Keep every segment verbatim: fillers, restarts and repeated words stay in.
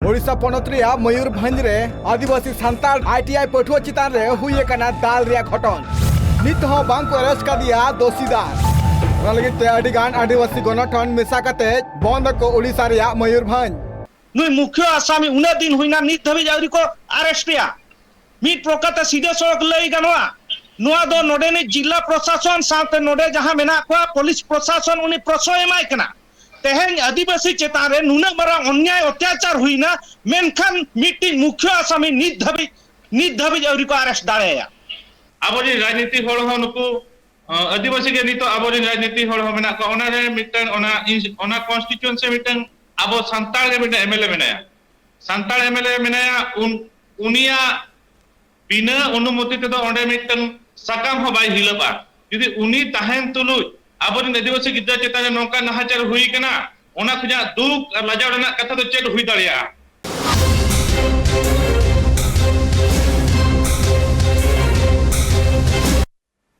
ᱳᱰᱤᱥᱟ ᱯᱚᱱᱚᱛ ᱨᱮᱭᱟᱜ ᱢᱚᱭᱩᱨᱵᱷᱚᱸᱡᱽ ᱨᱮ ᱟᱹᱫᱤᱵᱟᱹᱥᱤ ᱥᱟᱱᱛᱟᱲ ᱟᱭ ᱴᱤ ᱟᱭ ᱯᱟᱹᱴᱷᱩᱣᱟᱹ ᱪᱮᱛᱟᱱ ᱨᱮ ᱦᱩᱭ ᱟᱠᱟᱱᱟ ᱫᱟᱞ ᱨᱮᱭᱟᱜ ᱜᱷᱚᱴᱚᱱ᱾ ᱱᱤᱛ ᱦᱚᱸ ᱵᱟᱝ ᱠᱚ arrest ᱠᱟᱫᱮᱭᱟ ᱫᱳᱥᱤᱫᱟᱨ᱾ ᱚᱱᱟ ᱞᱟᱹᱜᱤᱫ ᱛᱮ ᱟᱹᱰᱤ ᱜᱟᱱ ᱟᱹᱫᱤᱵᱟᱹᱥᱤ ᱜᱚᱱᱚᱴᱷᱚᱱ ᱢᱮᱥᱟ ᱠᱟᱛᱮ ᱵᱚᱱᱫ ᱟᱠᱚ ᱳᱰᱤᱥᱟ ᱨᱮᱭᱟᱜ ᱢᱚᱭᱩᱨᱵᱷᱚᱸᱡᱽ᱾ ᱱᱩᱭ ᱢᱩᱠᱷᱭᱟᱹ ᱟᱥᱟᱢᱤ ᱩᱱᱟᱹᱜ ᱫᱤᱱ ᱦᱩᱭᱱᱟ, ᱱᱤᱛ ᱫᱷᱟᱹᱵᱤᱡ ᱟᱹᱣᱨᱤ ᱠᱚ arrest ᱮᱭᱟ᱾ ᱢᱤᱫ ᱯᱨᱚᱠᱟᱨ ᱛᱮ ᱥᱤᱫᱷᱟᱹ ᱥᱚᱲᱚᱠ ᱞᱟᱹᱭ ᱜᱟᱱᱚᱜᱼᱟ, ᱱᱚᱣᱟ ᱫᱚ ᱱᱚᱰᱮᱱᱤᱡ ᱡᱤᱞᱟ ᱯᱨᱚᱥᱟᱥᱚᱱ ᱥᱟᱶᱛᱮ ᱱᱚᱰᱮ ᱡᱟᱦᱟᱸ ᱢᱮᱱᱟᱜ ᱠᱚᱣᱟ ᱯᱩᱞᱤᱥ ᱯᱨᱚᱥᱟᱥᱚᱱ, ᱩᱱᱤ ᱯᱨᱚᱥᱚᱭ ᱮᱢᱟᱭ ᱠᱟᱱᱟ᱾ ᱛᱮᱦᱮᱧ ᱟᱹᱫᱤᱵᱟᱹᱥᱤ ᱪᱮᱛᱟᱱ ᱨᱮ ᱱᱩᱱᱟᱹᱜ ᱢᱟᱨᱟᱝ ᱚᱱᱱᱭᱟᱭ ᱚᱛᱛᱟᱪᱟᱨ ᱦᱩᱭᱱᱟ, ᱢᱮᱱᱠᱷᱟᱱ ᱢᱤᱫᱴᱤᱡ ᱢᱩᱠᱷᱭᱟᱹ ᱟᱥᱟᱢᱤ ᱱᱤᱛ ᱫᱷᱟᱹᱵᱤᱡ, ᱱᱤᱛ ᱫᱷᱟᱹᱵᱤᱡ ᱟᱹᱣᱨᱤ ᱠᱚ arrest ᱫᱟᱲᱮᱭᱟᱭᱟ᱾ ᱟᱵᱚᱨᱮᱱ ᱨᱟᱡᱽᱱᱤᱛᱤ ᱦᱚᱲ ᱦᱚᱸ ᱱᱩᱠᱩ, ᱟᱹᱫᱤᱵᱟᱹᱥᱤ ᱜᱮ ᱱᱤᱛᱚᱜ ᱟᱵᱚᱨᱮᱱ ᱨᱟᱡᱽᱱᱤᱛᱤ ᱦᱚᱲ ᱦᱚᱸ ᱢᱮᱱᱟᱜ ᱠᱚᱣᱟ᱾ ᱚᱱᱟ ᱨᱮ ᱢᱤᱫᱴᱟᱝ, ᱚᱱᱟ ᱤᱱᱥ-, ᱚᱱᱟ constituency ᱢᱤᱫᱴᱟᱝ ᱟᱵᱚ ᱥᱟᱱᱛᱟᱲ ᱜᱮ ᱢᱤᱫᱴᱟᱝ ᱮᱢ ᱮᱞ ᱮ ᱢᱮᱱᱟᱭᱟ᱾ ᱥᱟᱱᱛᱟᱲ ᱮᱢ ᱮᱞ ᱮ ᱢᱮᱱᱟᱭᱟ, ᱩᱱ-, ᱩᱱᱤᱭᱟᱜ ᱵᱤᱱᱟᱹ ᱚᱱᱩᱢᱚᱛᱤ ᱛᱮᱫᱚ ᱚᱸᱰᱮ ᱢᱤᱫᱴᱟᱝ ᱥᱟᱠᱟᱢ ᱦᱚᱸ ᱵᱟᱭ ᱦᱤᱞᱟᱹᱜᱼᱟ᱾ ᱡᱩᱫᱤ ᱩᱱᱤ ᱛᱟᱦᱮᱱ ᱛᱩᱞᱩᱡ ᱟᱵᱚᱨᱮᱱ ᱟᱹᱫᱤᱵᱟᱹᱥᱤ ᱜᱤᱫᱽᱨᱟᱹ ᱪᱮᱛᱟᱱ ᱨᱮ ᱱᱚᱝᱠᱟ ᱱᱟᱦᱟᱪᱟᱨ ᱦᱩᱭ ᱠᱟᱱᱟ, ᱚᱱᱟ ᱠᱷᱚᱱᱟᱜ ᱫᱩᱠ ᱟᱨ ᱞᱟᱡᱟᱣ ᱨᱮᱱᱟᱜ ᱠᱟᱛᱷᱟ ᱫᱚ ᱪᱮᱫ ᱦᱩᱭ ᱫᱟᱲᱮᱭᱟᱜᱼᱟ?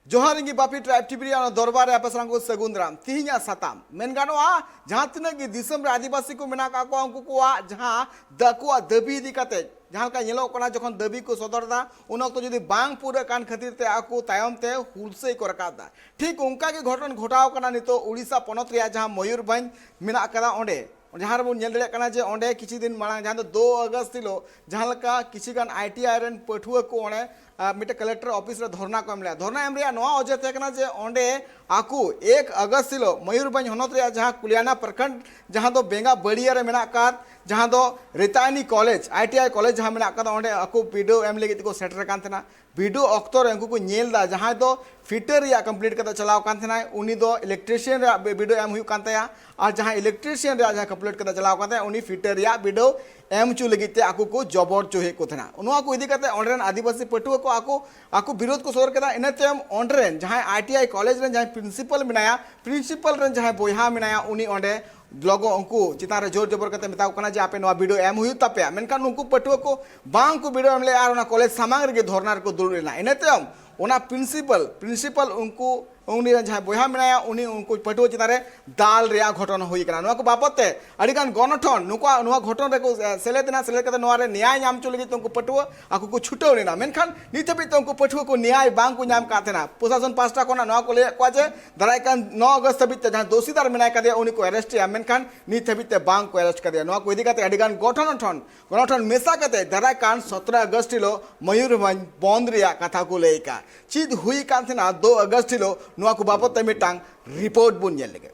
ᱡᱚᱦᱟᱨ, ᱤᱧ ᱜᱮ ᱵᱟᱯᱤ ᱴᱨᱟᱭᱤᱵᱽ ᱴᱤ ᱵᱷᱤ ᱨᱮᱭᱟᱜ ᱚᱱᱟ ᱫᱚᱨᱵᱟᱨ ᱨᱮ ᱟᱯᱮ ᱥᱟᱱᱟᱢ ᱠᱚ ᱥᱟᱹᱜᱩᱱ ᱫᱟᱨᱟᱢ᱾ ᱛᱤᱦᱤᱧᱟᱜ ᱥᱟᱛᱟᱢ ᱢᱮᱱ ᱜᱟᱱᱚᱜᱼᱟ, ᱡᱟᱦᱟᱸ ᱛᱤᱱᱟᱹᱜ ᱜᱮ ᱫᱤᱥᱚᱢ ᱨᱮ ᱟᱹᱫᱤᱵᱟᱹᱥᱤ ᱠᱚ ᱢᱮᱱᱟᱜ ᱟᱠᱟᱫ ᱠᱚᱣᱟ, ᱩᱱᱠᱩ ᱠᱚᱣᱟᱜ ᱡᱟᱦᱟᱸ ᱫᱟ-, ᱟᱠᱚᱣᱟᱜ ᱫᱟᱹᱵᱤ ᱤᱫᱤ ᱠᱟᱛᱮ ᱡᱟᱦᱟᱸ ᱞᱮᱠᱟ ᱧᱮᱞᱚᱜ ᱠᱟᱱᱟ, ᱡᱚᱠᱷᱚᱱ ᱫᱟᱹᱵᱤ ᱠᱚ ᱥᱚᱫᱚᱨ ᱮᱫᱟ, ᱩᱱ ᱚᱠᱛᱚ ᱡᱩᱫᱤ ᱵᱟᱝ ᱯᱩᱨᱟᱹᱜ ᱠᱟᱱ ᱠᱷᱟᱹᱛᱤᱨ ᱛᱮ ᱟᱠᱚ ᱛᱟᱭᱚᱢ ᱛᱮ ᱦᱩᱞᱥᱟᱹᱭ ᱠᱚ ᱨᱟᱠᱟᱵ ᱮᱫᱟ᱾ ᱴᱷᱤᱠ ᱚᱱᱠᱟ ᱜᱮ ᱜᱷᱚᱴᱚᱱ ᱜᱷᱚᱴᱟᱣ ᱠᱟᱱᱟ ᱱᱤᱛᱚᱜ ᱩᱲᱤᱥᱥᱟ ᱯᱚᱱᱚᱛ ᱨᱮᱭᱟᱜ ᱡᱟᱦᱟᱸ ᱢᱚᱭᱩᱨᱵᱷᱚᱸᱡᱽ ᱢᱮᱱᱟᱜ ᱟᱠᱟᱫᱟ, ᱚᱸᱰᱮ ᱡᱟᱦᱟᱸ ᱨᱮᱵᱚᱱ ᱧᱮᱞ ᱫᱟᱲᱮᱭᱟᱜ ᱠᱟᱱᱟ ᱡᱮ ᱚᱸᱰᱮ ᱠᱤᱪᱷᱩ ᱫᱤᱱ ᱢᱟᱲᱟᱝ, ᱡᱟᱦᱟᱸ ᱫᱚ ᱫᱩ ᱟᱜᱚᱥᱴ ᱦᱤᱞᱳᱜ, ᱡᱟᱦᱟᱸ ᱞᱮᱠᱟ ᱠᱤᱪᱷᱩ ᱜᱟᱱ ᱟᱭ ᱴᱤ ᱟᱭ ᱨᱮᱱ ᱯᱟᱹᱴᱷᱩᱣᱟᱹ ᱠᱚ ᱚᱸᱰᱮ, ᱟ, ᱢᱤᱫᱴᱮᱱ ᱠᱟᱞᱮᱠᱴᱚᱨ ᱚᱯᱷᱤᱥ ᱨᱮ ᱫᱷᱚᱨᱱᱟ ᱠᱚ ᱮᱢ ᱞᱮᱫᱟ᱾ ᱫᱷᱚᱨᱱᱟ ᱮᱢ ᱨᱮᱭᱟᱜ ᱱᱚᱣᱟ ᱚᱡᱮ ᱛᱟᱦᱮᱸ ᱠᱟᱱᱟ ᱡᱮ ᱚᱸᱰᱮ ᱟᱠᱚ ᱮᱠ ᱟᱜᱚᱥᱴ ᱦᱤᱞᱳᱜ ᱢᱚᱭᱩᱨᱵᱷᱚᱸᱡᱽ ᱦᱚᱱᱚᱛ ᱨᱮᱭᱟᱜ ᱡᱟᱦᱟᱸ ᱠᱩᱞᱤᱭᱟᱱᱟ ᱯᱨᱚᱠᱷᱚᱸᱰ, ᱡᱟᱦᱟᱸ ᱫᱚ ᱵᱮᱸᱜᱟ ᱵᱟᱹᱲᱤᱭᱟᱹ ᱨᱮ ᱢᱮᱱᱟᱜ ᱟᱠᱟᱫ, ᱡᱟᱦᱟᱸ ᱫᱚ ᱨᱮᱛᱟᱭᱱᱤ college, I T I college ᱡᱟᱦᱟᱸ ᱢᱮᱱᱟᱜ ᱟᱠᱟᱫᱟ, ᱚᱸᱰᱮ ᱟᱠᱚ ᱵᱤᱰᱟᱹᱣ ᱮᱢ ᱞᱟᱹᱜᱤᱫ ᱛᱮᱠᱚ ᱥᱮᱴᱮᱨ ᱟᱠᱟᱱ ᱛᱟᱦᱮᱱᱟ᱾ ᱵᱤᱰᱟᱹᱣ ᱚᱠᱛᱚ ᱨᱮ ᱩᱱᱠᱩ ᱠᱚ ᱧᱮᱞ ᱮᱫᱟ, ᱡᱟᱦᱟᱸᱭ ᱫᱚ ᱯᱷᱤᱴᱟᱨ ᱨᱮᱭᱟᱜ ᱠᱚᱢᱯᱞᱤᱴ ᱠᱟᱛᱮ ᱪᱟᱞᱟᱣ ᱟᱠᱟᱱ ᱛᱟᱦᱮᱱᱟᱭ, ᱩᱱᱤ ᱫᱚ ᱤᱞᱮᱠᱴᱨᱤᱥᱤᱭᱟᱱ ᱨᱮᱭᱟᱜ ᱵᱤ-, ᱵᱤᱰᱟᱹᱣ ᱮᱢ ᱦᱩᱭᱩᱜ ᱠᱟᱱ ᱛᱟᱭᱟ, ᱟᱨ ᱡᱟᱦᱟᱸᱭ ᱤᱞᱮᱠᱴᱨᱤᱥᱤᱭᱟᱱ ᱨᱮᱭᱟᱜ ᱡᱟᱦᱟᱸ ᱠᱚᱢᱯᱞᱤᱴ ᱠᱟᱛᱮ ᱪᱟᱞᱟᱣ ᱟᱠᱟᱱ ᱛᱟᱦᱮᱸᱫ, ᱩᱱᱤ ᱯᱷᱤᱴᱟᱨ ᱨᱮᱭᱟᱜ ᱵᱤᱰᱟᱹᱣ ᱮᱢ ᱦᱚᱪᱚ ᱞᱟᱹᱜᱤᱫ ᱛᱮ ᱟᱠᱚ ᱠᱚ ᱡᱚᱵᱚᱨ ᱦᱚᱪᱚᱭᱮᱫ ᱠᱚ ᱛᱟᱦᱮᱱᱟ᱾ ᱱᱚᱣᱟ ᱠᱚ ᱤᱫᱤ ᱠᱟᱛᱮ ᱚᱸᱰᱮ ᱨᱮᱱ ᱟᱹᱫᱤᱵᱟᱹᱥᱤ ᱯᱟᱹᱴᱷᱩᱣᱟᱹ ᱠᱚ ᱟᱠᱚ, ᱟᱠᱚ ᱵᱤᱨᱳᱫᱷ ᱠᱚ ᱥᱚᱫᱚᱨ ᱠᱮᱫᱟ᱾ ᱤᱱᱟᱹ ᱛᱟᱭᱚᱢ ᱚᱸᱰᱮ ᱨᱮᱱ ᱡᱟᱦᱟᱸᱭ ᱟᱭ ᱴᱤ ᱟᱭ ᱠᱚᱞᱮᱡᱽ ᱨᱮᱱ ᱡᱟᱦᱟᱸᱭ ᱯᱨᱤᱱᱥᱤᱯᱟᱞ ᱢᱮᱱᱟᱭᱟ, ᱯᱨᱤᱱᱥᱤᱯᱟᱞ ᱨᱮᱱ ᱡᱟᱦᱟᱸᱭ ᱵᱚᱭᱦᱟ ᱢᱮᱱᱟᱭᱟ, ᱩᱱᱤ ᱚᱸᱰᱮ ᱞᱚᱜᱚ ᱩᱱᱠᱩ ᱪᱮᱛᱟᱱ ᱨᱮ ᱡᱳᱨ ᱡᱚᱵᱚᱨ ᱠᱟᱛᱮ ᱢᱮᱛᱟ ᱠᱚ ᱠᱟᱱᱟ ᱡᱮ, "ᱟᱯᱮ ᱱᱚᱣᱟ ᱵᱤᱰᱟᱹᱣ ᱮᱢ ᱦᱩᱭᱩᱜ ᱛᱟᱯᱮᱭᱟ", ᱢᱮᱱᱠᱷᱟᱱ ᱩᱱᱠᱩ ᱯᱟᱹᱴᱷᱩᱣᱟᱹ ᱠᱚ ᱵᱟᱝ ᱠᱚ ᱵᱤᱰᱟᱹᱣ ᱮᱢ ᱞᱮᱫᱼᱟ ᱟᱨ ᱚᱱᱟ ᱠᱚᱞᱮᱡᱽ ᱥᱟᱢᱟᱝ ᱨᱮᱜᱮ ᱫᱷᱚᱨᱱᱟ ᱨᱮᱠᱚ ᱫᱩᱲᱩᱵ ᱞᱮᱱᱟ᱾ ᱤᱱᱟᱹ ᱛᱟᱭᱚᱢ ᱚᱱᱟ ᱯᱨᱤᱱᱥᱤᱯᱟᱞ, ᱯᱨᱤᱱᱥᱤᱯᱟᱞ ᱩᱱᱠᱩ ᱩᱱᱤ ᱨᱮᱱ ᱡᱟᱦᱟᱸᱭ ᱵᱚᱭᱦᱟ ᱢᱮᱱᱟᱭᱟ, ᱩᱱᱤ ᱩᱱᱠᱩ ᱯᱟᱹᱴᱷᱩᱣᱟᱹ ᱪᱮᱛᱟᱱ ᱨᱮ ᱫᱟᱞ ᱨᱮᱭᱟᱜ ᱜᱷᱚᱴᱚᱱ ᱦᱩᱭ ᱠᱟᱱᱟ᱾ ᱱᱚᱣᱟ ᱠᱚ ᱵᱟᱵᱚᱛ ᱛᱮ ᱟᱹᱰᱤᱜᱟᱱ ᱜᱚᱱᱚᱴᱷᱚᱱ ᱱᱩᱠᱩᱣᱟᱜ ᱱᱚᱣᱟ ᱜᱷᱚᱴᱚᱱ ᱨᱮᱠᱚ, ᱮ, ᱥᱮᱞᱮᱫ ᱮᱱᱟ᱾ ᱥᱮᱞᱮᱫ ᱠᱟᱛᱮ ᱱᱚᱣᱟ ᱨᱮ ᱱᱮᱭᱟᱭ ᱧᱟᱢ ᱦᱚᱪᱚ ᱞᱟᱹᱜᱤᱫ ᱛᱮ ᱩᱱᱠᱩ ᱯᱟᱹᱴᱷᱩᱣᱟᱹ ᱟᱠᱚ ᱠᱚ ᱪᱷᱩᱴᱟᱹᱣ ᱞᱮᱱᱟ᱾ ᱢᱮᱱᱠᱷᱟᱱ ᱱᱤᱛ ᱦᱟᱹᱵᱤᱡ ᱛᱮ ᱩᱱᱠᱩ ᱯᱟᱹᱴᱷᱩᱣᱟᱹ ᱠᱚ ᱱᱮᱭᱟᱭ ᱵᱟᱝ ᱠᱚ ᱧᱟᱢ ᱠᱟᱫ ᱛᱟᱦᱮᱱᱟ᱾ ᱯᱨᱚᱥᱟᱥᱚᱱ ᱯᱟᱦᱴᱟ ᱠᱷᱚᱱᱟᱜ ᱱᱚᱣᱟ ᱠᱚ ᱞᱟᱹᱭᱮᱫ ᱠᱚᱣᱟ ᱡᱮ ᱫᱟᱨᱟᱭ ᱠᱟᱱ ᱱᱚ ᱟᱜᱚᱥᱴ ᱦᱟᱹᱵᱤᱡ ᱛᱮ ᱡᱟᱦᱟᱸᱭ ᱫᱳᱥᱤᱫᱟᱨ ᱢᱮᱱᱟᱭ ᱠᱟᱫᱮᱭᱟ, ᱩᱱᱤ ᱠᱚ ᱟᱨᱮᱥᱴ ᱮᱭᱟ, ᱢᱮᱱᱠᱷᱟᱱ ᱱᱤᱛ ᱦᱟᱹᱵᱤᱡ ᱛᱮ ᱵᱟᱝ ᱠᱚ ᱟᱨᱮᱥᱴ ᱠᱟᱫᱮᱭᱟ᱾ ᱱᱚᱣᱟ ᱠᱚ ᱤᱫᱤ ᱠᱟᱛᱮ ᱟᱹᱰᱤᱜᱟᱱ ᱜᱚᱴᱷᱚᱱ ᱴᱷᱚᱱ ᱜᱚᱱᱚᱴᱷᱚᱱ ᱢᱮᱥᱟ ᱠᱟᱛᱮ ᱫᱟᱨᱟᱭ ᱠᱟᱱ ᱥᱚᱛᱨᱚ ᱟᱜᱚᱥᱴ ᱦᱤᱞᱳᱜ ᱢᱚᱭᱩᱨᱵᱷᱚᱸᱡᱽ ᱵᱚᱱᱫ ᱨᱮᱭᱟᱜ ᱠᱟᱛᱷᱟ ᱠᱚ ᱞᱟᱹᱭ ᱠᱟᱜᱼᱟ᱾ ᱪᱮᱫ ᱦᱩᱭ ᱠᱟᱱ ᱛᱟᱦᱮᱱᱟ ᱫᱩ ᱟᱜᱚᱥᱴ ᱦᱤᱞᱳᱜ, ᱱᱚᱣᱟ ᱠᱚ ᱵᱟᱵᱚᱛ ᱛᱮ ᱢᱤᱫᱴᱟᱝ ᱨᱤᱯᱳᱨᱴ ᱵᱚᱱ ᱧᱮᱞ ᱞᱮᱜᱮ᱾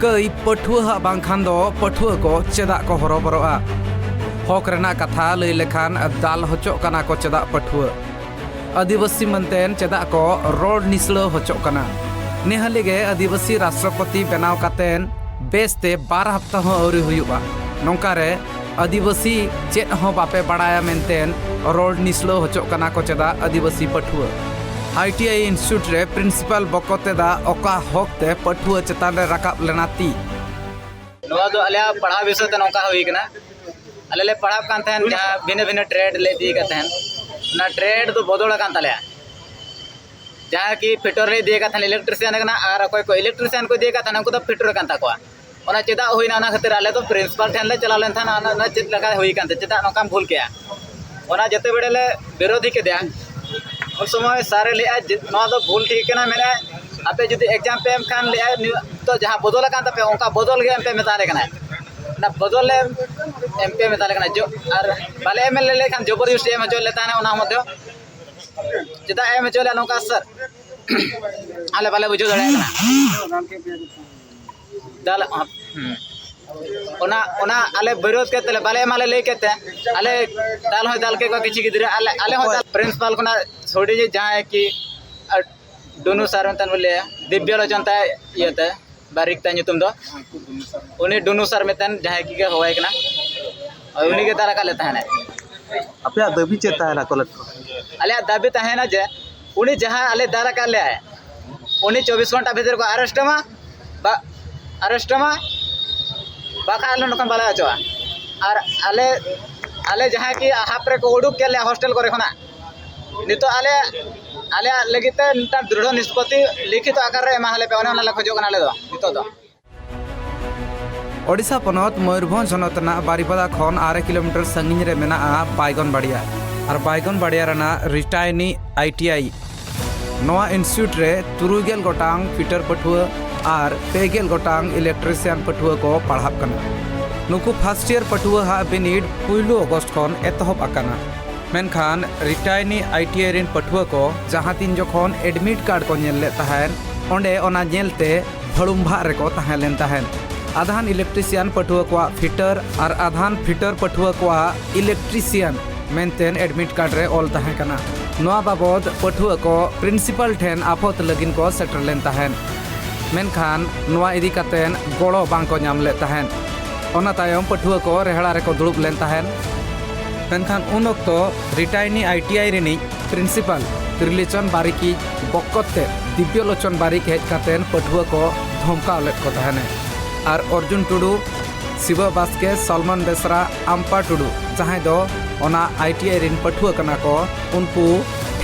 ᱠᱟᱹᱭ ᱯᱟᱹᱴᱷᱩᱣᱟᱹ ᱦᱟᱜ ᱵᱟᱝᱠᱷᱟᱱ ᱫᱚ ᱯᱟᱹᱴᱷᱩᱣᱟᱹ ᱠᱚ ᱪᱮᱫᱟᱜ ᱠᱚ ᱦᱚᱨᱚᱵᱚᱨᱚᱜᱼᱟ? ᱦᱚᱠ ᱨᱮᱱᱟᱜ ᱠᱟᱛᱷᱟ ᱞᱟᱹᱭ ᱞᱮᱠᱷᱟᱱ ᱫᱟᱞ ᱦᱚᱪᱚᱜ ᱠᱟᱱᱟ ᱠᱚ ᱪᱮᱫᱟᱜ ᱯᱟᱹᱴᱷᱩᱣᱟᱹ? ᱟᱹᱫᱤᱵᱟᱹᱥᱤ ᱢᱮᱱᱛᱮᱱ ᱪᱮᱫᱟᱜ ᱠᱚ ᱨᱚᱲ ᱱᱤᱥᱲᱟᱹᱣ ᱦᱚᱪᱚᱜ ᱠᱟᱱᱟ? ᱱᱮᱦᱟᱹᱞᱤ ᱜᱮ ᱟᱹᱫᱤᱵᱟᱹᱥᱤ ᱨᱟᱥᱴᱨᱚᱯᱚᱛᱤ ᱵᱮᱱᱟᱣ ᱠᱟᱛᱮᱱ ᱵᱮᱥᱛᱮ ᱵᱟᱨ ᱦᱟᱯᱛᱟ ᱦᱚᱸ ᱟᱹᱣᱨᱤ ᱦᱩᱭᱩᱜᱼᱟ᱾ ᱱᱚᱝᱠᱟ ᱨᱮ ᱟᱹᱫᱤᱵᱟᱹᱥᱤ ᱪᱮᱫ ᱦᱚᱸ ᱵᱟᱯᱮ ᱵᱟᱲᱟᱭᱟ ᱢᱮᱱᱛᱮᱱ ᱨᱚᱲ ᱱᱤᱥᱲᱟᱹᱣ ᱦᱚᱪᱚᱜ ᱠᱟᱱᱟ ᱠᱚ ᱪᱮᱫᱟᱜ ᱟᱹᱫᱤᱵᱟᱹᱥᱤ ᱯᱟᱹᱴᱷᱩᱣᱟᱹ? ᱟᱭ ᱴᱤ ᱟᱭ ᱤᱱᱥᱴᱤᱴᱭᱩᱴ ᱨᱮ ᱯᱨᱤᱱᱥᱤᱯᱟᱞ ᱵᱚᱠᱚ ᱛᱮᱫᱟᱜ ᱚᱠᱟ ᱦᱚᱠ ᱛᱮ ᱯᱟᱹᱴᱷᱩᱣᱟᱹ ᱪᱮᱛᱟᱱ ᱨᱮ ᱨᱟᱠᱟᱵ ᱞᱮᱱᱟ ᱛᱤ? ᱱᱚᱣᱟ ᱫᱚ ᱟᱞᱮᱭᱟᱜ ᱯᱟᱲᱦᱟᱣ ᱵᱤᱥᱚᱭ ᱛᱮ ᱱᱚᱝᱠᱟ ᱦᱩᱭ ᱠᱟᱱᱟ᱾ ᱟᱞᱮ ᱞᱮ ᱯᱟᱲᱦᱟᱜ ᱠᱟᱱ ᱛᱟᱦᱮᱸᱱ, ᱡᱟᱦᱟᱸ ᱵᱷᱤᱱᱟᱹ ᱵᱷᱤᱱᱟᱹ ᱴᱨᱮᱰ ᱞᱮ ᱤᱫᱤᱭᱮᱫ ᱠᱟᱱ ᱛᱟᱦᱮᱸᱱ, ᱚᱱᱟ ᱴᱨᱮᱰ ᱫᱚ ᱵᱚᱫᱚᱞ ᱟᱠᱟᱱ ᱛᱟᱞᱮᱭᱟ᱾ ᱡᱟᱦᱟᱸ ᱠᱤ ᱯᱷᱤᱴᱚᱨ ᱞᱮ ᱤᱫᱤᱭᱮᱫ ᱠᱟᱱ ᱛᱟᱦᱮᱸᱱ, ᱤᱞᱮᱠᱴᱨᱤᱥᱤᱭᱟᱱ ᱠᱟᱱᱟ, ᱟᱨ ᱚᱠᱚᱭ ᱠᱚ ᱤᱞᱮᱠᱴᱨᱤᱥᱤᱭᱟᱱ ᱠᱚ ᱤᱫᱤᱭᱮᱫ ᱠᱟᱱ ᱛᱟᱦᱮᱸᱱ, ᱩᱱᱠᱩ ᱫᱚ ᱯᱷᱤᱴᱚᱨ ᱠᱟᱱ ᱛᱟᱠᱚᱣᱟ᱾ ᱚᱱᱟ ᱪᱮᱫᱟᱜ ᱦᱩᱭᱱᱟ, ᱚᱱᱟ ᱠᱷᱟᱹᱛᱤᱨ ᱟᱞᱮ ᱫᱚ ᱯᱨᱤᱱᱥᱤᱯᱟᱞ ᱴᱷᱮᱱ ᱞᱮ ᱪᱟᱞᱟᱣ ᱞᱮᱱ ᱛᱟᱦᱮᱸᱱ, ᱚᱱᱟ, ᱚᱱᱟ ᱪᱮᱫ ᱞᱮᱠᱟ ᱦᱩᱭ ᱠᱟᱱᱛᱮ, ᱪᱮᱫᱟᱜ ᱱᱚᱝᱠᱟᱢ ᱵᱷᱩᱞ ᱠᱮᱜᱼᱟ? ᱚᱱᱟ ᱡᱮᱛᱮ ᱵᱮᱲᱮ ᱞᱮ ᱵᱤᱨᱳᱫᱷᱤ ᱠᱮᱫᱮᱭᱟ, ᱩᱱ ᱥᱚᱢᱚᱭ ᱥᱟᱨᱮ ᱞᱟᱹᱭᱮᱫᱼᱟ ᱡᱮ ᱱᱚᱣᱟ ᱫᱚ ᱵᱷᱩᱞ ᱴᱷᱤᱠ ᱠᱟᱱᱟ, ᱢᱮᱱᱮᱫᱼᱟ, "ᱟᱯᱮ ᱡᱩᱫᱤ ᱮᱠᱡᱟᱢ ᱯᱮ ᱮᱢ ᱠᱷᱟᱱ", ᱞᱟᱹᱭᱮᱫᱼᱟ, "ᱱᱤᱛᱚᱜ ᱡᱟᱦᱟᱸ ᱵᱚᱫᱚᱞ ᱟᱠᱟᱱ ᱛᱟᱯᱮᱭᱟ, ᱚᱱᱠᱟ ᱵᱚᱫᱚᱞ ᱜᱮ ᱮᱢ ᱯᱮ", ᱢᱮᱛᱟ ᱞᱮ ᱠᱟᱱᱟ᱾ ᱚᱱᱟ ᱵᱚᱫᱚᱞ ᱞᱮ ᱮᱢ ᱯᱮ ᱢᱮᱛᱟ ᱞᱮ ᱠᱟᱱᱟ, ᱡᱚ-, ᱟᱨ ᱵᱟᱞᱮ ᱮᱢ ᱞᱮ ᱞᱟᱹᱭ ᱠᱷᱟᱱ ᱡᱚᱵᱚᱨ ᱡᱚᱥᱛᱤ ᱮᱢ ᱦᱚᱪᱚ ᱞᱮ ᱛᱟᱦᱮᱱᱟ᱾ ᱚᱱᱟ ᱢᱚᱫᱽᱫᱷᱮ ᱪᱮᱫᱟᱜ ᱮᱢ ᱦᱚᱪᱚ ᱞᱮᱭᱟ ᱱᱚᱝᱠᱟ ᱥᱟᱨ? ᱟᱞᱮ ᱵᱟᱞᱮ ᱵᱩᱡᱷᱟᱹᱣ ᱫᱟᱲᱮᱭᱟᱜ ᱠᱟᱱᱟ᱾ ᱫᱟᱞ, ᱦᱩᱸ᱾ ᱚᱱᱟ, ᱚᱱᱟ ᱟᱞᱮ ᱵᱤᱨᱳᱫᱷ ᱠᱮᱫ ᱛᱮᱞᱮ ᱵᱟᱞᱮ ᱮᱢᱟᱞᱮ ᱞᱟᱹᱭ ᱠᱮᱫ ᱛᱮ, ᱟᱞᱮ ᱫᱟᱞ ᱦᱚᱸᱭ ᱫᱟᱞ ᱠᱮᱫ ᱠᱚᱣᱟ ᱠᱤᱪᱷᱩ ᱜᱤᱫᱽᱨᱟᱹ, ᱟᱞᱮ, ᱟᱞᱮ ᱦᱚᱸ ᱚᱠᱚᱭ? ᱫᱟᱞ, ᱯᱨᱤᱱᱥᱤᱯᱟᱞ ᱠᱷᱚᱱᱟᱜ ᱦᱩᱰᱤᱧ ᱡᱟᱦᱟᱸᱭ ᱠᱤ, ᱟᱨ ᱰᱩᱱᱩ ᱥᱟᱨ ᱢᱮᱱᱛᱮ ᱵᱚᱞᱮ, ᱫᱤᱵᱽᱭᱚ ᱞᱳᱪᱚᱱ ᱛᱟᱭ ᱤᱭᱟᱹᱛᱮ, ᱵᱟᱨᱤᱠ ᱛᱟᱭ ᱧᱩᱛᱩᱢ ᱫᱚ᱾ ᱩᱱᱤ ᱰᱩᱱᱩ ᱥᱟᱨ ᱢᱤᱫᱴᱮᱱ ᱡᱟᱦᱟᱸᱭ ᱠᱤ ᱦᱚᱦᱚᱭ ᱠᱟᱱᱟ, ᱩᱱᱤ ᱜᱮ ᱫᱟᱞ ᱟᱠᱟᱫ ᱞᱮ ᱛᱟᱦᱮᱱᱟᱭ᱾ ᱟᱯᱮᱭᱟᱜ ᱫᱟᱹᱵᱤ ᱪᱮᱫ ᱛᱟᱦᱮᱱᱟ ᱠᱚᱞᱮᱡᱽ ᱠᱷᱚᱱ? ᱟᱞᱮᱭᱟᱜ ᱫᱟᱹᱵᱤ ᱛᱟᱦᱮᱱᱟ ᱡᱮ ᱩᱱᱤ ᱡᱟᱦᱟᱸ ᱟᱞᱮ ᱫᱟᱞ ᱟᱠᱟᱫ ᱞᱮᱭᱟᱭ, ᱩᱱᱤ ᱪᱚᱵᱵᱤᱥ ᱜᱷᱚᱱᱴᱟ ᱵᱷᱤᱛᱤᱨ ᱠᱚ ᱟᱨᱮᱥᱴ ᱢᱟ, ᱵᱟ-, ᱟᱨᱮᱥᱴ ᱢᱟ, ᱵᱟᱠᱷᱟᱡ ᱟᱞᱮ ᱱᱚᱝᱠᱟ ᱵᱟᱞᱮ ᱚᱪᱚᱜᱼᱟ᱾ ᱟᱨ ᱟᱞᱮ ᱟᱞᱮ ᱡᱟᱦᱟᱸᱭ ᱠᱤ ᱦᱟᱯ ᱨᱮᱠᱚ ᱩᱰᱩᱠ ᱠᱮᱫ ᱞᱮᱭᱟ ᱦᱳᱥᱴᱮᱞ ᱠᱚᱨᱮ ᱠᱷᱚᱱᱟᱜ, ᱱᱤᱛᱚᱜ ᱟᱞᱮ ᱟᱞᱮᱭᱟᱜ ᱞᱟᱹᱜᱤᱫ ᱛᱮ ᱢᱤᱫᱴᱟᱝ ᱫᱨᱤᱲᱦᱚ ᱱᱤᱥᱯᱚᱛᱤ ᱞᱤᱠᱷᱤᱛᱚ ᱟᱠᱟᱨ ᱨᱮ ᱮᱢᱟ ᱞᱮ ᱯᱮ, ᱚᱱᱮ ᱚᱱᱟ ᱞᱮ ᱠᱷᱚᱡᱚᱜ ᱠᱟᱱᱟ ᱟᱞᱮ ᱫᱚ ᱱᱤᱛᱚᱜ ᱫᱚ᱾ ᱳᱰᱤᱥᱟ ᱯᱚᱱᱚᱛ ᱢᱚᱭᱩᱨᱵᱷᱚᱸᱡᱽ ᱦᱚᱱᱚᱛ ᱨᱮᱱᱟᱜ ᱵᱟᱨᱤᱯᱟᱫᱟ ᱠᱷᱚᱱ ᱟᱨᱮ ᱠᱤᱞᱳᱢᱤᱴᱟᱨ ᱥᱟᱺᱜᱤᱧ ᱨᱮ ᱢᱮᱱᱟᱜᱼᱟ ᱵᱟᱭᱜᱚᱱᱵᱟᱲᱤᱭᱟ᱾ ᱟᱨ ᱵᱟᱭᱜᱚᱱᱵᱟᱲᱤᱭᱟ ᱨᱮᱱᱟᱜ ᱨᱤᱴᱟᱭᱱᱤ ᱟᱭ ᱴᱤ ᱟᱭ, ᱱᱚᱣᱟ ᱤᱱᱥᱴᱤᱴᱭᱩᱴ ᱨᱮ ᱛᱩᱨᱩᱭ ᱜᱮᱞ ᱜᱚᱴᱟᱝ ᱯᱷᱤᱴᱟᱨ ᱯᱟᱹᱴᱷᱩᱣᱟᱹ ᱟᱨ ᱯᱮ ᱜᱮᱞ ᱜᱚᱴᱟᱝ ᱤᱞᱮᱠᱴᱨᱤᱥᱤᱭᱟᱱ ᱯᱟᱹᱴᱷᱩᱣᱟᱹ ᱠᱚ ᱯᱟᱲᱦᱟᱜ ᱠᱟᱱᱟ᱾ ᱱᱩᱠᱩ ᱯᱷᱟᱥᱴ ᱤᱭᱟᱨ ᱯᱟᱹᱴᱷᱩᱣᱟᱹ ᱦᱟᱜ ᱵᱤᱱᱤᱰ ᱯᱩᱭᱞᱩ ᱚᱜᱚᱥᱴ ᱠᱷᱚᱱ ᱮᱛᱚᱦᱚᱵ ᱟᱠᱟᱱᱟ᱾ ᱢᱮᱱᱠᱷᱟᱱ ᱨᱤᱴᱟᱭᱱᱤ ᱟᱭ ᱴᱤ ᱟᱭ ᱨᱤᱱ ᱯᱟᱹᱴᱷᱩᱣᱟᱹ ᱠᱚ ᱡᱟᱦᱟᱸ ᱛᱤᱱ ᱡᱚᱠᱷᱚᱱ ᱮᱰᱢᱤᱴ ᱠᱟᱨᱰ ᱠᱚ ᱧᱮᱞ ᱞᱮᱫ ᱛᱟᱦᱮᱸᱱ, ᱚᱸᱰᱮ ᱚᱱᱟ ᱧᱮᱞᱛᱮ ᱵᱷᱟᱹᱲᱩᱢᱵᱷᱟᱜ ᱨᱮᱠᱚ ᱛᱟᱦᱮᱸ ᱞᱮᱱ ᱛᱟᱦᱮᱸᱱ᱾ ᱟᱫᱷᱟᱱ ᱤᱞᱮᱠᱴᱨᱤᱥᱤᱭᱟᱱ ᱯᱟᱹᱴᱷᱩᱣᱟᱹ ᱠᱚᱣᱟᱜ ᱯᱷᱤᱴᱟᱨ ᱟᱨ ᱟᱫᱷᱟᱱ ᱯᱷᱤᱴᱟᱨ ᱯᱟᱹᱴᱷᱩᱣᱟᱹ ᱠᱚᱣᱟᱜ ᱤᱞᱮᱠᱴᱨᱤᱥᱤᱭᱟᱱ ᱢᱮᱱᱛᱮ ᱮᱰᱢᱤᱴ ᱠᱟᱨᱰ ᱨᱮ ᱚᱞ ᱛᱟᱦᱮᱸ ᱠᱟᱱᱟ᱾ ᱱᱚᱣᱟ ᱵᱟᱵᱚᱫ ᱯᱟᱹᱴᱷᱩᱣᱟᱹ ᱠᱚ ᱯᱨᱤᱱᱥᱤᱯᱟᱞ ᱴᱷᱮᱱ ᱟᱯᱚᱛ ᱞᱟᱹᱜᱤᱫ ᱠᱚ ᱥᱮᱴᱮᱨ ᱞᱮᱱ ᱛᱟᱦᱮᱸᱱ, ᱢᱮᱱᱠᱷᱟᱱ ᱱᱚᱣᱟ ᱤᱫᱤ ᱠᱟᱛᱮ ᱜᱚᱲᱚ ᱵᱟᱝ ᱠᱚ ᱧᱟᱢ ᱞᱮᱫ ᱛᱟᱦᱮᱸᱱ᱾ ᱚᱱᱟ ᱛᱟᱭᱚᱢ ᱯᱟᱹᱴᱷᱩᱣᱟᱹ ᱠᱚ ᱨᱮᱦᱲᱟ ᱨᱮᱠᱚ ᱫᱩᱲᱩᱵ ᱞᱮᱱ ᱛᱟᱦᱮᱸᱱ᱾ ᱢᱮᱱᱠᱷᱟᱱ ᱩᱱ ᱚᱠᱛᱚ ᱨᱤᱴᱟᱭᱱᱤ ᱟᱭ ᱴᱤ ᱟᱭ ᱨᱤᱱᱤᱡ ᱯᱨᱤᱱᱥᱤᱯᱟᱞ ᱛᱨᱤᱞᱳᱪᱚᱱ ᱵᱟᱨᱤᱠᱤᱡ ᱵᱚᱠᱠᱚᱛ ᱛᱮ ᱫᱤᱵᱽᱭᱚᱞᱳᱪᱚᱱ ᱵᱟᱨᱤᱠ ᱦᱮᱡ ᱠᱟᱛᱮ ᱯᱟᱹᱴᱷᱩᱣᱟᱹ ᱠᱚ ᱫᱷᱚᱢᱠᱟᱣ ᱞᱮᱫ ᱠᱚ ᱛᱟᱦᱮᱸᱱᱮ᱾ ᱟᱨ ᱚᱨᱡᱩᱱ ᱴᱩᱰᱩ, ᱥᱤᱵᱟᱹ ᱵᱟᱥᱠᱮ, ᱥᱚᱞᱢᱚᱱ ᱵᱮᱥᱨᱟ, ᱟᱢᱯᱟ ᱴᱩᱰᱩ, ᱡᱟᱦᱟᱸᱭ ᱫᱚ ᱚᱱᱟ ᱟᱭ ᱴᱤ ᱟᱭ ᱨᱤᱱ ᱯᱟᱹᱴᱷᱩᱣᱟᱹ ᱠᱟᱱᱟ ᱠᱚ, ᱩᱱᱠᱩ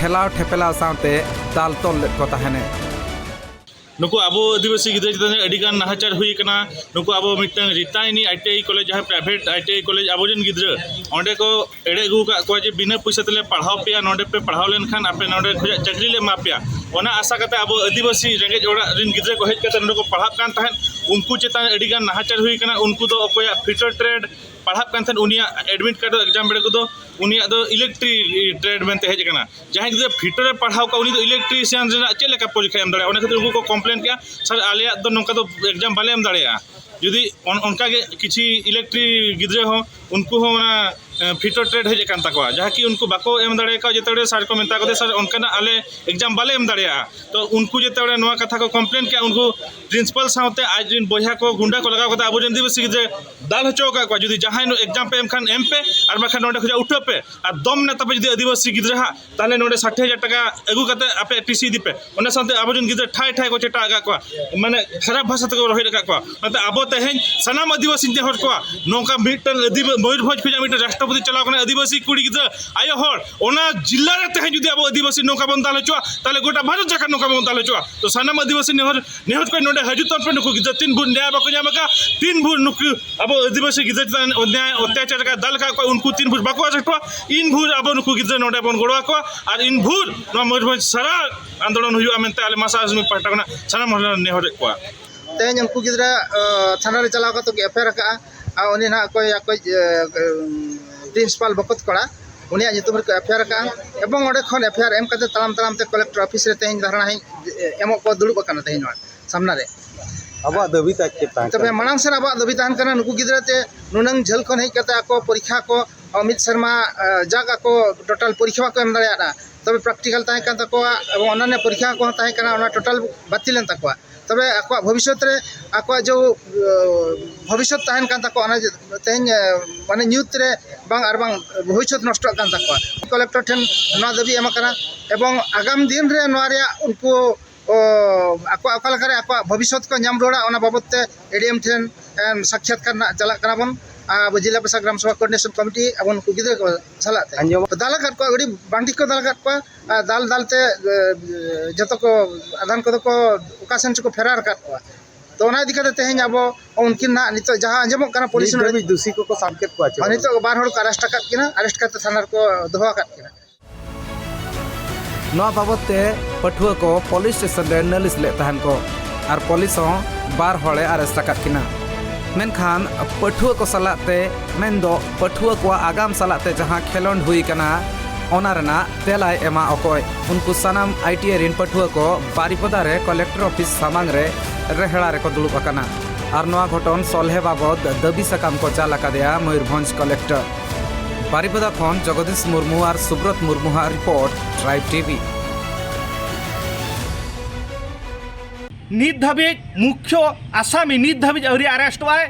ᱴᱷᱮᱞᱟᱣ ᱴᱷᱮᱯᱮᱞᱟᱣ ᱥᱟᱶᱛᱮ ᱫᱟᱞ ᱛᱚᱞ ᱞᱮᱫ ᱠᱚ ᱛᱟᱦᱮᱸᱱᱮ᱾ ᱱᱩᱠᱩ ᱟᱵᱚ ᱟᱹᱫᱤᱵᱟᱹᱥᱤ ᱜᱤᱫᱽᱨᱟᱹ ᱪᱮᱛᱟᱱ ᱨᱮ ᱟᱹᱰᱤ ᱜᱟᱱ ᱱᱟᱦᱟᱪᱟᱨ ᱦᱩᱭ ᱟᱠᱟᱱᱟ᱾ ᱱᱩᱠᱩ ᱟᱵᱚ ᱢᱤᱫᱴᱟᱝ ᱨᱤᱴᱟᱭᱱᱤ ᱟᱭ ᱴᱤ ᱟᱭ ᱠᱚᱞᱮᱡᱽ, ᱡᱟᱦᱟᱸ private I T I college, ᱟᱵᱚᱨᱮᱱ ᱜᱤᱫᱽᱨᱟᱹ ᱚᱸᱰᱮ ᱠᱚ ᱮᱲᱮ ᱟᱹᱜᱩ ᱟᱠᱟᱫ ᱠᱚᱣᱟ ᱡᱮ ᱵᱤᱱᱟᱹ ᱯᱚᱭᱥᱟ ᱛᱮᱞᱮ ᱯᱟᱲᱦᱟᱣ ᱯᱮᱭᱟ, ᱱᱚᱰᱮ ᱯᱮ ᱯᱟᱲᱦᱟᱣ ᱞᱮᱱᱠᱷᱟᱱ ᱟᱯᱮ ᱱᱚᱰᱮ ᱠᱷᱚᱱᱟᱜ ᱪᱟᱹᱠᱨᱤ ᱞᱮ ᱮᱢᱟ ᱯᱮᱭᱟ᱾ ᱚᱱᱟ ᱟᱥᱟ ᱠᱟᱛᱮ ᱟᱵᱚ ᱟᱹᱫᱤᱵᱟᱹᱥᱤ ᱨᱮᱸᱜᱮᱡ ᱚᱲᱟᱜ ᱨᱮᱱ ᱜᱤᱫᱽᱨᱟᱹ ᱠᱚ ᱦᱮᱡ ᱠᱟᱛᱮ ᱱᱚᱰᱮ ᱠᱚ ᱯᱟᱲᱦᱟᱜ ᱠᱟᱱ ᱛᱟᱦᱮᱸᱫ, ᱩᱱᱠᱩ ᱪᱮᱛᱟᱱ ᱨᱮ ᱟᱹᱰᱤ ᱜᱟᱱ ᱱᱟᱦᱟᱪᱟᱨ ᱦᱩᱭ ᱟᱠᱟᱱᱟ᱾ ᱩᱱᱠᱩ ᱫᱚ ᱚᱠᱚᱭᱟᱜ ᱯᱷᱤᱴᱟᱨ ᱴᱨᱮᱰ ᱯᱟᱲᱦᱟᱜ ᱠᱟᱱ ᱛᱟᱦᱮᱸᱫ, ᱩᱱᱤᱭᱟᱜ ᱮᱰᱢᱤᱴ ᱠᱟᱨᱰ ᱫᱚ ᱮᱠᱡᱟᱢ ᱵᱮᱲᱮ ᱠᱚᱫᱚ ᱩᱱᱤᱭᱟᱜ ᱫᱚ ᱤᱞᱮᱠᱴᱨᱤ ᱴᱨᱮᱰ ᱢᱮᱱᱛᱮ ᱦᱮᱡ ᱟᱠᱟᱱᱟ᱾ ᱡᱟᱦᱟᱸᱭ ᱜᱤᱫᱽᱨᱟᱹ ᱯᱷᱤᱴᱟᱨ ᱮ ᱯᱟᱲᱦᱟᱣ ᱠᱚᱣᱟ, ᱩᱱᱤ ᱫᱚ ᱤᱞᱮᱠᱴᱨᱤᱥᱤᱭᱟᱱ ᱨᱮᱱᱟᱜ ᱪᱮᱫ ᱞᱮᱠᱟ ᱯᱚᱨᱤᱠᱠᱷᱟᱭ ᱮᱢ ᱫᱟᱲᱮᱭᱟᱜᱼᱟ? ᱚᱱᱟ ᱠᱷᱟᱹᱛᱤᱨ ᱩᱱᱠᱩ ᱠᱚ ᱠᱚᱢᱯᱞᱮᱱ ᱠᱮᱜᱼᱟ, "ᱥᱟᱨ, ᱟᱞᱮᱭᱟᱜ ᱫᱚ ᱱᱚᱝᱠᱟ ᱫᱚ ᱮᱠᱡᱟᱢ ᱵᱟᱞᱮ ᱮᱢ ᱫᱟᱲᱮᱭᱟᱜᱼᱟ᱾" ᱡᱩᱫᱤ ᱚᱱ-, ᱚᱱᱠᱟ ᱜᱮ ᱠᱤᱪᱷᱤ ᱤᱞᱮᱠᱴᱨᱤ ᱜᱤᱫᱽᱨᱟᱹ ᱦᱚᱸ, ᱩᱱᱠᱩ ᱦᱚᱸ ᱚᱱᱟ ᱯᱷᱤᱴᱳ ᱴᱨᱮᱰ ᱦᱮᱡ ᱟᱠᱟᱱ ᱛᱟᱠᱚᱣᱟ, ᱡᱟᱦᱟᱸ ᱠᱤ ᱩᱱᱠᱩ ᱵᱟᱠᱚ ᱮᱢ ᱫᱟᱲᱮ ᱠᱟᱣᱟ᱾ ᱡᱮᱛᱮ ᱥᱟᱨ ᱠᱚ ᱢᱮᱛᱟ ᱠᱚᱫᱮ, "ᱥᱟᱨ, ᱚᱱᱠᱟᱱᱟᱜ ᱟᱞᱮ ᱮᱠᱡᱟᱢ ᱵᱟᱞᱮ ᱮᱢ ᱫᱟᱲᱮᱭᱟᱜᱼᱟ᱾" ᱛᱚ ᱩᱱᱠᱩ ᱡᱮᱛᱮ ᱱᱚᱣᱟ ᱠᱟᱛᱷᱟ ᱠᱚ ᱠᱚᱢᱯᱞᱮᱱ ᱠᱮᱜᱼᱟ, ᱩᱱᱠᱩ ᱯᱨᱤᱱᱥᱤᱯᱟᱞ ᱥᱟᱶᱛᱮ ᱟᱡ ᱨᱮᱱ ᱵᱚᱭᱦᱟ ᱠᱚ ᱜᱩᱱᱰᱟ ᱠᱚ ᱞᱟᱜᱟᱣ ᱠᱟᱛᱮ ᱟᱵᱚ ᱨᱮᱱ ᱟᱹᱫᱤᱵᱟᱹᱥᱤ ᱜᱤᱫᱽᱨᱟᱹ ᱫᱟᱞ ᱦᱚᱪᱚ ᱟᱠᱟᱫ ᱠᱚᱣᱟ, "ᱡᱩᱫᱤ ᱡᱟᱦᱟᱸᱭ ᱮᱠᱡᱟᱢ ᱯᱮ ᱮᱢ ᱠᱷᱟᱱ ᱮᱢ ᱯᱮ, ᱟᱨ ᱵᱟᱠᱷᱟᱱ ᱱᱚᱸᱰᱮ ᱠᱷᱚᱱᱟᱜ ᱩᱴᱷᱟᱹᱜ ᱯᱮ, ᱟᱨ ᱫᱚᱢ ᱢᱮᱱᱟᱜ ᱛᱟᱯᱮ ᱡᱩᱫᱤ ᱟᱹᱫᱤᱵᱟᱹᱥᱤ ᱜᱤᱫᱽᱨᱟᱹ ᱦᱟᱸᱜ, ᱛᱟᱦᱚᱞᱮ ᱱᱚᱸᱰᱮ ᱥᱟᱴᱷᱤ ᱦᱟᱡᱟᱨ ᱴᱟᱠᱟ ᱟᱹᱜᱩ ᱠᱟᱛᱮ ᱟᱯᱮ ᱴᱤᱥᱤ ᱤᱫᱤ ᱯᱮ᱾" ᱚᱱᱟ ᱥᱟᱶᱛᱮ ᱟᱵᱚ ᱨᱮᱱ ᱜᱤᱫᱽᱨᱟᱹ ᱴᱷᱟᱭ ᱴᱷᱟᱭ ᱠᱚ ᱪᱮᱴᱟᱜ ᱟᱠᱟᱫ ᱠᱚᱣᱟ, ᱢᱟᱱᱮ ᱠᱷᱟᱨᱟᱯ ᱵᱷᱟᱥᱟ ᱛᱮᱠᱚ ᱨᱚᱦᱮᱫ ᱟᱠᱟᱫ ᱠᱚᱣᱟ᱾ ᱚᱱᱟᱛᱮ ᱟᱵᱚ ᱛᱮᱦᱮᱧ ᱥᱟᱱᱟᱢ ᱟᱹᱫᱤᱵᱟᱹᱥᱤᱧ ᱱᱮᱦᱚᱨ ᱠᱚᱣᱟ, ᱱᱚᱝᱠᱟ ᱢᱤᱫᱴᱟᱝ ᱟᱹᱫᱤᱵᱟᱹ-, ᱢᱚᱭᱩᱨᱵᱷᱚᱸᱡᱽ ᱠᱷᱚᱱᱟᱜ ᱢᱤᱫᱴᱟᱝ ᱨᱟᱥᱴᱨᱚᱯᱚᱛᱤ ᱪᱟᱞᱟᱣ ᱠᱟᱱᱟ ᱟᱹᱫᱤᱵᱟᱹᱥᱤ ᱠᱩᱲᱤ ᱜᱤᱫᱽᱨᱟᱹ, ᱟᱭᱳ ᱦᱚᱲ, ᱚᱱᱟ ᱡᱤᱞᱟ ᱨᱮ ᱛᱮᱦᱮᱧ ᱡᱩᱫᱤ ᱟᱵᱚ ᱟᱹᱫᱤᱵᱟᱹᱥᱤ ᱱᱚᱝᱠᱟ ᱵᱚᱱ ᱫᱟᱞ ᱦᱚᱪᱚᱣᱟ, ᱛᱟᱦᱚᱞᱮ ᱜᱚᱴᱟ ᱵᱷᱟᱨᱚᱛ ᱡᱟᱠᱟᱛ ᱱᱚᱝᱠᱟ ᱵᱚᱱ ᱫᱟᱞ ᱦᱚᱪᱚᱣᱟ᱾ ᱛᱚ ᱥᱟᱱᱟᱢ ᱟᱹᱫᱤᱵᱟᱹᱥᱤ ᱱᱮᱦᱚᱨ, ᱱᱮᱦᱚᱨ ᱠᱚ ᱱᱚᱰᱮ ᱦᱤᱡᱩᱜ ᱛᱟᱵᱚᱱ ᱯᱮ, ᱱᱩᱠᱩ ᱜᱤᱫᱽᱨᱟᱹ ᱛᱤᱱ ᱵᱷᱳᱨ ᱱᱮᱭᱟᱭ ᱵᱟᱠᱚ ᱧᱟᱢ ᱟᱠᱟᱫ, ᱛᱤᱱ ᱵᱷᱳᱨ ᱱᱩᱠᱩ ᱟᱵᱚ ᱟᱹᱫᱤᱵᱟᱹᱥᱤ ᱜᱤᱫᱽᱨᱟᱹ ᱪᱮᱛᱟᱱ ᱚᱱᱭᱟᱭ ᱚᱛᱛᱟᱪᱟᱨ ᱟᱠᱟᱫ, ᱫᱟᱞ ᱟᱠᱟᱫ ᱠᱚᱣᱟ, ᱩᱱᱠᱩ ᱛᱤᱱ ᱵᱷᱳᱨ ᱵᱟᱠᱚ ᱟᱨᱮᱥᱴ ᱠᱚᱣᱟ, ᱤᱱ ᱵᱷᱳᱨ ᱟᱵᱚ ᱱᱩᱠᱩ ᱜᱤᱫᱽᱨᱟᱹ ᱱᱚᱰᱮ ᱵᱚᱱ ᱜᱚᱲᱚ ᱟᱠᱚᱣᱟ᱾ ᱟᱨ ᱤᱱ ᱵᱷᱳᱨ ᱱᱚᱣᱟ ᱢᱚᱭᱩᱨᱵᱷᱚᱸᱡᱽ ᱥᱟᱨᱟ ᱟᱱᱫᱳᱞᱚᱱ ᱦᱩᱭᱩᱜᱼᱟ ᱢᱮᱱᱛᱮ ᱟᱞᱮ ᱢᱟᱥᱟ ᱟᱥᱢᱤ ᱯᱟᱦᱴᱟ ᱠᱷᱚᱱᱟᱜ ᱥᱟᱱᱟᱢ ᱦᱚᱲ ᱞᱮ ᱱᱮᱦᱚᱨᱮᱫ ᱠᱚᱣᱟ᱾ ᱛᱮᱦᱮᱧ ᱩᱱᱠᱩ ᱜᱤᱫᱽᱨᱟᱹ, ᱟᱸ, ᱛᱷᱟᱱᱟ ᱨᱮ ᱪᱟᱞᱟᱣ ᱠᱟᱛᱮ ᱠᱚ ᱮᱯᱷ ᱟᱭ ᱟᱨ ᱟᱠᱟᱫᱼᱟ᱾ ᱟᱨ ᱩᱱᱤ ᱱᱟᱦᱟᱜ ᱚᱠᱚᱭ, ᱟᱠᱚᱭᱤᱡ, ᱟᱸ, ᱯᱨᱤᱱᱥᱤᱯᱟᱞ ᱵᱚᱠᱚᱛ ᱠᱚᱲᱟ, ᱩᱱᱤᱭᱟᱜ ᱧᱩᱛᱩᱢ ᱨᱮᱠᱚ ᱮᱯᱷ ᱟᱭ ᱟᱨ ᱟᱠᱟᱫᱼᱟ᱾ ᱮᱵᱚᱝ ᱚᱸᱰᱮ ᱠᱷᱚᱱ ᱮᱯᱷ ᱟᱭ ᱟᱨ ᱮᱢ ᱠᱟᱛᱮ ᱛᱟᱲᱟᱢ ᱛᱟᱲᱟᱢ ᱛᱮ ᱠᱚᱞᱮᱠᱴᱚᱨ ᱚᱯᱷᱤᱥ ᱨᱮ ᱛᱮᱦᱮᱧ ᱫᱷᱟᱨᱱᱟ ᱦᱮᱡ, ᱮᱢᱚᱜ ᱠᱚ ᱫᱩᱲᱩᱵ ᱟᱠᱟᱱᱟ ᱛᱮᱦᱮᱧ ᱱᱚᱣᱟ ᱥᱟᱢᱱᱟ ᱨᱮ᱾ ᱟᱵᱚᱣᱟᱜ ᱫᱟᱹᱵᱤ ᱛᱟᱦᱮᱸ ᱠᱟᱱ ᱛᱚᱵᱮ ᱛᱟᱦᱮᱸ ᱢᱟᱲᱟᱝ ᱥᱮᱫ ᱟᱵᱚᱣᱟᱜ ᱫᱟᱹᱵᱤ ᱛᱟᱦᱮᱱ ᱠᱟᱱᱟ, ᱱᱩᱠᱩ ᱜᱤᱫᱽᱨᱟᱹ ᱛᱮ ᱱᱩᱱᱟᱹᱝ ᱡᱷᱟᱹᱞ ᱠᱷᱚᱱ ᱦᱮᱡ ᱠᱟᱛᱮ ᱟᱠᱚ ᱯᱚᱨᱤᱠᱠᱷᱟ ᱠᱚ, ᱢᱤᱫ ᱥᱮᱨᱢᱟ, ᱟᱸ, ᱡᱟᱠ ᱟᱠᱚ ᱴᱳᱴᱟᱞ ᱯᱚᱨᱤᱠᱠᱷᱟ ᱵᱟᱠᱚ ᱮᱢ ᱫᱟᱲᱮᱭᱟᱜᱼᱟ, ᱛᱚᱵᱮ ᱯᱨᱮᱠᱴᱤᱠᱟᱞ ᱛᱟᱦᱮᱸ ᱠᱟᱱ ᱛᱟᱠᱚᱣᱟ ᱮᱵᱚᱝ ᱚᱱᱱᱟᱱᱱᱚ ᱯᱚᱨᱤᱠᱠᱷᱟ ᱠᱚᱦᱚᱸ ᱛᱟᱦᱮᱸ ᱠᱟᱱᱟ, ᱚᱱᱟ ᱴᱳᱴᱟᱞ ᱵᱟᱹᱛᱤᱞ ᱮᱱ ᱛᱟᱠᱚᱣᱟ᱾ ᱛᱚᱵᱮ ᱟᱠᱚᱣᱟᱜ ᱵᱷᱚᱵᱤᱥᱥᱚᱛ ᱨᱮ, ᱟᱠᱚᱣᱟᱜ ᱡᱮ, ᱟᱸ, ᱵᱷᱚᱵᱤᱥᱥᱚᱛ ᱛᱟᱦᱮᱱ ᱠᱟᱱ ᱛᱟᱠᱚᱣᱟ, ᱚᱱᱟ ᱡᱮ ᱛᱮᱦᱮᱧ, ᱟᱸ, ᱢᱟᱱᱮ ᱧᱩᱛ ᱨᱮ ᱵᱟᱝ, ᱟᱨ ᱵᱟᱝ ᱵᱷᱚᱵᱤᱥᱥᱚᱛ ᱱᱚᱥᱴᱚᱜ ᱠᱟᱱ ᱛᱟᱠᱚᱣᱟ᱾ ᱠᱚᱞᱮᱠᱴᱚᱨ ᱴᱷᱮᱱ ᱱᱚᱣᱟ ᱫᱟᱹᱵᱤ ᱮᱢ ᱟᱠᱟᱱᱟ ᱮᱵᱚᱝ ᱟᱜᱟᱢ ᱫᱤᱱ ᱨᱮ ᱱᱚᱣᱟ ᱨᱮᱭᱟᱜ ᱩᱱᱠᱩ ᱚ, ᱟᱠᱚ ᱚᱠᱟ ᱞᱮᱠᱟᱨᱮ ᱟᱠᱚᱣᱟᱜ ᱵᱷᱚᱵᱤᱥᱥᱚᱛ ᱠᱚ ᱧᱟᱢ ᱨᱩᱣᱟᱹᱲᱟ, ᱚᱱᱟ ᱵᱟᱵᱚᱛ ᱛᱮ ᱮ ᱰᱤ ᱮᱢ ᱴᱷᱮᱱ, ᱮᱢ, ᱥᱟᱠᱠᱷᱟᱛᱠᱟᱨ ᱨᱮᱱᱟᱜ ᱪᱟᱞᱟᱜ ᱠᱟᱱᱟ ᱵᱚᱱ᱾ ᱟᱨ ᱟᱵᱚ ᱡᱤᱞᱟ ᱯᱨᱚᱥᱟᱥᱚᱠ ᱜᱨᱟᱢ ᱥᱚᱵᱷᱟ ᱠᱳᱚᱨᱰᱤᱱᱮᱥᱚᱱ ᱠᱚᱢᱤᱴᱤ ᱟᱵᱚ ᱱᱩᱠᱩ ᱜᱤᱫᱽᱨᱟᱹ ᱠᱚ ᱥᱟᱞᱟᱜ ᱛᱮ ᱟᱸᱡᱚᱢ᱾ ᱫᱟᱞ ᱟᱠᱟᱫ ᱠᱚᱣᱟ, ᱟᱹᱰᱤ ᱵᱟᱝᱴᱷᱤᱠ ᱠᱚ ᱫᱟᱞ ᱟᱠᱟᱫ ᱠᱚᱣᱟ᱾ ᱟᱨ ᱫᱟᱞ ᱫᱟᱞ ᱛᱮ, ᱮ, ᱡᱚᱛᱚ ᱠᱚ, ᱟᱫᱷᱟᱱ ᱠᱚᱫᱚ ᱠᱚ ᱚᱠᱟ ᱥᱮᱱ ᱪᱚᱠᱚ ᱯᱷᱮᱨᱟᱨ ᱟᱠᱟᱫ ᱠᱚᱣᱟ᱾ ᱛᱚ, ᱚᱱᱟ ᱤᱫᱤ ᱠᱟᱛᱮ ᱛᱮᱦᱮᱧ ᱟᱵᱚ ᱩᱱᱠᱤᱱ ᱱᱟᱦᱟᱜ ᱱᱤᱛᱚᱜ ᱡᱟᱦᱟᱸ ᱟᱸᱡᱚᱢᱚᱜ ᱠᱟᱱᱟ, ᱯᱩᱞᱤᱥ ᱱᱤᱛ ᱱᱚᱰᱮ ᱫᱷᱟᱹᱵᱤᱡ ᱫᱩᱥᱤ ᱠᱚᱠᱚ ᱥᱟᱵ ᱠᱮᱫ ᱠᱚᱣᱟ ᱪᱮ ᱟᱨ ᱵᱟᱝ? ᱱᱤᱛᱚᱜ ᱵᱟᱨ ᱦᱚᱲ ᱠᱚ ᱟᱨᱮᱥᱴ ᱟᱠᱟᱫ ᱠᱤᱱᱟ, ᱟᱨᱮᱥᱴ ᱠᱟᱛᱮ ᱛᱷᱟᱱᱟ ᱨᱮᱠᱚ ᱫᱚᱦᱚ ᱟᱠᱟᱫ ᱠᱤᱱᱟ᱾ ᱱᱚᱣᱟ ᱵᱟᱵᱚᱛ ᱛᱮ ᱯᱟᱹᱴᱷᱩᱣᱟᱹ ᱠᱚ ᱯᱩᱞᱤᱥ ᱥᱴᱮᱥᱚᱱ ᱨᱮ ᱱᱟᱹᱞᱤᱥ ᱞᱮᱫ ᱛᱟᱦᱮᱱ ᱠᱚ ᱟᱨ ᱯᱩᱞᱤᱥ ᱦᱚᱸ ᱵᱟᱨ ᱦᱚᱲᱮ ᱟᱨᱮᱥᱴ ᱟᱠᱟᱫ ᱠᱤᱱᱟ᱾ ᱢᱮᱱᱠᱷᱟᱱ ᱯᱟᱹᱴᱷᱩᱣᱟᱹ ᱠᱚ ᱥᱟᱞᱟᱜ ᱛᱮ, ᱢᱮᱱᱫᱚ ᱯᱟᱹᱴᱷᱩᱣᱟᱹ ᱠᱚᱣᱟᱜ ᱟᱜᱟᱢ ᱥᱟᱞᱟᱜ ᱛᱮ ᱡᱟᱦᱟᱸ ᱠᱷᱮᱞᱳᱸᱰ ᱦᱩᱭ ᱠᱟᱱᱟ, ᱚᱱᱟ ᱨᱮᱱᱟᱜ ᱛᱮᱞᱟᱭ ᱮᱢᱟ ᱚᱠᱚᱭ? ᱩᱱᱠᱩ ᱥᱟᱱᱟᱢ ᱟᱭ ᱴᱤ ᱟᱭ ᱨᱤᱱ ᱯᱟᱹᱴᱷᱩᱣᱟᱹ ᱠᱚ ᱵᱟᱨᱤᱯᱚᱫᱟ ᱨᱮ ᱠᱚᱞᱮᱠᱴᱚᱨ ᱚᱯᱷᱤᱥ ᱥᱟᱢᱟᱝ ᱨᱮ ᱨᱮᱦᱲᱟ ᱨᱮᱠᱚ ᱫᱩᱲᱩᱵ ᱟᱠᱟᱱᱟ ᱟᱨ ᱱᱚᱣᱟ ᱜᱷᱚᱴᱚᱱ ᱥᱚᱞᱦᱮ ᱵᱟᱵᱚᱛ ᱫᱟᱹᱵᱤ ᱥᱟᱠᱟᱢ ᱠᱚ ᱪᱟᱞ ᱟᱠᱟᱫᱮᱭᱟ ᱢᱚᱭᱩᱨᱵᱷᱚᱸᱡᱽ ᱠᱚᱞᱮᱠᱴᱚᱨ᱾ ᱵᱟᱨᱤᱯᱟᱫᱟ ᱠᱷᱚᱱ ᱡᱚᱜᱚᱫᱤᱥ ᱢᱩᱨᱢᱩ ᱟᱨ ᱥᱩᱵᱨᱚᱛ ᱢᱩᱨᱢᱩ ᱦᱟᱜ ᱨᱤᱯᱳᱨᱴ, ᱴᱨᱟᱭᱤᱵᱽ ᱴᱤᱵᱷᱤ᱾ ᱱᱤᱛ ᱫᱷᱟᱹᱵᱤᱡ ᱢᱩᱠᱷᱭᱚ ᱟᱥᱟᱢᱤ ᱱᱤᱛ ᱫᱷᱟᱹᱵᱤᱡ ᱟᱹᱣᱨᱤ ᱟᱨᱮᱥᱴᱚᱜᱼᱟᱭ᱾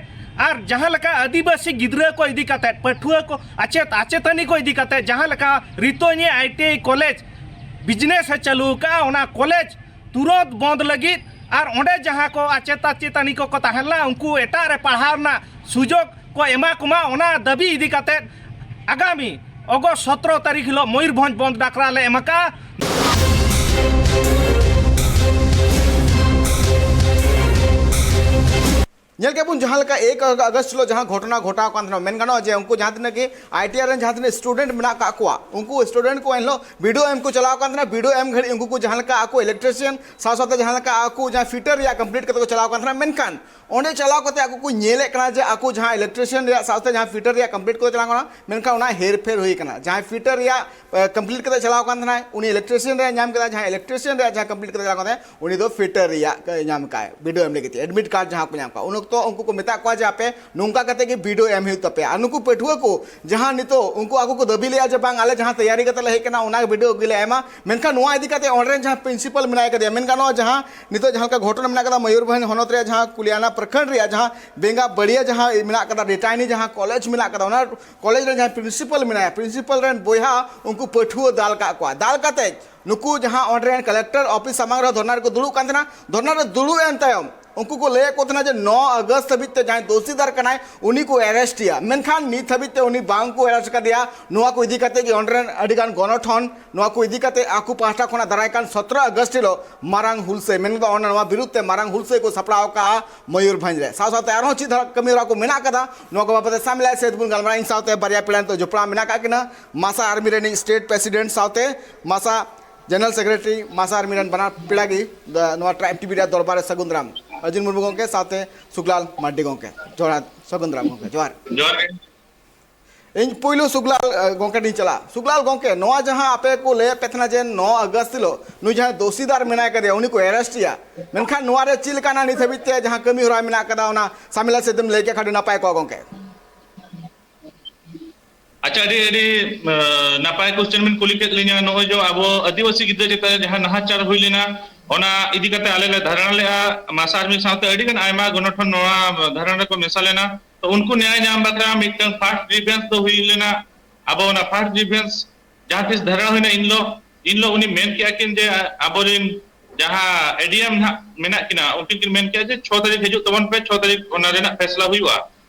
ᱟᱨ ᱡᱟᱦᱟᱸ ᱞᱮᱠᱟ ᱟᱹᱫᱤᱵᱟᱹᱥᱤ ᱜᱤᱫᱽᱨᱟᱹ ᱠᱚ ᱤᱫᱤ ᱠᱟᱛᱮ, ᱯᱟᱹᱴᱷᱩᱣᱟᱹ ᱠᱚ, ᱟᱪᱮᱛ ᱟᱪᱮᱛᱟᱹᱱᱤ ᱠᱚ ᱤᱫᱤ ᱠᱟᱛᱮ ᱡᱟᱦᱟᱸ ᱞᱮᱠᱟ ᱨᱤᱛᱚᱧᱤ I T I college business ᱮ ᱪᱟᱹᱞᱩ ᱟᱠᱟᱫᱼᱟ, ᱚᱱᱟ ᱠᱚᱞᱮᱡᱽ ᱛᱩᱨᱚᱱᱛ ᱵᱚᱱᱫ ᱞᱟᱹᱜᱤᱫ ᱟᱨ ᱚᱸᱰᱮ ᱡᱟᱦᱟᱸ ᱠᱚ ᱟᱪᱮᱛ ᱟᱪᱮᱛᱟᱹᱱᱤ ᱠᱚᱠᱚ ᱛᱟᱦᱮᱸ ᱞᱮᱱᱟ, ᱩᱱᱠᱩ ᱮᱴᱟᱜ ᱨᱮ ᱯᱟᱲᱦᱟᱣ ᱨᱮᱱᱟᱜ ᱥᱩᱡᱳᱜᱽ ᱠᱚ ᱮᱢᱟ ᱠᱚᱢᱟ, ᱚᱱᱟ ᱫᱟᱹᱵᱤ ᱤᱫᱤ ᱠᱟᱛᱮ ᱟᱜᱟᱢᱤ ᱚᱜᱚᱥᱴ ᱥᱚᱛᱨᱚ ᱛᱟᱹᱨᱤᱠᱷ ᱦᱤᱞᱳᱜ ᱢᱚᱭᱩᱨᱵᱷᱚᱸᱡᱽ ᱵᱚᱱᱫ ᱰᱟᱠᱨᱟ ᱞᱮ ᱮᱢ ᱟᱠᱟᱫᱼᱟ᱾ ᱧᱮᱞ ᱠᱮᱫ ᱵᱚᱱ ᱡᱟᱦᱟᱸ ᱞᱮᱠᱟ ᱮᱠ ᱟᱜᱚᱥᱴ ᱦᱤᱞᱳᱜ ᱡᱟᱦᱟᱸ ᱜᱷᱚᱴᱚᱱᱟ ᱜᱷᱚᱴᱟᱣ ᱠᱟᱱ ᱛᱟᱦᱮᱱᱟ, ᱢᱮᱱ ᱜᱟᱱᱚᱜᱼᱟ ᱡᱮ ᱩᱱᱠᱩ ᱡᱟᱦᱟᱸ ᱛᱤᱱᱟᱹᱜ ᱜᱮ ᱟᱭ ᱴᱤ ᱟᱭ ᱨᱮᱱ ᱡᱟᱦᱟᱸ ᱛᱤᱱᱟᱹᱜ ᱥᱴᱩᱰᱮᱱᱴ ᱢᱮᱱᱟᱜ ᱠᱟᱜ ᱠᱚᱣᱟ, ᱩᱱᱠᱩ ᱥᱴᱩᱰᱮᱱᱴ ᱠᱚ ᱮᱱᱦᱤᱞᱳᱜ ᱵᱤᱰᱤᱭᱳ ᱮᱢ ᱠᱚ ᱪᱟᱞᱟᱣ ᱠᱟᱱ ᱛᱟᱦᱮᱱᱟ᱾ ᱵᱤᱰᱤᱭᱳ ᱮᱢ ᱜᱷᱟᱹᱲᱤᱡ ᱩᱱᱠᱩ ᱠᱚ ᱡᱟᱦᱟᱸ ᱞᱮᱠᱟ ᱟᱠᱚ ᱤᱞᱮᱠᱴᱨᱤᱥᱤᱭᱟᱱ ᱥᱟᱶ ᱥᱟᱶᱛᱮ ᱡᱟᱦᱟᱸ ᱞᱮᱠᱟ ᱟᱠᱚ ᱡᱟᱦᱟᱸ ᱯᱷᱤᱴᱟᱨ ᱨᱮᱭᱟᱜ ᱠᱚᱢᱯᱞᱤᱴ ᱠᱟᱛᱮ ᱠᱚ ᱪᱟᱞᱟᱣ ᱠᱟᱱ ᱛᱟᱦᱮᱱᱟ, ᱢᱮᱱᱠᱷᱟᱱ ᱚᱸᱰᱮ ᱪᱟᱞᱟᱣ ᱠᱟᱛᱮ ᱟᱠᱚ ᱠᱚ ᱧᱮᱞᱮᱫ ᱠᱟᱱᱟ ᱡᱮ ᱟᱠᱚ ᱡᱟᱦᱟᱸ ᱤᱞᱮᱠᱴᱨᱤᱥᱤᱭᱟᱱ ᱨᱮᱭᱟᱜ ᱥᱟᱶᱛᱮ ᱡᱟᱦᱟᱸ ᱯᱷᱤᱴᱟᱨ ᱨᱮᱭᱟᱜ ᱠᱚᱢᱯᱞᱤᱴ ᱠᱚ ᱪᱟᱞᱟᱣ ᱠᱟᱱᱟ, ᱢᱮᱱᱠᱷᱟᱱ ᱚᱱᱟ ᱦᱮᱨᱯᱷᱮᱨ ᱦᱩᱭ ᱠᱟᱱᱟ᱾ ᱡᱟᱦᱟᱸᱭ ᱯᱷᱤᱴᱟᱨ ᱨᱮᱭᱟᱜ ᱠᱚᱢᱯᱞᱤᱴ ᱠᱟᱛᱮ ᱪᱟᱞᱟᱣ ᱠᱟᱱ ᱛᱟᱦᱮᱱᱟᱭ, ᱩᱱᱤ ᱤᱞᱮᱠᱴᱨᱤᱥᱤᱭᱟᱱ ᱨᱮᱭᱟᱜ ᱧᱟᱢ ᱠᱮᱫᱟ, ᱡᱟᱦᱟᱸᱭ ᱤᱞᱮᱠᱴᱨᱤᱥᱤᱭᱟᱱ ᱨᱮᱭᱟᱜ ᱡᱟᱦᱟᱸ ᱠᱚᱢᱯᱞᱤᱴ ᱠᱟᱛᱮ ᱪᱟᱞᱟᱣ ᱠᱟᱱ ᱛᱟᱦᱮᱸᱫ, ᱩᱱᱤ ᱫᱚ ᱯᱷᱤᱴᱟᱨ ᱨᱮᱭᱟᱜ ᱧᱟᱢ ᱠᱟᱭ, ᱵᱤᱰᱤᱭᱳ ᱮᱢ ᱞᱟᱹᱜᱤᱫ ᱛᱮ ᱮᱰᱢᱤᱴ ᱠᱟᱨᱰ ᱡᱟᱦᱟᱸ ᱠᱚ ᱧᱟᱢ ᱠᱟᱜᱼᱟ᱾ ᱩᱱ ᱚᱠᱛᱚ ᱩᱱᱠᱩ ᱠᱚ ᱢᱮᱛᱟᱜ ᱠᱚᱣᱟ ᱡᱮ ᱟᱯᱮ ᱱᱚᱝᱠᱟ ᱠᱟᱛᱮ ᱜᱮ ᱵᱤᱰᱤᱭᱳ ᱮᱢ ᱦᱩᱭᱩᱜ ᱛᱟᱯᱮᱭᱟ᱾ ᱟᱨ ᱱᱩᱠᱩ ᱯᱟᱹᱴᱷᱩᱣᱟᱹ ᱠᱚ ᱡᱟᱦᱟᱸ ᱱᱤᱛᱚᱜ ᱩᱱᱠᱩ ᱟᱠᱚ ᱠᱚ ᱫᱟᱹᱵᱤ ᱞᱮᱫᱼᱟ ᱡᱮ ᱵᱟᱝ, ᱟᱞᱮ ᱡᱟᱦᱟᱸ ᱛᱮᱭᱟᱨᱤ ᱠᱟᱛᱮ ᱞᱮ ᱦᱮᱡ ᱠᱟᱱᱟ, ᱚᱱᱟ ᱵᱤᱰᱤᱭᱳ ᱜᱮᱞᱮ ᱮᱢᱟ, ᱢᱮᱱᱠᱷᱟᱱ ᱱᱚᱣᱟ ᱤᱫᱤ ᱠᱟᱛᱮ ᱚᱸᱰᱮ ᱨᱮᱱ ᱡᱟᱦᱟᱸ ᱯᱨᱤᱱᱥᱤᱯᱟᱞ ᱢᱮᱱᱟᱭ ᱠᱟᱫᱮᱭᱟ, ᱢᱮᱱ ᱜᱟᱱᱚᱜᱼᱟ ᱡᱟᱦᱟᱸ ᱱᱤᱛᱚᱜ ᱡᱟᱦᱟᱸ ᱞᱮᱠᱟ ᱜᱷᱚᱴᱚᱱᱟ ᱢᱮᱱᱟᱜ ᱠᱟᱫᱟ ᱢᱚᱭᱩᱨᱵᱷᱚᱸᱡᱽ ᱦᱚᱱᱚᱛ ᱨᱮᱭᱟᱜ ᱡᱟᱦᱟᱸ ᱠᱩᱞᱤᱭᱟᱱᱟ ᱯᱨᱚᱠᱷᱚᱸᱰ ᱨᱮᱭᱟᱜ ᱡᱟᱦᱟᱸ ᱵᱮᱝᱜᱟ ᱵᱟᱲᱤᱭᱟ ᱡᱟᱦᱟᱸ ᱢᱮᱱᱟᱜ ᱠᱟᱫᱟ, ᱰᱮᱴᱟᱭᱱᱤ ᱡᱟᱦᱟᱸ ᱠᱚᱞᱮᱡᱽ ᱢᱮᱱᱟᱜ ᱠᱟᱫᱟ, ᱚᱱᱟ ᱠᱚᱞᱮᱡᱽ ᱨᱮ ᱡᱟᱦᱟᱸᱭ ᱯᱨᱤᱱᱥᱤᱯᱟᱞ ᱢᱮᱱᱟᱭᱟ, ᱯᱨᱤᱱᱥᱤᱯᱟᱞ ᱨᱮᱱ ᱵᱚᱭᱦᱟ ᱩᱱᱠᱩ ᱯᱟᱹᱴᱷᱩᱣᱟᱹ ᱫᱟᱞ ᱠᱟᱜ ᱠᱚᱣᱟ᱾ ᱫᱟᱞ ᱠᱟᱛᱮ ᱱᱩᱠᱩ ᱡᱟᱦᱟᱸ ᱚᱸᱰᱮ ᱨᱮᱱ ᱠᱟᱞᱮᱠᱴᱚᱨ ᱚᱯᱷᱤᱥ ᱥᱟᱢᱟᱝ ᱨᱮ ᱫᱷᱚᱨᱱᱟ ᱨᱮᱠᱚ ᱫᱩᱲᱩᱵ ᱠᱟᱱ ᱛᱟᱦᱮᱱᱟ, ᱫᱷᱚᱨᱱᱟ ᱨᱮ ᱫᱩᱲᱩᱵ ᱮᱱ ᱛᱟᱭᱚᱢ ᱩᱱᱠᱩ ᱠᱚ ᱞᱟᱹᱭᱮᱫ ᱠᱚ ᱛᱟᱦᱮᱱᱟ ᱡᱮ ᱱᱚ ᱟᱜᱚᱥᱴ ᱫᱷᱟᱹᱵᱤᱡ ᱛᱮ ᱡᱟᱦᱟᱸᱭ ᱫᱳᱥᱤᱫᱟᱨ ᱠᱟᱱᱟᱭ ᱩᱱᱤ ᱠᱚ ᱮᱨᱮᱥᱴ ᱮᱭᱟ, ᱢᱮᱱᱠᱷᱟᱱ ᱱᱤᱛ ᱦᱟᱹᱵᱤᱡ ᱛᱮ ᱩᱱᱤ ᱵᱟᱝ ᱠᱚ ᱮᱨᱮᱥᱴ ᱠᱟᱫᱮᱭᱟ᱾ ᱱᱚᱣᱟ ᱠᱚ ᱤᱫᱤ ᱠᱟᱛᱮ ᱜᱮ ᱚᱸᱰᱮ ᱨᱮᱱ ᱟᱹᱰᱤ ᱜᱟᱱ ᱜᱚᱱᱚᱴᱷᱚᱱ ᱱᱚᱣᱟ ᱠᱚ ᱤᱫᱤ ᱠᱟᱛᱮ ᱟᱠᱚ ᱯᱟᱦᱴᱟ ᱠᱷᱚᱱᱟᱜ ᱫᱟᱨᱟᱭ ᱠᱟᱱ ᱥᱚᱛᱨᱚ ᱟᱜᱚᱥᱴ ᱦᱤᱞᱳᱜ ᱢᱟᱨᱟᱝ ᱦᱩᱞᱥᱟᱹᱭ, ᱢᱮᱱ ᱫᱚ ᱚᱱᱟ ᱱᱚᱣᱟ ᱵᱤᱨᱩᱫᱷ ᱛᱮ ᱢᱟᱨᱟᱝ ᱦᱩᱞᱥᱟᱹᱭ ᱠᱚ ᱥᱟᱯᱲᱟᱣ ᱟᱠᱟᱫᱼᱟ ᱢᱚᱭᱩᱨᱵᱷᱚᱸᱡᱽ ᱨᱮ᱾ ᱥᱟᱶ ᱥᱟᱶᱛᱮ ᱟᱨᱦᱚᱸ ᱪᱮᱫ ᱫᱷᱟᱨᱟ ᱠᱟᱹᱢᱤ ᱦᱚᱨᱟ ᱠᱚ ᱢᱮᱱᱟᱜ ᱟᱠᱟᱫᱟ, ᱱᱚᱣᱟ ᱠᱚ ᱵᱟᱵᱚᱫ ᱛᱮ ᱥᱟᱢᱤᱞᱟ ᱥᱮᱫ ᱵᱚᱱ ᱜᱟᱞᱢᱟᱨᱟᱣᱟ᱾ ᱤᱧ ᱥᱟᱶᱛᱮ ᱵᱟᱨᱭᱟ ᱯᱮᱲᱟ ᱱᱤᱛᱚᱜ ᱡᱚᱯᱲᱟᱣ ᱢᱮᱱᱟᱜ ᱟᱠᱟᱫ ᱠᱤᱱᱟ, ᱢᱟᱥᱟ ᱟᱨᱢᱤ ᱨᱤᱱᱤᱡ ᱥᱴᱮᱴ ᱯᱨᱮᱥᱤᱰᱮᱱᱴ ᱥᱟᱶᱛᱮ ᱢᱟᱥᱟ ᱡᱮᱱᱟᱨᱟᱞ ᱥᱮᱠᱨᱮᱴᱟᱨᱤ, ᱢᱟᱥᱟ ᱟᱨᱢᱤ ᱨᱮᱱ ᱵᱟᱱᱟᱨ ᱯᱮᱲᱟ ᱜᱮ ᱫᱚ ᱱᱚᱣᱟ ᱴᱨᱟᱭᱤᱵᱽ ᱴᱤᱵᱷᱤ ᱨᱮᱭᱟᱜ ᱫᱚᱨᱵᱟᱨ ᱨᱮ ᱥᱟᱹᱜᱩᱱ ᱫᱟᱨᱟᱢ᱾ ᱟᱨᱡᱩᱱ ᱢᱩᱨᱢᱩ ᱜᱚᱢᱠᱮ ᱥᱟᱶᱛᱮ ᱥᱩᱠᱞᱟᱞ ᱢᱟᱨᱰᱤ ᱜᱚᱢᱠᱮ, ᱡᱚᱦᱟᱨ, ᱥᱟᱹᱜᱩᱱ ᱫᱟᱨᱟᱢ ᱜᱚᱢᱠᱮ, ᱡᱚᱦᱟᱨ᱾ ᱡᱚᱦᱟᱨ ᱜᱮ᱾ ᱤᱧ ᱯᱩᱭᱞᱩ ᱥᱩᱠᱞᱟᱞ, ᱮ, ᱜᱚᱢᱠᱮ ᱴᱷᱮᱱ ᱤᱧ ᱪᱟᱞᱟᱜᱼᱟ᱾ ᱥᱩᱠᱞᱟᱞ ᱜᱚᱢᱠᱮ, ᱱᱚᱣᱟ ᱡᱟᱦᱟᱸ ᱟᱯᱮ ᱠᱚ ᱞᱟᱹᱭᱮᱫ ᱯᱮ ᱛᱟᱦᱮᱱᱟ ᱡᱮ ᱱᱚ ᱟᱜᱚᱥᱴ ᱦᱤᱞᱳᱜ ᱱᱩᱭ ᱡᱟᱦᱟᱸᱭ ᱫᱳᱥᱤᱫᱟᱨ ᱢᱮᱱᱟᱭ ᱠᱟᱫᱮᱭᱟ ᱩᱱᱤ ᱠᱚ ᱮᱨᱮᱥᱴ ᱮᱭᱟ, ᱢᱮᱱᱠᱷᱟᱱ ᱱᱚᱣᱟ ᱨᱮ ᱪᱮᱫ ᱞᱮᱠᱟᱱᱟᱜ ᱱᱤᱛ ᱦᱟᱹᱵᱤᱡ ᱛᱮ ᱡᱟᱦᱟᱸ ᱠᱟᱹᱢᱤ ᱦᱚᱨᱟ ᱢᱮᱱᱟᱜ ᱠᱟᱫᱟ, ᱚᱱᱟ ᱥᱟᱢᱤᱞᱟ ᱥᱮᱫ ᱮᱢ ᱞᱟᱹᱭ ᱠᱮ ᱠᱷᱟᱱ ᱟᱹᱰᱤ ᱱᱟᱯᱟᱭ ᱠᱚᱜᱼᱟ ᱜᱚᱢᱠᱮ᱾ ᱟᱪᱪᱷᱟ, ᱟᱹᱰᱤ, ᱟᱹᱰᱤ, ᱟᱸ, ᱱᱟᱯᱟᱭ question ᱵᱤᱱ ᱠᱩᱞᱤ ᱠᱮᱫ ᱞᱤᱧᱟ᱾ ᱱᱚᱜᱼᱚᱭ ᱡᱮ ᱟᱵᱚ ᱟᱹᱫᱤᱵᱟᱹᱥᱤ ᱜᱤᱫᱽᱨᱟᱹ ᱪᱮᱛᱟᱱ ᱨᱮ ᱡᱟᱦᱟᱸ ᱱᱟᱦᱟᱪᱟᱨ ᱦᱩᱭ ᱞᱮᱱᱟ, ᱚᱱᱟ ᱤᱫᱤ ᱠᱟᱛᱮ ᱟᱞᱮ ᱞᱮ ᱫᱷᱟᱨᱱᱟ ᱞᱮᱜᱼᱟ, ᱢᱟᱥᱟ ᱟᱨᱢᱤ ᱥᱟᱶᱛᱮ ᱟᱹᱰᱤ ᱜᱟᱱ ᱟᱭᱢᱟ ᱜᱚᱱᱚᱴᱷᱚᱱ ᱱᱚᱣᱟ ᱫᱷᱟᱨᱱᱟ ᱨᱮᱠᱚ ᱢᱮᱥᱟ ᱞᱮᱱᱟ᱾ ᱛᱚ, ᱩᱱᱠᱩ ᱱᱮᱭᱟᱭ ᱧᱟᱢ ᱵᱟᱠᱷᱨᱟ ᱢᱤᱫᱴᱟᱝ first grievance ᱫᱚ ᱦᱩᱭ ᱞᱮᱱᱟ᱾ ᱟᱵᱚ ᱚᱱᱟ first grievance ᱡᱟᱦᱟᱸ ᱛᱤᱥ ᱫᱷᱟᱨᱱᱟ ᱦᱩᱭᱱᱟ, ᱤᱱ ᱦᱤᱞᱳᱜ, ᱤᱱ ᱦᱤᱞᱳᱜ ᱩᱱᱤ ᱢᱮᱱ ᱠᱮᱜᱼᱟ ᱠᱤᱱ ᱡᱮ, ᱟᱵᱚᱨᱮᱱ ᱡᱟᱦᱟᱸ ADM ᱱᱟᱦᱟᱜ ᱢᱮᱱᱟᱜ ᱠᱤᱱᱟ, ᱩᱱᱠᱤᱱ ᱠᱤᱱ ᱢᱮᱱ ᱠᱮᱜᱼᱟ ᱡᱮ, ᱪᱷᱚ ᱛᱟᱹᱨᱤᱠᱷ ᱦᱤᱡᱩᱜ ᱛᱟᱵᱚᱱ ᱯᱮ, ᱪᱷᱚ ᱛᱟᱹᱨᱤᱠᱷ ᱚᱱᱟ ᱨᱮᱱᱟᱜ ᱯᱷᱮᱥᱞᱟ ᱦᱩᱭᱩᱜᱼᱟ᱾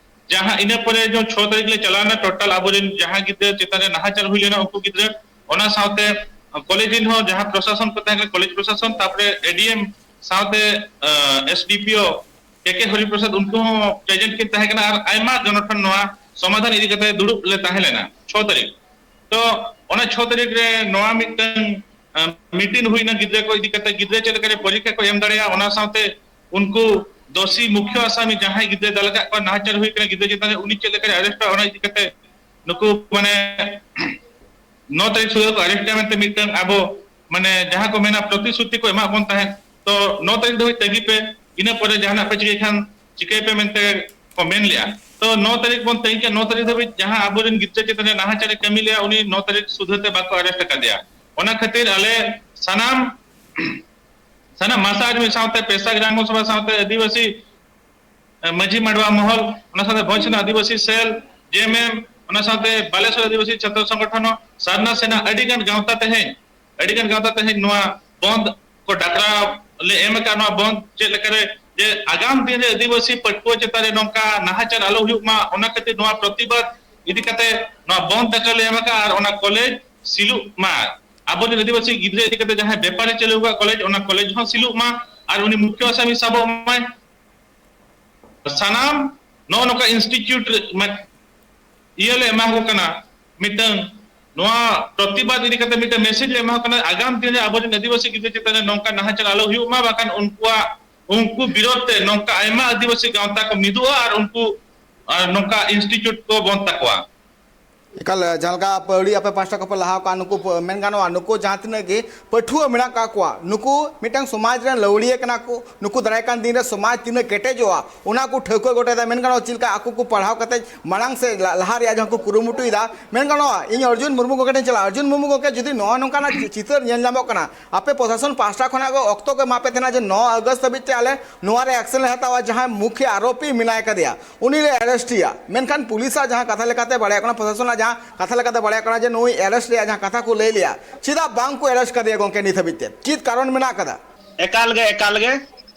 ᱡᱟᱦᱟᱸ ᱤᱱᱟᱹ ᱯᱚᱨᱮ ᱡᱚ ᱪᱷᱚ ᱛᱟᱹᱨᱤᱠᱷ ᱞᱮ ᱪᱟᱞᱟᱣᱱᱟ, total ᱟᱵᱚᱨᱮᱱ ᱡᱟᱦᱟᱸ ᱜᱤᱫᱽᱨᱟᱹ ᱪᱮᱛᱟᱱ ᱨᱮ ᱱᱟᱦᱟᱪᱟᱨ ᱦᱩᱭ ᱞᱮᱱᱟ, ᱩᱱᱠᱩ ᱜᱤᱫᱽᱨᱟᱹ, ᱚᱱᱟ ᱥᱟᱶᱛᱮ ᱠᱚᱞᱮᱡᱽ ᱨᱮᱱ ᱦᱚᱸ ᱡᱟᱦᱟᱸ ᱯᱨᱚᱥᱟᱥᱚᱱ ᱠᱚ ᱛᱟᱦᱮᱸ ᱠᱟᱱᱟ, ᱠᱚᱞᱮᱡᱽ ᱯᱨᱚᱥᱟᱥᱚᱱ, ᱛᱟᱨᱯᱚᱨᱮ ADM ᱥᱟᱶᱛᱮ, ᱟᱸ, SDPO ᱠᱮ ᱠᱮ ᱦᱚᱨᱤᱯᱨᱚᱥᱟᱫᱽ, ᱩᱱᱠᱩ ᱦᱚᱸ present ᱠᱤᱱ ᱛᱟᱦᱮᱸ ᱠᱟᱱᱟ᱾ ᱟᱨ ᱟᱭᱢᱟ ᱜᱚᱱᱚᱴᱷᱚᱱ ᱱᱚᱣᱟ ᱥᱚᱢᱟᱫᱷᱟᱱ ᱤᱫᱤ ᱠᱟᱛᱮ ᱫᱩᱲᱩᱵ ᱞᱮ ᱛᱟᱦᱮᱸ ᱞᱮᱱᱟ ᱪᱷᱚ ᱛᱟᱹᱨᱤᱠᱷ᱾ ᱛᱚ, ᱚᱱᱟ ᱪᱷᱚ ᱛᱟᱹᱨᱤᱠᱷ ᱨᱮ ᱱᱚᱣᱟ ᱢᱤᱫᱴᱟᱝ, ᱟᱸ, meeting ᱦᱩᱭᱱᱟ ᱜᱤᱫᱽᱨᱟᱹ ᱠᱚ ᱤᱫᱤ ᱠᱟᱛᱮ, ᱜᱤᱫᱽᱨᱟᱹ ᱪᱮᱫ ᱞᱮᱠᱟᱨᱮ ᱯᱚᱨᱤᱠᱠᱷᱟ ᱠᱚ ᱮᱢ ᱫᱟᱲᱮᱭᱟᱜᱼᱟ, ᱚᱱᱟ ᱥᱟᱶᱛᱮ ᱩᱱᱠᱩ ᱫᱳᱥᱤ ᱢᱩᱠᱷᱭᱚ ᱟᱥᱟᱢᱤ ᱡᱟᱦᱟᱸᱭ ᱜᱤᱫᱽᱨᱟᱹ ᱫᱟᱞ ᱟᱠᱟᱫ ᱠᱚᱣᱟ, ᱱᱟᱦᱟᱪᱟᱨ ᱦᱩᱭ ᱠᱟᱱᱟ ᱜᱤᱫᱽᱨᱟᱹ ᱪᱮᱛᱟᱱ ᱨᱮ, ᱩᱱᱤ ᱪᱮᱫ ᱞᱮᱠᱟᱨᱮ arrest ᱚᱜᱼᱟ, ᱚᱱᱟ ᱤᱫᱤ ᱠᱟᱛᱮ ᱱᱩᱠᱩ ᱢᱟᱱᱮ ᱱᱚ ᱛᱟᱹᱨᱤᱠᱷ ᱥᱩᱫᱷᱟᱹ ᱠᱚ arrest ᱮᱫᱟ ᱢᱮᱱᱛᱮ ᱢᱤᱫᱴᱟᱝ ᱟᱵᱚ ᱢᱟᱱᱮ ᱡᱟᱦᱟᱸ ᱠᱚ ᱢᱮᱱᱟ ᱯᱨᱚᱛᱤᱥᱨᱩᱛᱤ ᱠᱚ ᱮᱢᱟᱜ ᱵᱚᱱ ᱛᱟᱦᱮᱸᱫ, ᱛᱚ ᱱᱚ ᱛᱟᱹᱨᱤᱠᱷ ᱫᱷᱟᱹᱵᱤᱡ ᱛᱟᱹᱜᱤ ᱯᱮ, ᱤᱱᱟᱹ ᱯᱚᱨᱮ ᱡᱟᱦᱟᱱᱟᱜ ᱯᱮ ᱪᱤᱠᱟᱹᱭ ᱠᱷᱟᱱ ᱪᱤᱠᱟᱹᱭ ᱯᱮ ᱢᱮᱱᱛᱮ ᱠᱚ ᱢᱮᱱ ᱞᱮᱜᱼᱟ᱾ ᱛᱚ ᱱᱚ ᱛᱟᱹᱨᱤᱠᱷ ᱵᱚᱱ ᱛᱟᱹᱜᱤ ᱠᱮᱫ, ᱱᱚ ᱛᱟᱹᱨᱤᱠᱷ ᱫᱷᱟᱹᱵᱤᱡ ᱡᱟᱦᱟᱸ ᱟᱵᱚᱨᱮᱱ ᱜᱤᱫᱽᱨᱟᱹ ᱪᱮᱛᱟᱱ ᱨᱮ ᱱᱟᱦᱟᱪᱟᱨ ᱮ ᱠᱟᱹᱢᱤ ᱞᱮᱜᱼᱟ, ᱩᱱᱤ ᱱᱚ ᱛᱟᱹᱨᱤᱠᱷ ᱥᱩᱫᱷᱟᱹ ᱛᱮ ᱵᱟᱠᱚ arrest ᱟᱠᱟᱫᱮᱭᱟ᱾ ᱚᱱᱟ ᱠᱷᱟᱹᱛᱤᱨ ᱟᱞᱮ ᱥᱟᱱᱟᱢ ᱥᱟᱱᱟᱢ ᱢᱟᱥᱟ ᱟᱨ ᱢᱤᱫ ᱥᱟᱶᱛᱮ ᱯᱮᱥᱟ ᱜᱨᱟᱢ ᱥᱚᱵᱷᱟ ᱥᱟᱶᱛᱮ ᱟᱹᱫᱤᱵᱟᱹᱥᱤ, ᱮ, ᱢᱟᱹᱡᱷᱤ ᱢᱟᱰᱣᱟ ᱢᱚᱦᱚᱞ, ᱚᱱᱟ ᱥᱟᱶᱛᱮ ᱵᱷᱚᱸᱡᱽ ᱥᱮᱱᱟ ᱟᱹᱫᱤᱵᱟᱹᱥᱤ ᱥᱮᱞ, JMM, ᱚᱱᱟ ᱥᱟᱶᱛᱮ ᱵᱟᱞᱮᱥᱚᱨ ᱟᱹᱫᱤᱵᱟᱹᱥᱤ ᱪᱷᱟᱛᱨᱚ ᱥᱚᱝᱜᱚᱴᱷᱚᱱ, ᱥᱟᱨᱱᱟ ᱥᱮᱱᱟ, ᱟᱹᱰᱤ ᱜᱟᱱ ᱜᱟᱶᱛᱟ ᱛᱮᱦᱮᱧ, ᱟᱹᱰᱤ ᱜᱟᱱ ᱜᱟᱶᱛᱟ ᱛᱮᱦᱮᱧ ᱱᱚᱣᱟ ᱵᱚᱱᱫ ᱠᱚ ᱰᱟᱠᱨᱟᱣ ᱞᱮ ᱮᱢ ᱟᱠᱟᱫ᱾ ᱱᱚᱣᱟ ᱵᱚᱱᱫ ᱪᱮᱫ ᱞᱮᱠᱟᱨᱮ ᱡᱮ ᱟᱜᱟᱢ ᱫᱤᱱ ᱨᱮ ᱟᱹᱫᱤᱵᱟᱹᱥᱤ ᱯᱟᱹᱴᱷᱩᱣᱟᱹ ᱪᱮᱛᱟᱱ ᱨᱮ ᱱᱚᱝᱠᱟ ᱱᱟᱦᱟᱪᱟᱨ ᱟᱞᱚ ᱦᱩᱭᱩᱜ ᱢᱟ, ᱚᱱᱟ ᱠᱷᱟᱹᱛᱤᱨ ᱱᱚᱣᱟ ᱯᱨᱚᱛᱤᱵᱟᱫ ᱤᱫᱤ ᱠᱟᱛᱮ ᱱᱚᱣᱟ ᱵᱚᱱᱫ ᱰᱟᱠᱨᱟᱣ ᱞᱮ ᱮᱢ ᱟᱠᱟᱫ᱾ ᱟᱨ ᱚᱱᱟ ᱠᱚᱞᱮᱡᱽ ᱥᱤᱞᱩᱜ ᱢᱟ, ᱟᱵᱚᱨᱮᱱ ᱟᱹᱫᱤᱵᱟᱹᱥᱤ ᱜᱤᱫᱽᱨᱟᱹ ᱤᱫᱤ ᱠᱟᱛᱮ ᱡᱟᱦᱟᱸᱭ ᱵᱮᱯᱟᱨᱮ ᱪᱟᱹᱞᱩ ᱟᱠᱟᱫ ᱠᱚᱞᱮᱡᱽ, ᱚᱱᱟ ᱠᱚᱞᱮᱡᱽ ᱦᱚᱸ ᱥᱤᱞᱩᱜ ᱢᱟ, ᱟᱨ ᱩᱱᱤ ᱢᱩᱠᱷᱭᱚ ᱟᱥᱟᱢᱤ ᱥᱟᱵᱚᱜ ᱢᱟᱭ᱾ ᱥᱟᱱᱟᱢ ᱱᱚᱜᱼᱚ ᱱᱚᱝᱠᱟ institute ᱨᱮ ᱢᱟ-, ᱤᱭᱟᱹ ᱞᱮ ᱮᱢᱟ ᱠᱚ ᱠᱟᱱᱟ, ᱢᱤᱫᱴᱟᱝ ᱱᱚᱣᱟ ᱯᱨᱚᱛᱤᱵᱟᱫ ᱤᱫᱤ ᱠᱟᱛᱮ ᱢᱤᱫᱴᱟᱝ message ᱞᱮ ᱮᱢᱟ ᱠᱚ ᱠᱟᱱᱟ, ᱟᱜᱟᱢ ᱫᱤᱱ ᱨᱮ ᱟᱵᱚᱨᱮᱱ ᱟᱹᱫᱤᱵᱟᱹᱥᱤ ᱜᱤᱫᱽᱨᱟᱹ ᱪᱮᱛᱟᱱ ᱨᱮ ᱱᱚᱝᱠᱟ ᱱᱟᱦᱟᱪᱟᱨ ᱟᱞᱚ ᱦᱩᱭᱩᱜ ᱢᱟ, ᱵᱟᱠᱷᱟᱱ ᱩᱱᱠᱩᱣᱟᱜ, ᱩᱱᱠᱩ ᱵᱤᱨᱳᱫᱷ ᱛᱮ ᱱᱚᱝᱠᱟ ᱟᱭᱢᱟ ᱟᱹᱫᱤᱵᱟᱹᱥᱤ ᱜᱟᱶᱛᱟ ᱠᱚ ᱢᱤᱫᱚᱜᱼᱟ ᱟᱨ ᱩᱱᱠᱩ, ᱟᱨ ᱱᱚᱝᱠᱟ institute ᱠᱚ ᱵᱚᱱᱫ ᱛᱟᱠᱚᱣᱟ᱾ ᱮᱠᱟᱞ, ᱡᱟᱦᱟᱸ ᱞᱮᱠᱟ ᱯᱟᱹᱣᱲᱤ ᱟᱯᱮ ᱯᱟᱥᱴᱟ ᱠᱷᱚᱱ ᱯᱮ ᱞᱟᱦᱟ ᱠᱚᱜᱼᱟ, ᱱᱩᱠᱩ ᱯᱟᱹ-, ᱢᱮᱱ ᱜᱟᱱᱚᱜᱼᱟ, ᱱᱩᱠᱩ ᱡᱟᱦᱟᱸ ᱛᱤᱱᱟᱹᱜ ᱜᱮ ᱯᱟᱹᱴᱷᱩᱣᱟᱹ ᱢᱮᱱᱟᱜ ᱠᱟᱜ ᱠᱚᱣᱟ, ᱱᱩᱠᱩ ᱢᱤᱫᱴᱟᱝ ᱥᱚᱢᱟᱡᱽ ᱨᱮᱱ ᱞᱟᱹᱣᱲᱤᱭᱟᱹ ᱠᱟᱱᱟ ᱠᱚ᱾ ᱱᱩᱠᱩ ᱫᱟᱨᱟᱭ ᱠᱟᱱ ᱫᱤᱱ ᱨᱮ ᱥᱚᱢᱟᱡᱽ ᱛᱤᱱᱟᱹᱜ ᱠᱮᱴᱮᱡᱚᱜᱼᱟ, ᱚᱱᱟ ᱠᱚ ᱴᱷᱟᱹᱣᱠᱟᱹ ᱜᱚᱴᱟᱭᱮᱫᱟ᱾ ᱢᱮᱱ ᱜᱟᱱᱚᱜᱼᱟ, ᱪᱮᱫ ᱞᱮᱠᱟ ᱟᱠᱚ ᱠᱚ ᱯᱟᱲᱦᱟᱣ ᱠᱟᱛᱮ ᱢᱟᱲᱟᱝ ᱥᱮᱫ ᱞᱟ-, ᱞᱟᱦᱟ ᱨᱮᱭᱟᱜ ᱡᱟᱦᱟᱸ ᱠᱚ ᱠᱩᱨᱩᱢᱩᱴᱩᱭᱮᱫᱟ᱾ ᱢᱮᱱ ᱜᱟᱱᱚᱜᱼᱟ, ᱤᱧ ᱚᱨᱡᱩᱱ ᱢᱩᱨᱢᱩ ᱜᱚᱢᱠᱮ ᱴᱷᱮᱱ ᱪᱟᱞᱟᱜᱼᱟ᱾ ᱚᱨᱡᱩᱱ ᱢᱩᱨᱢᱩ ᱜᱚᱢᱠᱮ, ᱡᱩᱫᱤ ᱱᱚᱜᱼᱚ ᱱᱚᱝᱠᱟᱱᱟᱜ ᱪᱤ-, ᱪᱤᱛᱟᱹᱨ ᱧᱮᱞ ᱧᱟᱢᱚᱜ ᱠᱟᱱᱟ, ᱟᱯᱮ ᱯᱨᱚᱥᱟᱥᱚᱱ ᱯᱟᱦᱴᱟ ᱠᱷᱚᱱᱟᱜ ᱜᱮ ᱚᱠᱛᱚ ᱠᱚ ᱮᱢᱟ ᱯᱮ ᱛᱟᱦᱮᱱᱟ ᱡᱮ ᱱᱚ ᱟᱜᱚᱥᱴ ᱫᱷᱟᱹᱵᱤᱡ ᱛᱮ ᱟᱞᱮ ᱱᱚᱣᱟ ᱨᱮ ᱮᱠᱥᱮᱱ ᱞᱮ ᱦᱟᱛᱟᱣᱟ, ᱡᱟᱦᱟᱸᱭ ᱢᱩᱠᱷᱭᱟᱹ ᱟᱨᱳᱯᱤ ᱢᱮᱱᱟᱭ ᱠᱟᱫᱮᱭᱟ, ᱩᱱᱤ ᱞᱮ ᱟᱨᱮᱥᱴ ᱮᱭᱟ᱾ ᱢᱮᱱᱠᱷᱟᱱ ᱯᱩᱞᱤᱥᱟᱜ ᱡᱟᱦᱟᱸ ᱠᱟᱛᱷᱟ ᱞᱮᱠᱟᱛᱮ ᱵᱟᱲᱟᱭᱚᱜ ᱠᱟᱱᱟ, ᱯᱨᱚᱥᱟᱥᱚᱱᱟᱜ ᱡᱟᱦᱟᱸ ᱠᱟᱛᱷᱟ ᱞᱮᱠᱟᱛᱮ ᱵᱟᱲᱟᱭᱚᱜ ᱠᱟᱱᱟ ᱡᱮ ᱱᱩᱭ ᱟᱨᱮᱥᱴ ᱨᱮᱭᱟᱜ ᱡᱟᱦᱟᱸ ᱠᱟᱛᱷᱟ ᱠᱚ ᱞᱟᱹᱭ ᱞᱮᱭᱟ, ᱪᱮᱫᱟᱜ ᱵᱟᱝ ᱠᱚ ᱟᱨᱮᱥᱴ ᱠᱟᱫᱮᱭᱟ ᱜᱚᱢᱠᱮ ᱱᱤᱛ ᱦᱟᱹᱵᱤᱡ ᱛᱮ? ᱪᱮᱫ ᱠᱟᱨᱚᱱ ᱢᱮᱱᱟᱜ ᱠᱟᱫᱟ? ᱮᱠᱟᱞ ᱜᱮ, ᱮᱠᱟᱞ ᱜᱮ᱾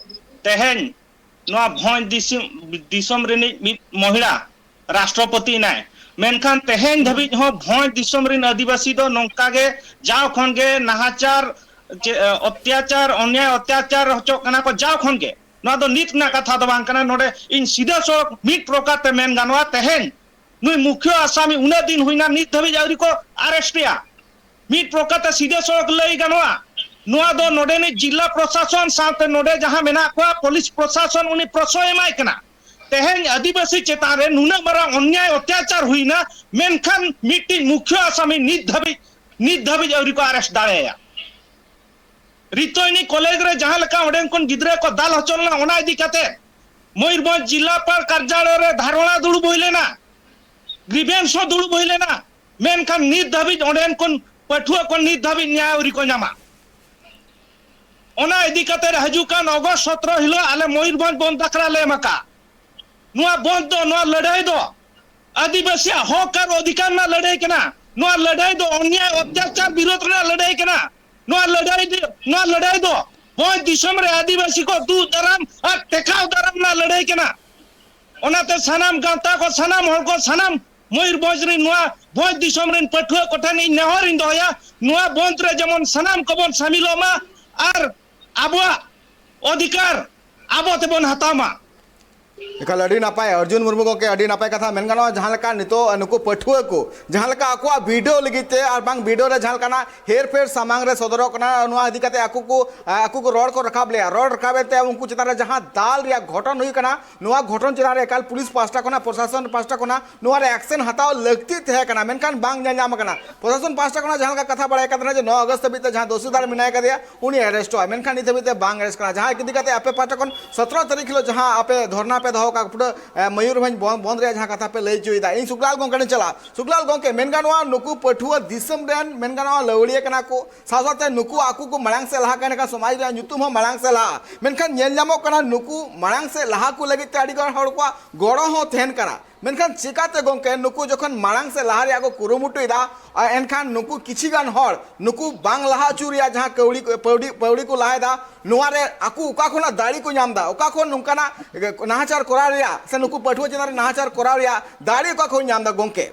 ᱛᱮᱦᱮᱧ ᱱᱚᱣᱟ ᱵᱷᱚᱸᱡᱽ ᱫᱤᱥᱚᱢ, ᱫᱤᱥᱚᱢ ᱨᱤᱱᱤᱡ ᱢᱤᱫ ᱢᱚᱦᱤᱞᱟ ᱨᱟᱥᱴᱨᱚᱯᱚᱛᱤ ᱮᱱᱟᱭ, ᱢᱮᱱᱠᱷᱟᱱ ᱛᱮᱦᱮᱧ ᱫᱷᱟᱹᱵᱤᱡ ᱦᱚᱸ ᱵᱷᱚᱸᱡᱽ ᱫᱤᱥᱚᱢ ᱨᱤᱱ ᱟᱹᱫᱤᱵᱟᱹᱥᱤ ᱫᱚ ᱱᱚᱝᱠᱟ ᱜᱮ ᱡᱟᱣ ᱠᱷᱚᱱ ᱜᱮ ᱱᱟᱦᱟᱪᱟᱨ, ᱪᱮ, ᱚᱛᱛᱟᱪᱟᱨ, ᱚᱱᱭᱟᱭ ᱚᱛᱛᱟᱪᱟᱨ ᱦᱚᱪᱚᱜ ᱠᱟᱱᱟ ᱠᱚ ᱡᱟᱣ ᱠᱷᱚᱱ ᱜᱮ᱾ ᱱᱚᱣᱟ ᱫᱚ ᱱᱤᱛ ᱨᱮᱱᱟᱜ ᱠᱟᱛᱷᱟ ᱫᱚ ᱵᱟᱝ ᱠᱟᱱᱟ᱾ ᱱᱚᱰᱮ ᱤᱧ ᱥᱤᱫᱷᱟᱹ ᱥᱚᱲᱚᱠ ᱢᱤᱫ ᱯᱨᱚᱠᱟᱨ ᱛᱮ ᱢᱮᱱ ᱜᱟᱱᱚᱜᱼᱟ, ᱛᱮᱦᱮᱧ ᱱᱩᱭ ᱢᱩᱠᱷᱭᱟᱹ ᱟᱥᱟᱢᱤ ᱩᱱᱟᱹᱜ ᱫᱤᱱ ᱦᱩᱭᱱᱟ, ᱱᱤᱛ ᱫᱷᱟᱹᱵᱤᱡ ᱟᱹᱣᱨᱤ ᱠᱚ ᱟᱨᱮᱥᱴ ᱮᱭᱟ᱾ ᱢᱤᱫ ᱯᱨᱚᱠᱟᱨ ᱛᱮ ᱥᱤᱫᱷᱟᱹ ᱥᱚᱲᱚᱠ ᱞᱟᱹᱭ ᱜᱟᱱᱚᱜᱼᱟ, ᱱᱚᱣᱟ ᱫᱚ ᱱᱚᱰᱮᱱᱤᱡ ᱡᱤᱞᱟ ᱯᱨᱚᱥᱟᱥᱚᱱ ᱥᱟᱶᱛᱮ ᱱᱚᱰᱮ ᱡᱟᱦᱟᱸ ᱢᱮᱱᱟᱜ ᱠᱚᱣᱟ ᱯᱩᱞᱤᱥ ᱯᱨᱚᱥᱟᱥᱚᱱ, ᱩᱱᱤ ᱯᱨᱚᱥᱚᱭ ᱮᱢᱟᱭ ᱠᱟᱱᱟ᱾ ᱛᱮᱦᱮᱧ ᱟᱹᱫᱤᱵᱟᱹᱥᱤ ᱪᱮᱛᱟᱱ ᱨᱮ ᱱᱩᱱᱟᱹᱜ ᱢᱟᱨᱟᱝ ᱚᱱᱭᱟᱭ ᱚᱛᱛᱟᱪᱟᱨ ᱦᱩᱭᱱᱟ, ᱢᱮᱱᱠᱷᱟᱱ ᱢᱤᱫᱴᱤᱡ ᱢᱩᱠᱷᱭᱟᱹ ᱟᱥᱟᱢᱤ ᱱᱤᱛ ᱫᱷᱟᱹᱵᱤᱡ, ᱱᱤᱛ ᱫᱷᱟᱹᱵᱤᱡ ᱟᱹᱣᱨᱤ ᱠᱚ ᱟᱨᱮᱥᱴ ᱫᱟᱲᱮᱭᱟᱭᱟ᱾ ᱨᱤᱛᱚᱭᱱᱤ ᱠᱚᱞᱮᱡᱽ ᱨᱮ ᱡᱟᱦᱟᱸ ᱞᱮᱠᱟ ᱚᱸᱰᱮᱱ ᱠᱚ ᱜᱤᱫᱽᱨᱟᱹ ᱠᱚ ᱫᱟᱞ ᱦᱚᱪᱚ ᱞᱮᱱᱟ, ᱚᱱᱟ ᱤᱫᱤ ᱠᱟᱛᱮ ᱢᱚᱭᱩᱨᱵᱷᱚᱸᱡᱽ ᱡᱤᱞᱟᱯᱟᱲ ᱠᱟᱨᱡᱟᱞᱚᱭ ᱨᱮ ᱫᱷᱟᱨᱚᱱᱟ ᱫᱩᱲᱩᱵ ᱦᱩᱭ ᱞᱮᱱᱟ, ᱜᱨᱤᱵᱷᱮᱱᱥ ᱦᱚᱸ ᱫᱩᱲᱩᱵ ᱦᱩᱭ ᱞᱮᱱᱟ, ᱢᱮᱱᱠᱷᱟᱱ ᱱᱤᱛ ᱫᱷᱟᱹᱵᱤᱡ ᱚᱸᱰᱮᱱ ᱠᱚ ᱯᱟᱹᱴᱷᱩᱣᱟᱹ ᱠᱚ ᱱᱤᱛ ᱫᱷᱟᱹᱵᱤᱡ ᱱᱮᱭᱟᱭ ᱟᱹᱣᱨᱤ ᱠᱚ ᱧᱟᱢᱟ᱾ ᱚᱱᱟ ᱤᱫᱤ ᱠᱟᱛᱮ ᱦᱤᱡᱩᱜ ᱠᱟᱱ ᱚᱜᱚᱥᱴ ᱥᱚᱛᱨᱚ ᱦᱤᱞᱳᱜ ᱟᱞᱮ ᱢᱚᱭᱩᱨᱵᱷᱚᱸᱡᱽ ᱵᱚᱱᱫᱷ ᱟᱠᱷᱲᱟ ᱞᱮ ᱮᱢ ᱟᱠᱟᱫ᱾ ᱱᱚᱣᱟ ᱵᱚᱱᱫᱷ ᱫᱚ, ᱱᱚᱣᱟ ᱞᱟᱹᱲᱦᱟᱹᱭ ᱫᱚ ᱟᱹᱫᱤᱵᱟᱹᱥᱤᱭᱟᱜ ᱦᱚᱠ ᱟᱨ ᱚᱫᱷᱤᱠᱟᱨ ᱨᱮᱱᱟᱜ ᱞᱟᱹᱲᱦᱟᱹᱭ ᱠᱟᱱᱟ᱾ ᱱᱚᱣᱟ ᱞᱟᱹᱲᱦᱟᱹᱭ ᱫᱚ ᱚᱱᱭᱟᱭ ᱚᱛᱛᱟᱪᱟᱨ ᱵᱤᱨᱳᱫᱷ ᱨᱮᱱᱟᱜ ᱞᱟᱹᱲᱦᱟᱹᱭ ᱠᱟᱱᱟ᱾ ᱱᱚᱣᱟ ᱞᱟᱹᱲᱦᱟᱹᱭ ᱫᱚ, ᱱᱚᱣᱟ ᱞᱟᱹᱲᱦᱟᱹᱭ ᱫᱚ ᱵᱷᱚᱸᱡᱽ ᱫᱤᱥᱚᱢ ᱨᱮ ᱟᱹᱫᱤᱵᱟᱹᱥᱤ ᱠᱚ ᱫᱩᱜ ᱫᱟᱨᱟᱢ ᱟᱨ ᱴᱮᱠᱟᱣ ᱫᱟᱨᱟᱢ ᱨᱮᱱᱟᱜ ᱞᱟᱹᱲᱦᱟᱹᱭ ᱠᱟᱱᱟ᱾ ᱚᱱᱟᱛᱮ ᱥᱟᱱᱟᱢ ᱜᱟᱶᱛᱟ ᱠᱚ, ᱥᱟᱱᱟᱢ ᱦᱚᱲ ᱠᱚ, ᱥᱟᱱᱟᱢ ᱢᱚᱭᱩᱨᱵᱷᱚᱸᱡᱽ ᱨᱮᱱ ᱱᱚᱣᱟ ᱵᱷᱚᱸᱡᱽ ᱫᱤᱥᱚᱢ ᱨᱮᱱ ᱯᱟᱹᱴᱷᱩᱣᱟᱹ ᱠᱚᱴᱷᱮᱱ ᱤᱧ ᱱᱮᱦᱚᱨ ᱤᱧ ᱫᱚᱦᱚᱭᱟ, ᱱᱚᱣᱟ ᱵᱚᱱᱫᱷ ᱨᱮ ᱡᱮᱢᱚᱱ ᱥᱟᱱᱟᱢ ᱠᱚᱵᱚᱱ ᱥᱟᱢᱤᱞᱚᱜ ᱢᱟ ᱟᱨ ᱟᱵᱚᱣᱟᱜ ᱚᱫᱷᱤᱠᱟᱨ ᱟᱵᱚ ᱛᱮᱵᱚᱱ ᱦᱟᱛᱟᱣ ᱢᱟ᱾ ᱮᱠᱟᱞ ᱟᱹᱰᱤ ᱱᱟᱯᱟᱭ ᱟᱨᱡᱩᱱ ᱢᱩᱨᱢᱩ ᱜᱚᱢᱠᱮ, ᱟᱹᱰᱤ ᱱᱟᱯᱟᱭ ᱠᱟᱛᱷᱟ᱾ ᱢᱮᱱ ᱜᱟᱱᱚᱜᱼᱟ, ᱡᱟᱦᱟᱸ ᱞᱮᱠᱟ ᱱᱤᱛᱚᱜ ᱱᱩᱠᱩ ᱯᱟᱹᱴᱷᱩᱣᱟᱹ ᱠᱚ ᱡᱟᱦᱟᱸ ᱞᱮᱠᱟ ᱟᱠᱚᱣᱟᱜ ᱵᱤᱰᱟᱹᱣ ᱞᱟᱹᱜᱤᱫ ᱛᱮ ᱟᱨ ᱵᱟᱝ ᱵᱤᱰᱟᱹᱣ ᱨᱮ ᱡᱟᱦᱟᱸ ᱞᱮᱠᱟᱱᱟᱜ ᱦᱮᱨᱯᱷᱮᱨ ᱥᱟᱢᱟᱝ ᱨᱮ ᱥᱚᱫᱚᱨᱚᱜ ᱠᱟᱱᱟ, ᱱᱚᱣᱟ ᱤᱫᱤ ᱠᱟᱛᱮ ᱟᱠᱚ ᱠᱚ ᱟᱠᱚ ᱠᱚ ᱨᱚᱲ ᱠᱚ ᱨᱟᱠᱟᱵ ᱞᱮᱜᱼᱟ᱾ ᱨᱚᱲ ᱨᱟᱠᱟᱵ ᱮᱱᱛᱮ ᱩᱱᱠᱩ ᱪᱮᱛᱟᱱ ᱨᱮ ᱡᱟᱦᱟᱸ ᱫᱟᱞ ᱨᱮᱭᱟᱜ ᱜᱷᱚᱴᱚᱱ ᱦᱩᱭ ᱠᱟᱱᱟ, ᱱᱚᱣᱟ ᱜᱷᱚᱴᱚᱱ ᱪᱮᱛᱟᱱ ᱨᱮ ᱮᱠᱟᱞ ᱯᱩᱞᱤᱥ ᱯᱟᱦᱴᱟ ᱠᱷᱚᱱᱟᱜ, ᱯᱨᱚᱥᱟᱥᱚᱱ ᱯᱟᱦᱴᱟ ᱠᱷᱚᱱᱟᱜ ᱱᱚᱣᱟ ᱨᱮ ᱮᱠᱥᱮᱱ ᱦᱟᱛᱟᱣ ᱞᱟᱹᱠᱛᱤ ᱛᱟᱦᱮᱸ ᱠᱟᱱᱟ, ᱢᱮᱱᱠᱷᱟᱱ ᱵᱟᱝ ᱧᱮᱞ ᱧᱟᱢ ᱟᱠᱟᱱᱟ᱾ ᱯᱨᱚᱥᱟᱥᱚᱱ ᱯᱟᱦᱴᱟ ᱠᱷᱚᱱᱟᱜ ᱡᱟᱦᱟᱸ ᱞᱮᱠᱟ ᱠᱟᱛᱷᱟ ᱵᱟᱲᱟᱭ ᱠᱟᱱ ᱛᱟᱦᱮᱱᱟ ᱡᱮ ᱱᱚᱣᱟ ᱚᱜᱚᱥᱴ ᱫᱷᱟᱹᱵᱤᱡ ᱛᱮ ᱡᱟᱦᱟᱸ ᱫᱳᱥᱤᱫᱟᱨ ᱢᱮᱱᱟᱭ ᱠᱟᱫᱮᱭᱟ, ᱩᱱᱤ ᱟᱨᱮᱥᱴᱚᱜᱼᱟ, ᱢᱮᱱᱠᱷᱟᱱ ᱱᱤᱛ ᱦᱟᱹᱵᱤᱡ ᱛᱮ ᱵᱟᱝ ᱟᱨᱮᱥᱴ ᱠᱟᱱᱟ᱾ ᱡᱟᱦᱟᱸ ᱤᱫᱤ ᱠᱟᱛᱮ ᱟᱯᱮ ᱯᱟᱦᱴᱟ ᱠᱷᱚᱱ ᱥᱚᱛᱨᱚ ᱛᱟᱹᱨᱤᱠᱷ ᱦᱤᱞᱳᱜ ᱡᱟᱦᱟᱸ ᱟᱯᱮ ᱫᱷᱚᱨᱱᱟ ᱯᱮ ᱫᱚᱦᱚ ᱠᱟᱜ ᱯᱩᱨᱟᱹ, ᱮ, ᱢᱚᱭᱩᱨᱵᱷᱚᱸᱡᱽ ᱵᱚᱱ-, ᱵᱚᱱᱫᱷ ᱨᱮᱭᱟᱜ ᱡᱟᱦᱟᱸ ᱠᱟᱛᱷᱟ ᱯᱮ ᱞᱟᱹᱭ ᱦᱚᱪᱚᱭᱮᱫᱟ, ᱤᱧ ᱥᱩᱠᱞᱟᱞ ᱜᱚᱝᱠᱮ ᱴᱷᱮᱱ ᱪᱟᱞᱟᱜᱼᱟ᱾ ᱥᱩᱠᱞᱟᱞ ᱜᱚᱝᱠᱮ, ᱢᱮᱱ ᱜᱟᱱᱚᱜᱼᱟ ᱱᱩᱠᱩ ᱯᱟᱹᱴᱷᱩᱣᱟᱹ ᱫᱤᱥᱚᱢ ᱨᱮᱱ, ᱢᱮᱱ ᱜᱟᱱᱚᱜᱼᱟ, ᱞᱟᱹᱣᱲᱤᱭᱟᱹ ᱠᱟᱱᱟ ᱠᱚ, ᱥᱟᱶ ᱥᱟᱶᱛᱮ ᱱᱩᱠᱩ ᱟᱠᱚ ᱠᱚ ᱢᱟᱲᱟᱝ ᱥᱮᱫ ᱞᱟᱦᱟ ᱠᱟᱱ ᱠᱷᱟᱱ ᱥᱚᱢᱟᱡᱽ ᱨᱮᱭᱟᱜ ᱧᱩᱛᱩᱢ ᱦᱚᱸ ᱢᱟᱲᱟᱝ ᱥᱮᱫ ᱞᱟᱦᱟᱜᱼᱟ᱾ ᱢᱮᱱᱠᱷᱟᱱ ᱧᱮᱞ ᱧᱟᱢᱚᱜ ᱠᱟᱱᱟ ᱱᱩᱠᱩ ᱢᱟᱲᱟᱝ ᱥᱮᱫ ᱞᱟᱦᱟ ᱠᱚ ᱞᱟᱹᱜᱤᱫ ᱛᱮ ᱟᱹᱰᱤ ᱜᱟᱱ ᱦᱚᱲ ᱠᱚᱣᱟᱜ ᱜᱚᱲᱚ ᱦᱚᱸ ᱛᱟᱦᱮᱱ ᱠᱟᱱᱟ᱾ ᱢᱮᱱᱠᱷᱟᱱ ᱪᱤᱠᱟᱛᱮ ᱜᱚᱝᱠᱮ ᱱᱩᱠᱩ ᱡᱚᱠᱷᱚᱱ ᱢᱟᱲᱟᱝ ᱥᱮᱫ ᱞᱟᱦᱟ ᱨᱮᱭᱟᱜ ᱠᱚ ᱠᱩᱨᱩᱢᱩᱴᱩᱭᱮᱫᱟ, ᱟᱨ ᱮᱱᱠᱷᱟᱱ ᱱᱩᱠᱩ ᱠᱤᱪᱷᱤ ᱜᱟᱱ ᱦᱚᱲ ᱱᱩᱠᱩ ᱵᱟᱝ ᱞᱟᱦᱟ ᱦᱚᱪᱚ ᱨᱮᱭᱟᱜ ᱡᱟᱦᱟᱸ ᱠᱟᱹᱣᱰᱤ ᱠᱚ, ᱯᱟᱹᱣᱰᱤ, ᱯᱟᱹᱣᱲᱤ ᱠᱚ ᱞᱟᱦᱟᱭᱮᱫᱟ, ᱱᱚᱣᱟ ᱨᱮ ᱟᱠᱚ ᱚᱠᱟ ᱠᱷᱚᱱᱟᱜ ᱫᱟᱲᱮ ᱠᱚ ᱧᱟᱢ ᱮᱫᱟ, ᱚᱠᱟ ᱠᱷᱚᱱ ᱱᱚᱝᱠᱟᱱᱟᱜ ᱱᱟᱦᱟᱪᱟᱨ ᱠᱚᱨᱟᱣ ᱨᱮᱭᱟᱜ ᱥᱮ ᱱᱩᱠᱩ ᱯᱟᱹᱴᱷᱩᱣᱟᱹ ᱪᱮᱛᱟᱱ ᱨᱮ ᱱᱟᱦᱟᱪᱟᱨ ᱠᱚᱨᱟᱣ ᱨᱮᱭᱟᱜ ᱫᱟᱲᱮ ᱚᱠᱟ ᱠᱷᱚᱱ ᱧᱟᱢ ᱮᱫᱟ ᱜᱚᱝᱠᱮ?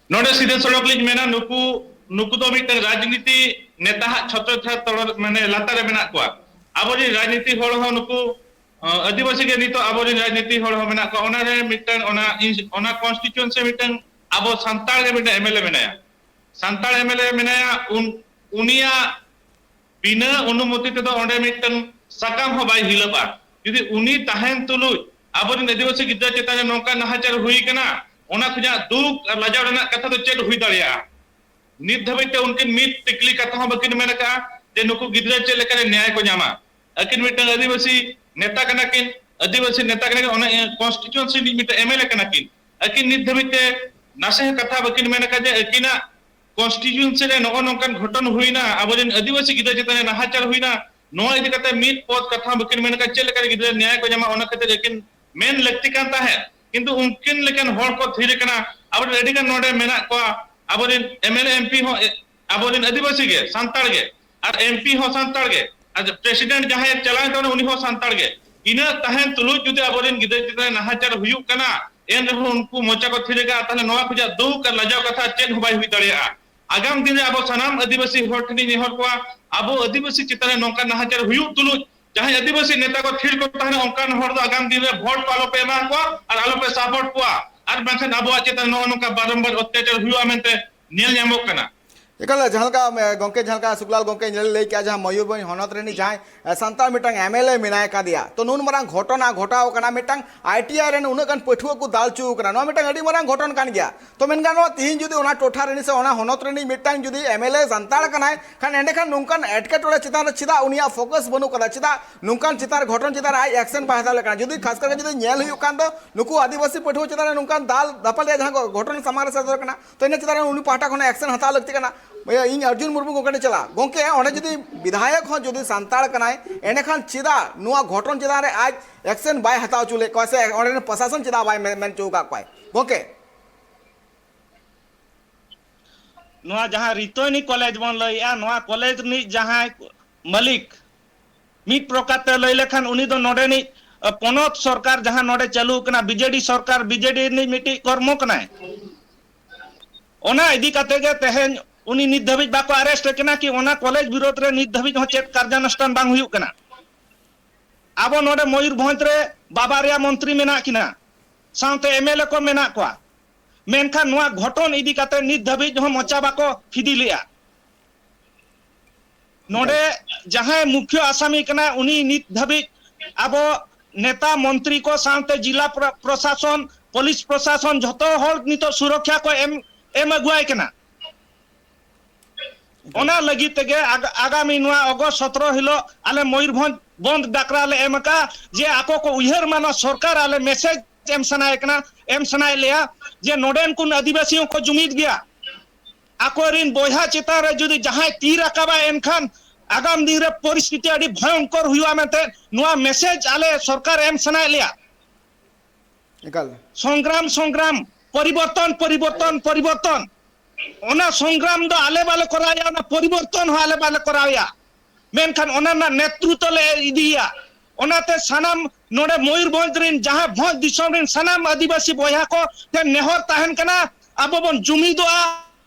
ᱱᱚᱰᱮ ᱥᱤᱫᱷᱟᱹ ᱥᱚᱲᱚᱠ ᱞᱤᱧ ᱢᱮᱱᱟ, ᱱᱩᱠᱩ, ᱱᱩᱠᱩ ᱫᱚ ᱢᱤᱫᱴᱟᱝ ᱨᱟᱡᱽᱱᱤᱛᱤ ᱱᱮᱛᱟ ᱦᱟᱜ ᱪᱷᱚᱛᱨᱚ ᱪᱷᱟᱭᱟ ᱢᱟᱱᱮ ᱞᱟᱛᱟᱨ ᱨᱮ ᱢᱮᱱᱟᱜ ᱠᱚᱣᱟ᱾ ᱟᱵᱚᱨᱮᱱ ᱨᱟᱡᱽᱱᱤᱛᱤ ᱦᱚᱲ ᱦᱚᱸ ᱱᱩᱠᱩ, ᱟᱹᱫᱤᱵᱟᱹᱥᱤ ᱜᱮ ᱱᱤᱛᱚᱜ ᱟᱵᱚᱨᱮᱱ ᱨᱟᱡᱽᱱᱤᱛᱤ ᱦᱚᱲ ᱦᱚᱸ ᱢᱮᱱᱟᱜ ᱠᱚᱣᱟ᱾ ᱚᱱᱟᱨᱮ ᱢᱤᱫᱴᱟᱝ, ᱚᱱᱟ ᱤᱱᱥ-, ᱚᱱᱟ ᱠᱚᱱᱥᱴᱤᱴᱩᱭᱮᱱᱥᱤ ᱢᱤᱫᱴᱟᱝ ᱟᱵᱚ ᱥᱟᱱᱛᱟᱲ ᱜᱮ ᱢᱤᱫᱴᱟᱝ ᱮᱢ ᱮᱞ ᱮ ᱢᱮᱱᱟᱭᱟ, ᱥᱟᱱᱛᱟᱲ ᱮᱢ ᱮᱞ ᱮ ᱢᱮᱱᱟᱭᱟ᱾ ᱩᱱ-, ᱩᱱᱤᱭᱟᱜ ᱵᱤᱱᱟᱹ ᱚᱱᱩᱢᱚᱛᱤ ᱛᱮᱫᱚ ᱚᱸᱰᱮ ᱢᱤᱫᱴᱟᱝ ᱥᱟᱠᱟᱢ ᱦᱚᱸ ᱵᱟᱭ ᱦᱤᱞᱟᱹᱜᱼᱟ᱾ ᱡᱩᱫᱤ ᱩᱱᱤ ᱛᱟᱦᱮᱱ ᱛᱩᱞᱩᱡ ᱟᱵᱚᱨᱮᱱ ᱟᱹᱫᱤᱵᱟᱹᱥᱤ ᱜᱤᱫᱽᱨᱟᱹ ᱪᱮᱛᱟᱱ ᱨᱮ ᱱᱚᱝᱠᱟ ᱱᱟᱦᱟᱪᱟᱨ ᱦᱩᱭ ᱠᱟᱱᱟ, ᱚᱱᱟ ᱠᱷᱚᱱᱟᱜ ᱫᱩᱠ ᱟᱨ ᱞᱟᱡᱟᱣ ᱨᱮᱱᱟᱜ ᱠᱟᱛᱷᱟ ᱫᱚ ᱪᱮᱫ ᱦᱩᱭ ᱫᱟᱲᱮᱭᱟᱜᱼᱟ? ᱱᱤᱛ ᱫᱷᱟᱹᱵᱤᱡ ᱛᱮ ᱩᱱᱠᱤᱱ ᱢᱤᱫ ᱴᱤᱠᱞᱤ ᱠᱟᱛᱷᱟ ᱦᱚᱸ ᱵᱟᱹᱠᱤᱱ ᱢᱮᱱ ᱟᱠᱟᱫᱼᱟ ᱡᱮ ᱱᱩᱠᱩ ᱜᱤᱫᱽᱨᱟᱹ ᱪᱮᱫ ᱞᱮᱠᱟᱨᱮ ᱧᱟᱭ ᱠᱚ ᱧᱟᱢᱟ᱾ ᱟᱹᱠᱤᱱ ᱢᱤᱫᱴᱟᱝ ᱟᱹᱫᱤᱵᱟᱹᱥᱤ ᱱᱮᱛᱟ ᱠᱟᱱᱟ ᱠᱤᱱ, ᱟᱹᱫᱤᱵᱟᱹᱥᱤ ᱱᱮᱛᱟ ᱠᱟᱱᱟ ᱠᱤᱱ, ᱚᱱᱟ ᱠᱚᱱᱥᱴᱤᱴᱩᱭᱮᱱᱥᱤ ᱨᱤᱱᱤᱡ ᱢᱤᱫᱴᱟᱝ ᱮᱢ ᱮᱞ ᱮ ᱠᱟᱱᱟ ᱠᱤᱱ᱾ ᱟᱹᱠᱤᱱ ᱱᱤᱛ ᱫᱷᱟᱹᱵᱤᱡ ᱛᱮ ᱱᱟᱥᱮ ᱦᱚᱸ ᱠᱟᱛᱷᱟ ᱵᱟᱹᱠᱤᱱ ᱢᱮᱱ ᱟᱠᱟᱫ ᱡᱮ ᱟᱹᱠᱤᱱᱟᱜ ᱠᱚᱱᱥᱴᱤᱴᱩᱭᱮᱱᱥᱤ ᱨᱮ ᱱᱚᱜᱼᱚ ᱱᱚᱝᱠᱟᱱ ᱜᱷᱚᱴᱚᱱ ᱦᱩᱭᱱᱟ, ᱟᱵᱚᱨᱮᱱ ᱟᱹᱫᱤᱵᱟᱹᱥᱤ ᱜᱤᱫᱽᱨᱟᱹ ᱪᱮᱛᱟᱱ ᱨᱮ ᱱᱟᱦᱟᱪᱟᱨ ᱦᱩᱭᱱᱟ, ᱱᱚᱣᱟ ᱤᱫᱤ ᱠᱟᱛᱮ ᱢᱤᱫ ᱯᱚᱫ ᱠᱟᱛᱷᱟ ᱦᱚᱸ ᱵᱟᱹᱠᱤᱱ ᱢᱮᱱ ᱟᱠᱟᱫ ᱪᱮᱫ ᱞᱮᱠᱟᱨᱮ ᱜᱤᱫᱽᱨᱟᱹ ᱧᱟᱭ ᱠᱚ ᱧᱟᱢᱟ, ᱚᱱᱟ ᱠᱷᱟᱹᱛᱤᱨ ᱟᱹᱠᱤᱱ ᱢᱮᱱ ᱞᱟᱹᱠᱛᱤ ᱠᱟᱱ ᱛᱟᱦᱮᱸᱫ᱾ ᱠᱤᱱᱛᱩ ᱩᱱᱠᱤᱱ ᱞᱮᱠᱟᱱ ᱦᱚᱲ ᱠᱚ ᱛᱷᱤᱨ ᱟᱠᱟᱱᱟ᱾ ᱟᱵᱚᱨᱮᱱ ᱟᱹᱰᱤ ᱜᱟᱱ ᱱᱚᱰᱮ ᱢᱮᱱᱟᱜ ᱠᱚᱣᱟ, ᱟᱵᱚᱨᱮᱱ M L A, M P ᱦᱚᱸ, ᱮ, ᱟᱵᱚᱨᱮᱱ ᱟᱹᱫᱤᱵᱟᱹᱥᱤ ᱜᱮ, ᱥᱟᱱᱛᱟᱲ ᱜᱮ, ᱟᱨ ᱮᱢ ᱯᱤ ᱦᱚᱸ ᱥᱟᱱᱛᱟᱲ ᱜᱮ, ᱟᱨ ᱯᱨᱮᱥᱤᱰᱮᱱᱴ ᱡᱟᱦᱟᱸᱭ ᱪᱟᱞᱟᱣᱮᱱ ᱛᱟᱵᱚᱱᱟ ᱩᱱᱤ ᱦᱚᱸ ᱥᱟᱱᱛᱟᱲ ᱜᱮ᱾ ᱤᱱᱟᱹᱜ ᱛᱟᱦᱮᱱ ᱛᱩᱞᱩᱡ ᱡᱩᱫᱤ ᱟᱵᱚᱨᱮᱱ ᱜᱤᱫᱽᱨᱟᱹ ᱪᱮᱛᱟᱱ ᱨᱮ ᱱᱟᱦᱟᱪᱟᱨ ᱦᱩᱭᱩᱜ ᱠᱟᱱᱟ, ᱮᱱ ᱨᱮᱦᱚᱸ ᱩᱱᱠᱩ ᱢᱚᱪᱟ ᱠᱚ ᱛᱷᱤᱨ ᱟᱠᱟᱫᱼᱟ, ᱛᱟᱦᱞᱮ ᱱᱚᱣᱟ ᱠᱷᱚᱱᱟᱜ ᱫᱩᱠ ᱟᱨ ᱞᱟᱡᱟᱣ ᱠᱟᱛᱷᱟ ᱪᱮᱫ ᱦᱚᱸ ᱵᱟᱭ ᱦᱩᱭ ᱫᱟᱲᱮᱭᱟᱜᱼᱟ᱾ ᱟᱜᱟᱢ ᱫᱤᱱ ᱨᱮ ᱟᱵᱚ ᱥᱟᱱᱟᱢ ᱟᱹᱫᱤᱵᱟᱹᱥᱤ ᱦᱚᱲ ᱴᱷᱮᱱᱤᱧ ᱱᱮᱦᱚᱨ ᱠᱚᱣᱟ, ᱟᱵᱚ ᱟᱹᱫᱤᱵᱟᱹᱥᱤ ᱪᱮᱛᱟᱱ ᱨᱮ ᱱᱚᱝᱠᱟ ᱱᱟᱦᱟᱪᱟᱨ ᱦᱩᱭᱩᱜ ᱛᱩᱞᱩᱡ ᱡᱟᱦᱟᱸᱭ ᱟᱹᱫᱤᱵᱟᱹᱥᱤ ᱱᱮᱛᱟ ᱠᱚ ᱛᱷᱤᱨ ᱠᱚ ᱛᱟᱦᱮᱱᱟ, ᱚᱱᱠᱟᱱ ᱦᱚᱲ ᱫᱚ ᱟᱜᱟᱢ ᱫᱤᱱ ᱨᱮ ᱵᱷᱳᱴ ᱠᱚ ᱟᱞᱚᱯᱮ ᱮᱢᱟ ᱠᱚᱣᱟ ᱟᱨ ᱟᱞᱚᱯᱮ ᱥᱟᱯᱳᱨᱴ ᱠᱚᱣᱟ, ᱟᱨ ᱵᱟᱝᱠᱷᱟᱱ ᱟᱵᱚᱣᱟᱜ ᱪᱮᱛᱟᱱ ᱱᱚᱜᱼᱚ ᱱᱚᱝᱠᱟ ᱵᱟᱨᱚᱢᱵᱟᱨ ᱚᱛᱛᱟᱪᱟᱨ ᱦᱩᱭᱩᱜᱼᱟ ᱢᱮᱱᱛᱮ ᱧᱮᱞ ᱧᱟᱢᱚᱜ ᱠᱟᱱᱟ᱾ ᱮᱠᱟᱞ, ᱡᱟᱦᱟᱸ ᱞᱮᱠᱟ, ᱮ, ᱜᱚᱝᱠᱮ, ᱡᱟᱦᱟᱸ ᱞᱮᱠᱟ ᱥᱩᱠᱞᱟᱞ ᱜᱚᱝᱠᱮ ᱞᱟᱹᱭ ᱠᱮᱜᱼᱟ, ᱡᱟᱦᱟᱸ ᱢᱚᱭᱩᱨᱵᱷᱚᱸᱡᱽ ᱦᱚᱱᱚᱛ ᱨᱤᱱᱤᱡ ᱡᱟᱦᱟᱸᱭ, ᱮ, ᱥᱟᱱᱛᱟᱲ ᱢᱤᱫᱴᱟᱝ M L A ᱢᱮᱱᱟᱭ ᱠᱟᱫᱮᱭᱟ, ᱛᱚ ᱱᱩᱱ ᱢᱟᱨᱟᱝ ᱜᱷᱚᱴᱚᱱᱟ ᱜᱷᱚᱴᱟᱣ ᱠᱟᱱᱟ, ᱢᱤᱫᱴᱟᱝ I T I ᱨᱮᱱ ᱩᱱᱟᱹᱜ ᱜᱟᱱ ᱯᱟᱹᱴᱷᱩᱣᱟᱹ ᱠᱚ ᱫᱟᱞ ᱦᱚᱪᱚ ᱠᱟᱱᱟ, ᱱᱚᱣᱟ ᱢᱤᱫᱴᱟᱝ ᱟᱹᱰᱤ ᱢᱟᱨᱟᱝ ᱜᱷᱚᱴᱚᱱ ᱠᱟᱱ ᱜᱮᱭᱟ᱾ ᱛᱚ ᱢᱮᱱ ᱜᱟᱱᱚᱜᱼᱟ, ᱛᱤᱦᱤᱧ ᱡᱩᱫᱤ ᱚᱱᱟ ᱴᱚᱴᱷᱟ ᱨᱤᱱᱤᱡ ᱥᱮ ᱚᱱᱟ ᱦᱚᱱᱚᱛ ᱨᱤᱱᱤᱡ ᱢᱤᱫᱴᱟᱝ ᱡᱩᱫᱤ M L A ᱥᱟᱱᱛᱟᱲ ᱠᱟᱱᱟᱭ, ᱠᱷᱟᱱ ᱮᱸᱰᱮᱠᱷᱟᱱ ᱱᱚᱝᱠᱟᱱ ᱮᱴᱠᱮᱴᱚᱬᱮ ᱪᱮᱛᱟᱱ ᱨᱮ ᱪᱮᱫᱟᱜ ᱩᱱᱤᱭᱟᱜ ᱯᱷᱳᱠᱟᱥ ᱵᱟᱹᱱᱩᱜ ᱠᱟᱫᱟ, ᱪᱮᱫᱟᱜ ᱱᱚᱝᱠᱟᱱ ᱪᱮᱛᱟᱱ ᱨᱮ, ᱜᱷᱚᱴᱚᱱ ᱪᱮᱛᱟᱱ ᱨᱮ ᱟᱡ ᱮᱠᱥᱮᱱ ᱵᱟᱭ ᱦᱟᱛᱟᱣ ᱞᱮᱫ ᱠᱟᱱᱟ? ᱡᱩᱫᱤ ᱠᱷᱟᱥ ᱠᱟᱨ ᱡᱩᱫᱤ ᱧᱮᱞ ᱦᱩᱭᱩᱜ ᱠᱷᱟᱱ ᱫᱚ, ᱱᱩᱠᱩ ᱟᱹᱫᱤᱵᱟᱹᱥᱤ ᱯᱟᱹᱴᱷᱩᱣᱟᱹ ᱪᱮᱛᱟᱱ ᱨᱮ ᱱᱚᱝᱠᱟᱱ ᱫᱟᱞ ᱫᱟᱯᱟᱞ ᱨᱮᱭᱟᱜ ᱡᱟᱦᱟᱸ ᱜᱷᱚᱴᱚᱱ ᱥᱟᱢᱟᱝ ᱨᱮ ᱥᱮᱴᱮᱨ ᱠᱟᱱᱟ, ᱛᱚ ᱤᱱᱟᱹ ᱪᱮᱛᱟᱱ ᱨᱮ ᱩᱱᱤ ᱯᱟᱦᱴᱟ ᱠᱷᱚᱱᱟᱜ ᱮᱠᱥᱮᱱ ᱦᱟᱛᱟᱣ ᱞᱟᱹᱠᱛᱤ ᱠᱟᱱᱟ᱾ ᱤᱭᱟᱹ, ᱤᱧ ᱚᱨᱡᱩᱱ ᱢᱩᱨᱢᱩ ᱜᱚᱝᱠᱮ ᱴᱷᱮᱱ ᱪᱟᱞᱟᱜᱼᱟ, ᱜᱚᱝᱠᱮ, ᱚᱸᱰᱮ ᱡᱩᱫᱤ ᱵᱤᱫᱷᱟᱭᱚᱠ ᱦᱚᱸ ᱡᱩᱫᱤ ᱥᱟᱱᱛᱟᱲ ᱠᱟᱱᱟᱭ, ᱮᱸᱰᱮᱠᱷᱟᱱ ᱪᱮᱫᱟᱜ ᱱᱚᱣᱟ ᱜᱷᱚᱴᱚᱱ ᱪᱮᱛᱟᱱ ᱨᱮ ᱟᱡ ᱮᱠᱥᱮᱱ ᱵᱟᱭ ᱦᱟᱛᱟᱣ ᱦᱚᱪᱚ ᱞᱮᱫ ᱠᱚᱣᱟ ᱥᱮ ᱚᱸᱰᱮ ᱨᱮᱱ ᱯᱨᱚᱥᱟᱥᱚᱱ ᱪᱮᱫᱟᱜ ᱵᱟᱭ ᱢᱮ-, ᱢᱮᱱ ᱦᱚᱪᱚ ᱟᱠᱟᱫ ᱠᱚᱣᱟᱭ? ᱜᱚᱝᱠᱮ᱾ ᱱᱚᱣᱟ ᱡᱟᱦᱟᱸ ᱨᱤᱛᱟᱹᱭᱱᱤ ᱠᱚᱞᱮᱡᱽ ᱵᱚᱱ ᱞᱟᱹᱭᱮᱜᱼᱟ, ᱱᱚᱣᱟ ᱠᱚᱞᱮᱡᱽ ᱨᱤᱱᱤᱡ ᱡᱟᱦᱟᱸᱭ ᱢᱟᱹᱞᱤᱠ, ᱢᱤᱫ ᱯᱨᱚᱠᱟᱨ ᱛᱮ ᱞᱟᱹᱭ ᱞᱮᱠᱷᱟᱱ ᱩᱱᱤ ᱫᱚ ᱱᱚᱰᱮᱱᱤᱡ, ᱮ, ᱯᱚᱱᱚᱛ ᱥᱚᱨᱠᱟᱨ ᱡᱟᱦᱟᱸ ᱱᱚᱰᱮ ᱪᱟᱹᱞᱩ ᱟᱠᱟᱱᱟ, B J D ᱥᱚᱨᱠᱟᱨ, B J D ᱨᱤᱱᱤᱡ ᱢᱤᱫᱴᱤᱡ ᱠᱚᱨᱢᱚ ᱠᱟᱱᱟᱭ᱾ ᱚᱱᱟ ᱤᱫᱤ ᱠᱟᱛᱮ ᱜᱮ ᱛᱮᱦᱮᱧ ᱩᱱᱤ ᱱᱤᱛ ᱫᱷᱟᱹᱵᱤᱡ ᱵᱟᱠᱚ arrest ᱮ ᱠᱟᱱᱟ ᱠᱤ ᱚᱱᱟ ᱠᱚᱞᱮᱡᱽ ᱵᱤᱨᱳᱫᱷ ᱨᱮ ᱱᱤᱛ ᱫᱷᱟᱹᱵᱤᱡ ᱦᱚᱸ ᱪᱮᱫ ᱠᱟᱨᱡᱟᱱᱩᱥᱴᱷᱟᱱ ᱵᱟᱝ ᱦᱩᱭᱩᱜ ᱠᱟᱱᱟ᱾ ᱟᱵᱚ ᱱᱚᱰᱮ ᱢᱚᱭᱩᱨᱵᱷᱚᱸᱡᱽ ᱨᱮ ᱵᱟᱵᱟᱨᱭᱟ ᱢᱚᱱᱛᱨᱤ ᱢᱮᱱᱟᱜ ᱠᱤᱱᱟ, ᱥᱟᱶᱛᱮ M L A ᱠᱚ ᱢᱮᱱᱟᱜ ᱠᱚᱣᱟ, ᱢᱮᱱᱠᱷᱟᱱ ᱱᱚᱣᱟ ᱜᱷᱚᱴᱚᱱ ᱤᱫᱤ ᱠᱟᱛᱮ ᱱᱤᱛ ᱫᱷᱟᱹᱵᱤᱡ ᱦᱚᱸ ᱢᱚᱪᱟ ᱵᱟᱠᱚ ᱯᱷᱤᱫᱤ ᱞᱮᱜᱼᱟ᱾ ᱱᱚᱰᱮ ᱡᱟᱦᱟᱸᱭ ᱢᱩᱠᱷᱭᱟᱹ ᱟᱥᱟᱢᱤ ᱠᱟᱱᱟᱭ, ᱩᱱᱤ ᱱᱤᱛ ᱫᱷᱟᱹᱵᱤᱡ ᱟᱵᱚ ᱱᱮᱛᱟ ᱢᱚᱱᱛᱨᱤ ᱠᱚ ᱥᱟᱶᱛᱮ ᱡᱤᱞᱟ ᱯᱨᱚ-, ᱯᱨᱚᱥᱟᱥᱚᱱ, ᱯᱩᱞᱤᱥ ᱯᱨᱚᱥᱟᱥᱚᱱ, ᱡᱷᱚᱛᱚ ᱦᱚᱲ ᱱᱤᱛᱚᱜ ᱥᱩᱨᱚᱠᱷᱟ ᱠᱚ ᱮᱢ, ᱮᱢ ᱟᱹᱜᱩᱣᱟᱭ ᱠᱟᱱᱟ᱾ ᱚᱱᱟ ᱞᱟᱹᱜᱤᱫ ᱛᱮᱜᱮ ᱟᱜ-, ᱟᱜᱟᱢᱤ ᱱᱚᱣᱟ ᱚᱜᱚᱥᱴ ᱥᱚᱛᱨᱚ ᱦᱤᱞᱳᱜ ᱟᱞᱮ ᱢᱚᱭᱩᱨᱵᱷᱚᱸᱡᱽ ᱵᱚᱱᱫ ᱰᱟᱠᱨᱟ ᱞᱮ ᱮᱢ ᱟᱠᱟᱫᱼᱟ, ᱡᱮ ᱟᱠᱚ ᱠᱚ ᱩᱭᱦᱟᱹᱨ ᱢᱟ, ᱱᱚᱣᱟ ᱥᱚᱨᱠᱟᱨ ᱟᱞᱮ ᱢᱮᱥᱮᱡᱽ ᱮᱢ ᱥᱟᱱᱟᱭᱮ ᱠᱟᱱᱟ, ᱮᱢ ᱥᱟᱱᱟᱭᱮᱫ ᱞᱮᱭᱟ ᱡᱮ ᱱᱚᱰᱮᱱ ᱠᱚ ᱟᱹᱫᱤᱵᱟᱹᱥᱤ ᱦᱚᱸᱠᱚ ᱡᱩᱢᱤᱫ ᱜᱮᱭᱟ᱾ ᱟᱠᱚᱨᱮᱱ ᱵᱚᱭᱦᱟ ᱪᱮᱛᱟᱱ ᱨᱮ ᱡᱩᱫᱤ ᱡᱟᱦᱟᱸᱭ ᱛᱤ ᱨᱟᱠᱟᱵᱟᱭ, ᱮᱱᱠᱷᱟᱱ ᱟᱜᱟᱢ ᱫᱤᱱ ᱨᱮ ᱯᱚᱨᱤᱥᱛᱷᱤᱛᱤ ᱟᱹᱰᱤ ᱵᱷᱚᱭᱚᱝᱠᱚᱨ ᱦᱩᱭᱩᱜᱼᱟ ᱢᱮᱱᱛᱮ ᱱᱚᱣᱟ ᱢᱮᱥᱮᱡᱽ ᱟᱞᱮ ᱥᱚᱨᱠᱟᱨ ᱮᱢ ᱥᱟᱱᱟᱭᱮᱫ ᱞᱮᱭᱟ᱾ ᱮᱠᱟᱞ᱾ ᱥᱚᱝᱜᱨᱟᱢ, ᱥᱚᱝᱜᱨᱟᱢ, ᱯᱚᱨᱤᱵᱚᱨᱛᱚᱱ, ᱯᱚᱨᱤᱵᱚᱨᱛᱚᱱ, ᱯᱚᱨᱤᱵᱚᱨᱛᱚᱱ᱾ ᱚᱱᱟ ᱥᱚᱝᱜᱨᱟᱢ ᱫᱚ ᱟᱞᱮ ᱵᱟᱞᱮ ᱠᱚᱨᱟᱣᱮᱫᱼᱟ, ᱚᱱᱟ ᱯᱚᱨᱤᱵᱚᱨᱛᱚᱱ ᱦᱚᱸ ᱟᱞᱮ ᱵᱟᱞᱮ ᱠᱚᱨᱟᱣᱮᱫᱼᱟ᱾ ᱢᱮᱱᱠᱷᱟᱱ ᱚᱱᱟ ᱨᱮᱱᱟᱜ ᱱᱮᱛᱨᱩᱛᱛᱚ ᱞᱮ ᱤᱫᱤᱭᱮᱫᱼᱟ᱾ ᱚᱱᱟᱛᱮ ᱥᱟᱱᱟᱢ ᱱᱚᱰᱮ ᱢᱚᱭᱩᱨᱵᱷᱚᱸᱡᱽ ᱨᱮᱱ ᱡᱟᱦᱟᱸ ᱵᱷᱚᱸᱡᱽ ᱫᱤᱥᱚᱢ ᱨᱮᱱ ᱥᱟᱱᱟᱢ ᱟᱹᱫᱤᱵᱟᱹᱥᱤ ᱵᱚᱭᱦᱟ ᱠᱚ ᱴᱷᱮᱱ ᱱᱮᱦᱚᱨ ᱛᱟᱦᱮᱱ ᱠᱟᱱᱟ, ᱟᱵᱚ ᱵᱚᱱ ᱡᱩᱢᱤᱫᱚᱜᱼᱟ,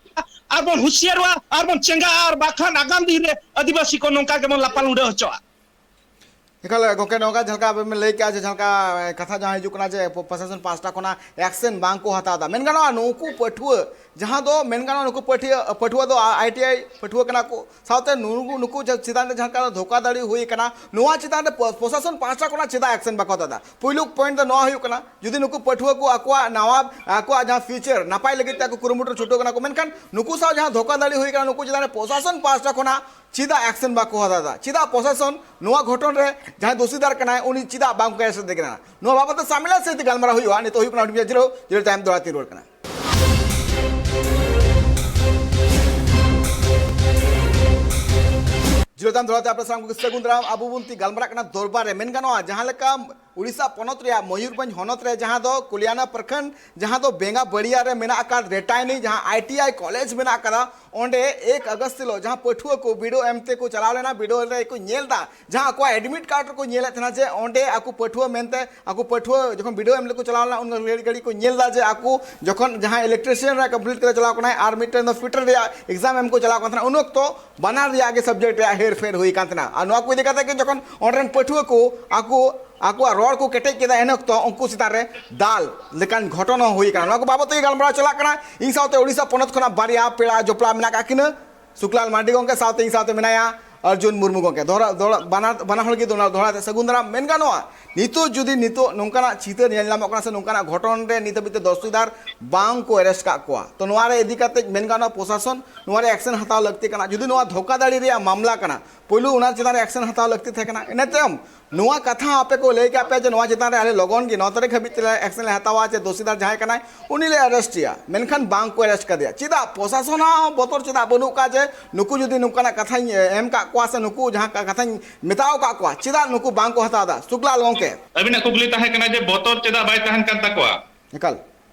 ᱟᱨ ᱵᱚᱱ ᱦᱩᱥᱤᱭᱟᱹᱨᱚᱜᱼᱟ, ᱟᱨ ᱵᱚᱱ ᱪᱮᱸᱜᱟᱜᱼᱟ, ᱟᱨ ᱵᱟᱠᱷᱟᱱ ᱟᱜᱟᱢ ᱫᱤᱱ ᱨᱮ ᱟᱹᱫᱤᱵᱟᱹᱥᱤ ᱠᱚ ᱱᱚᱝᱠᱟ ᱜᱮᱵᱚᱱ ᱞᱟᱯᱟᱞ ᱩᱰᱟᱹᱣ ᱦᱚᱪᱚᱜᱼᱟ᱾ ᱮᱠᱟᱞ ᱜᱚᱢᱠᱮ, ᱱᱚᱝᱠᱟ ᱡᱟᱦᱟᱸ ᱞᱮᱠᱟ ᱟᱵᱮᱱ ᱵᱮᱱ ᱞᱟᱹᱭ ᱠᱮᱜᱼᱟ, ᱡᱮ ᱡᱟᱦᱟᱸ ᱞᱮᱠᱟ ᱠᱟᱛᱷᱟ ᱡᱟᱦᱟᱸ ᱦᱤᱡᱩᱜ ᱠᱟᱱᱟ, ᱡᱮ ᱯᱨᱚᱥᱟᱥᱚᱱ ᱯᱟᱦᱴᱟ ᱠᱷᱚᱱᱟᱜ ᱮᱠᱥᱮᱱ ᱵᱟᱝ ᱠᱚ ᱦᱟᱛᱟᱣ ᱮᱫᱟ, ᱢᱮᱱ ᱜᱟᱱᱚᱜᱼᱟ ᱱᱩᱠᱩ ᱯᱟᱹᱴᱷᱩᱣᱟᱹ, ᱡᱟᱦᱟᱸ ᱫᱚ ᱢᱮᱱ ᱜᱟᱱᱚᱜᱼᱟ ᱱᱩᱠᱩ ᱯᱟᱹᱴᱷᱩᱣᱟᱹ ᱯᱟᱹᱴᱷᱩᱣᱟᱹ ᱫᱚ ᱟᱭ ᱴᱤ ᱟᱭ ᱯᱟᱹᱴᱷᱩᱣᱟᱹ ᱠᱟᱱᱟ ᱠᱚ, ᱥᱟᱶᱛᱮ ᱱᱩᱠᱩ ᱱᱩᱠᱩ ᱪᱮᱛᱟᱱ ᱨᱮ ᱡᱟᱦᱟᱸ ᱞᱮᱠᱟ ᱫᱷᱳᱠᱟᱫᱷᱟᱲᱤ ᱦᱩᱭ ᱠᱟᱱᱟ, ᱱᱚᱣᱟ ᱪᱮᱛᱟᱱ ᱨᱮ ᱯᱨᱚᱥᱟᱥᱚᱱ ᱯᱟᱦᱴᱟ ᱠᱷᱚᱱᱟᱜ ᱪᱮᱫᱟᱜ ᱮᱠᱥᱮᱱ ᱵᱟᱠᱚ ᱦᱟᱛᱟᱣ ᱮᱫᱟ? ᱯᱩᱭᱞᱩ ᱯᱚᱭᱮᱱᱴ ᱫᱚ ᱱᱚᱣᱟ ᱦᱩᱭᱩᱜ ᱠᱟᱱᱟ, ᱡᱩᱫᱤ ᱱᱩᱠᱩ ᱯᱟᱹᱴᱷᱩᱣᱟᱹ ᱠᱚ ᱟᱠᱚᱣᱟᱜ ᱱᱟᱣᱟ, ᱟᱠᱚᱣᱟᱜ ᱡᱟᱦᱟᱸ ᱯᱷᱤᱭᱩᱪᱟᱨ ᱱᱟᱯᱟᱭ ᱞᱟᱹᱜᱤᱫ ᱛᱮ ᱟᱠᱚ ᱠᱩᱨᱩᱢᱩᱴᱩ ᱪᱷᱩᱴᱟᱹᱣ ᱠᱟᱱᱟ ᱠᱚ, ᱢᱮᱱᱠᱷᱟᱱ ᱱᱩᱠᱩ ᱥᱟᱶ ᱡᱟᱦᱟᱸ ᱫᱷᱳᱠᱟᱫᱷᱟᱲᱤ ᱦᱩᱭ ᱠᱟᱱᱟ, ᱱᱩᱠᱩ ᱪᱮᱛᱟᱱ ᱨᱮ ᱯᱨᱚᱥᱟᱥᱚᱱ ᱯᱟᱦᱴᱟ ᱠᱷᱚᱱᱟᱜ ᱪᱮᱫᱟᱜ ᱮᱠᱥᱮᱱ ᱵᱟᱠᱚ ᱦᱟᱛᱟᱣ ᱮᱫᱟ? ᱪᱮᱫᱟᱜ ᱯᱨᱚᱥᱟᱥᱚᱱ ᱱᱚᱣᱟ ᱜᱷᱚᱴᱚᱱ ᱨᱮ ᱡᱟᱦᱟᱸᱭ ᱫᱳᱥᱤᱫᱟᱨ ᱠᱟᱱᱟᱭ, ᱩᱱᱤ ᱪᱮᱫᱟᱜ ᱵᱟᱝ ᱠᱚ ᱮᱥᱮᱫ ᱠᱟᱱᱟ? ᱱᱚᱣᱟ ᱵᱟᱵᱚᱛ ᱛᱮ ᱥᱟᱢᱤᱞᱟ ᱥᱟᱹᱭᱛᱮ ᱜᱟᱞᱢᱟᱨᱟᱣ ᱦᱩᱭᱩᱜᱼᱟ᱾ ᱱᱤᱛᱚᱜ ᱦᱩᱭᱩᱜ ᱠᱟᱱᱟ ᱦᱩᱰᱤᱧ ᱡᱤᱨᱟᱹᱣ, ᱡᱤᱨᱟᱹᱣ ᱛᱟᱭᱚᱢ ᱫᱚᱦᱲᱟ ᱛᱤᱧ ᱨᱩᱣᱟᱹᱲ ᱠᱟᱱᱟ᱾ ᱡᱤᱨᱟᱹᱣ ᱛᱟᱭᱚᱢ ᱫᱚᱦᱲᱟ ᱛᱮ ᱟᱯᱮ ᱥᱟᱱᱟᱢ ᱠᱚᱜᱮ ᱥᱟᱹᱜᱩᱱ ᱫᱟᱨᱟᱢ᱾ ᱟᱵᱚ ᱵᱚᱱ ᱛᱤ ᱜᱟᱞᱢᱟᱨᱟᱜ ᱠᱟᱱᱟ ᱫᱚᱨᱵᱟᱨ ᱨᱮ, ᱢᱮᱱ ᱜᱟᱱᱚᱜᱼᱟ ᱡᱟᱦᱟᱸ ᱞᱮᱠᱟ ᱩᱲᱤᱥᱥᱟ ᱯᱚᱱᱚᱛ ᱨᱮᱭᱟᱜ ᱢᱚᱭᱩᱨᱵᱷᱚᱸᱡᱽ ᱦᱚᱱᱚᱛ ᱨᱮ, ᱡᱟᱦᱟᱸ ᱫᱚ ᱠᱩᱞᱤᱭᱟᱱᱟ ᱯᱨᱚᱠᱷᱚᱸᱰ, ᱡᱟᱦᱟᱸ ᱫᱚ ᱵᱮᱝᱜᱟ ᱵᱟᱹᱲᱤᱭᱟ ᱨᱮ ᱢᱮᱱᱟᱜ ᱟᱠᱟᱫ ᱨᱮᱴᱟᱭᱱᱤ, ᱡᱟᱦᱟᱸ ᱟᱭ ᱴᱤ ᱟᱭ ᱠᱚᱞᱮᱡᱽ ᱢᱮᱱᱟᱜ ᱟᱠᱟᱫᱟ, ᱚᱸᱰᱮ ᱮᱠ ᱟᱜᱚᱥᱴ ᱦᱤᱞᱳᱜ ᱡᱟᱦᱟᱸ ᱯᱟᱹᱴᱷᱩᱣᱟᱹ ᱠᱚ ᱵᱤᱰᱟᱹᱣ ᱮᱢ ᱛᱮᱠᱚ ᱪᱟᱞᱟᱣ ᱞᱮᱱᱟ, ᱵᱤᱰᱟᱹᱣ ᱨᱮ ᱠᱚ ᱧᱮᱞ ᱮᱫᱟ, ᱡᱟᱦᱟᱸ ᱟᱠᱚᱣᱟᱜ ᱮᱰᱢᱤᱴ ᱠᱟᱨᱰ ᱨᱮᱠᱚ ᱧᱮᱞᱮᱫ ᱛᱟᱦᱮᱱᱟ ᱡᱮ ᱚᱸᱰᱮ ᱟᱠᱚ ᱯᱟᱹᱴᱷᱩᱣᱟᱹ ᱢᱮᱱᱛᱮ, ᱟᱠᱚ ᱯᱟᱹᱴᱷᱩᱣᱟᱹ ᱡᱚᱠᱷᱚᱱ ᱵᱤᱰᱟᱹᱣ ᱮᱢ ᱞᱟᱹᱜᱤᱫ ᱠᱚ ᱪᱟᱞᱟᱣ ᱞᱮᱱᱟ, ᱩᱱ ᱜᱷᱟᱹᱲᱤ ᱜᱷᱟᱹᱲᱤ ᱠᱚ ᱧᱮᱞ ᱮᱫᱟ ᱡᱮ ᱟᱠᱚ ᱡᱚᱠᱷᱚᱱ ᱡᱟᱦᱟᱸᱭ ᱤᱞᱮᱠᱴᱨᱤᱥᱤᱭᱟᱱ ᱨᱮ ᱠᱚᱢᱯᱞᱤᱴ ᱠᱟᱛᱮ ᱪᱟᱞᱟᱣ ᱠᱟᱱᱟᱭ ᱟᱨ ᱢᱤᱫᱴᱮᱱ ᱫᱚ ᱯᱷᱤᱴᱟᱨ ᱨᱮᱭᱟᱜ ᱮᱠᱡᱟᱢ ᱮᱢ ᱠᱚ ᱪᱟᱞᱟᱣ ᱠᱟᱱ ᱛᱟᱦᱮᱱᱟ, ᱩᱱ ᱚᱠᱛᱚ ᱵᱟᱱᱟᱨ ᱨᱮᱭᱟᱜ ᱜᱮ ᱥᱟᱵᱡᱮᱠᱴ ᱨᱮᱭᱟᱜ ᱦᱮᱨ ᱯᱷᱮᱨ ᱦᱩᱭ ᱠᱟᱱ ᱛᱟᱦᱮᱱᱟ᱾ ᱟᱨ ᱱᱚᱣᱟ ᱠᱚ ᱤᱫᱤ ᱠᱟᱛᱮ ᱜᱮ ᱡᱚᱠᱷᱚᱱ ᱚᱸᱰᱮ ᱨᱮᱱ ᱯᱟᱹᱴᱷᱩᱣᱟᱹ ᱠᱚ ᱟᱠᱚ ᱟᱠᱚᱣᱟᱜ ᱨᱚᱲ ᱠᱚ ᱠᱮᱴᱮᱡ ᱠᱮᱫᱟ, ᱮᱱ ᱚᱠᱛᱚ ᱩᱱᱠᱩ ᱪᱮᱛᱟᱱ ᱨᱮ ᱫᱟᱞ ᱞᱮᱠᱟᱱ ᱜᱷᱚᱴᱚᱱ ᱦᱚᱸ ᱦᱩᱭ ᱠᱟᱱᱟ᱾ ᱱᱚᱣᱟ ᱠᱚ ᱵᱟᱵᱚᱫ ᱛᱮᱜᱮ ᱜᱟᱞᱢᱟᱨᱟᱣ ᱪᱟᱞᱟᱜ ᱠᱟᱱᱟ᱾ ᱤᱧ ᱥᱟᱶᱛᱮ ᱳᱰᱤᱥᱟ ᱯᱚᱱᱚᱛ ᱠᱷᱚᱱᱟᱜ ᱵᱟᱨᱭᱟ ᱯᱮᱲᱟ ᱡᱚᱯᱲᱟᱣ ᱢᱮᱱᱟᱜ ᱟᱠᱟᱫ ᱠᱤᱱᱟᱹ, ᱥᱩᱠᱞᱟᱞ ᱢᱟᱨᱰᱤ ᱜᱚᱢᱠᱮ ᱥᱟᱶᱛᱮ ᱤᱧ ᱥᱟᱶᱛᱮ ᱢᱮᱱᱟᱭᱟ ᱚᱨᱡᱩᱱ ᱢᱩᱨᱢᱩ ᱜᱚᱢᱠᱮ᱾ ᱫᱚᱦᱲᱟ, ᱫᱚᱦᱲᱟ, ᱵᱟᱱᱟᱨ, ᱵᱟᱱᱟ ᱦᱚᱲ ᱜᱮ ᱫᱚᱦᱲᱟ, ᱫᱚᱦᱲᱟ ᱛᱮ ᱥᱟᱹᱜᱩᱱ ᱫᱟᱨᱟᱢ᱾ ᱢᱮᱱ ᱜᱟᱱᱚᱜᱼᱟ, ᱱᱤᱛᱚᱜ ᱡᱩᱫᱤ ᱱᱤᱛᱚᱜ ᱱᱚᱝᱠᱟᱱᱟᱜ ᱪᱤᱛᱟᱹᱨ ᱧᱮᱞ ᱧᱟᱢᱚᱜ ᱠᱟᱱᱟ ᱥᱮ ᱱᱚᱝᱠᱟᱱᱟᱜ ᱜᱷᱚᱴᱚᱱ ᱨᱮ ᱱᱤᱛ ᱦᱟᱹᱵᱤᱡ ᱛᱮ ᱫᱳᱥᱤᱫᱟᱨ ᱵᱟᱝ ᱠᱚ ᱮᱨᱮᱥᱴ ᱠᱟᱜ ᱠᱚᱣᱟ, ᱛᱚ ᱱᱚᱣᱟ ᱨᱮ ᱤᱫᱤ ᱠᱟᱛᱮ ᱢᱮᱱ ᱜᱟᱱᱚᱜᱼᱟ ᱯᱨᱚᱥᱟᱥᱚᱱ ᱱᱚᱣᱟ ᱨᱮ ᱮᱠᱥᱮᱱ ᱦᱟᱛᱟᱣ ᱞᱟᱹᱠᱛᱤ ᱠᱟᱱᱟ᱾ ᱡᱩᱫᱤ ᱱᱚᱣᱟ ᱫᱷᱳᱠᱟᱫᱷᱟᱲᱤ ᱨᱮᱭᱟᱜ ᱢᱟᱢᱞᱟ ᱠᱟᱱᱟ, ᱯᱳᱭᱞᱳ ᱚᱱᱟ ᱪᱮᱛᱟᱱ ᱨᱮ ᱮᱠᱥᱮᱱ ᱦᱟᱛᱟᱣ ᱞᱟᱹᱠᱛᱤ ᱛᱟᱦᱮᱸ ᱠᱟᱱᱟ᱾ ᱤᱱᱟᱹ ᱛᱟᱭᱚᱢ ᱱᱚᱣᱟ ᱠᱟᱛᱷᱟ ᱟᱯᱮ ᱠᱚ ᱞᱟᱹᱭ ᱠᱟᱜ ᱯᱮᱭᱟ ᱡᱮ ᱱᱚᱣᱟ ᱪᱮᱛᱟᱱ ᱨᱮ ᱟᱞᱮ ᱞᱚᱜᱚᱱ ᱜᱮ ᱱᱚᱣᱟ ᱛᱟᱹᱨᱤᱠᱷ ᱦᱟᱹᱵᱤᱡ ᱛᱮᱞᱮ ᱮᱠᱥᱮᱱ ᱞᱮ ᱦᱟᱛᱟᱣᱟ ᱡᱮ ᱫᱳᱥᱤᱫᱟᱨ ᱡᱟᱦᱟᱸᱭ ᱠᱟᱱᱟᱭ ᱩᱱᱤ ᱞᱮ ᱟᱨᱮᱥᱴ ᱮᱭᱟ, ᱢᱮᱱᱠᱷᱟᱱ ᱵᱟᱝ ᱠᱚ ᱟᱨᱮᱥᱴ ᱠᱟᱫᱮᱭᱟ᱾ ᱪᱮᱫᱟᱜ ᱯᱨᱚᱥᱟᱥᱚᱱ ᱦᱚᱸ ᱵᱚᱛᱚᱨ ᱪᱮᱫᱟᱜ ᱵᱟᱹᱱᱩᱜ ᱠᱟᱜ ᱡᱮ ᱱᱩᱠᱩ ᱡᱩᱫᱤ ᱱᱚᱝᱠᱟᱱᱟᱜ ᱠᱟᱛᱷᱟᱧ ᱮᱢ ᱠᱟᱜ ᱠᱚᱣᱟ ᱥᱮ ᱱᱩᱠᱩ ᱡᱟᱦᱟᱸ ᱠᱟ-, ᱠᱟᱛᱷᱟᱧ ᱢᱮᱛᱟᱣ ᱠᱟᱜ ᱠᱚᱣᱟ, ᱪᱮᱫᱟᱜ ᱱᱩᱠᱩ ᱵᱟᱝ ᱠᱚ ᱦᱟᱛᱟᱣ ᱮᱫᱟ? ᱥᱩᱠᱞᱟᱞ ᱜᱚᱢᱠᱮ᱾ ᱟᱹᱵᱤᱱᱟᱜ ᱠᱩᱠᱞᱤ ᱛᱟᱦᱮᱸ ᱠᱟᱱᱟ ᱡᱮ ᱵᱚᱛᱚᱨ ᱪᱮᱫᱟᱜ ᱵᱟᱭ ᱛᱟᱦᱮᱱ ᱠᱟᱱ ᱛᱟᱠᱚᱣᱟ? ᱮᱠᱟᱞ᱾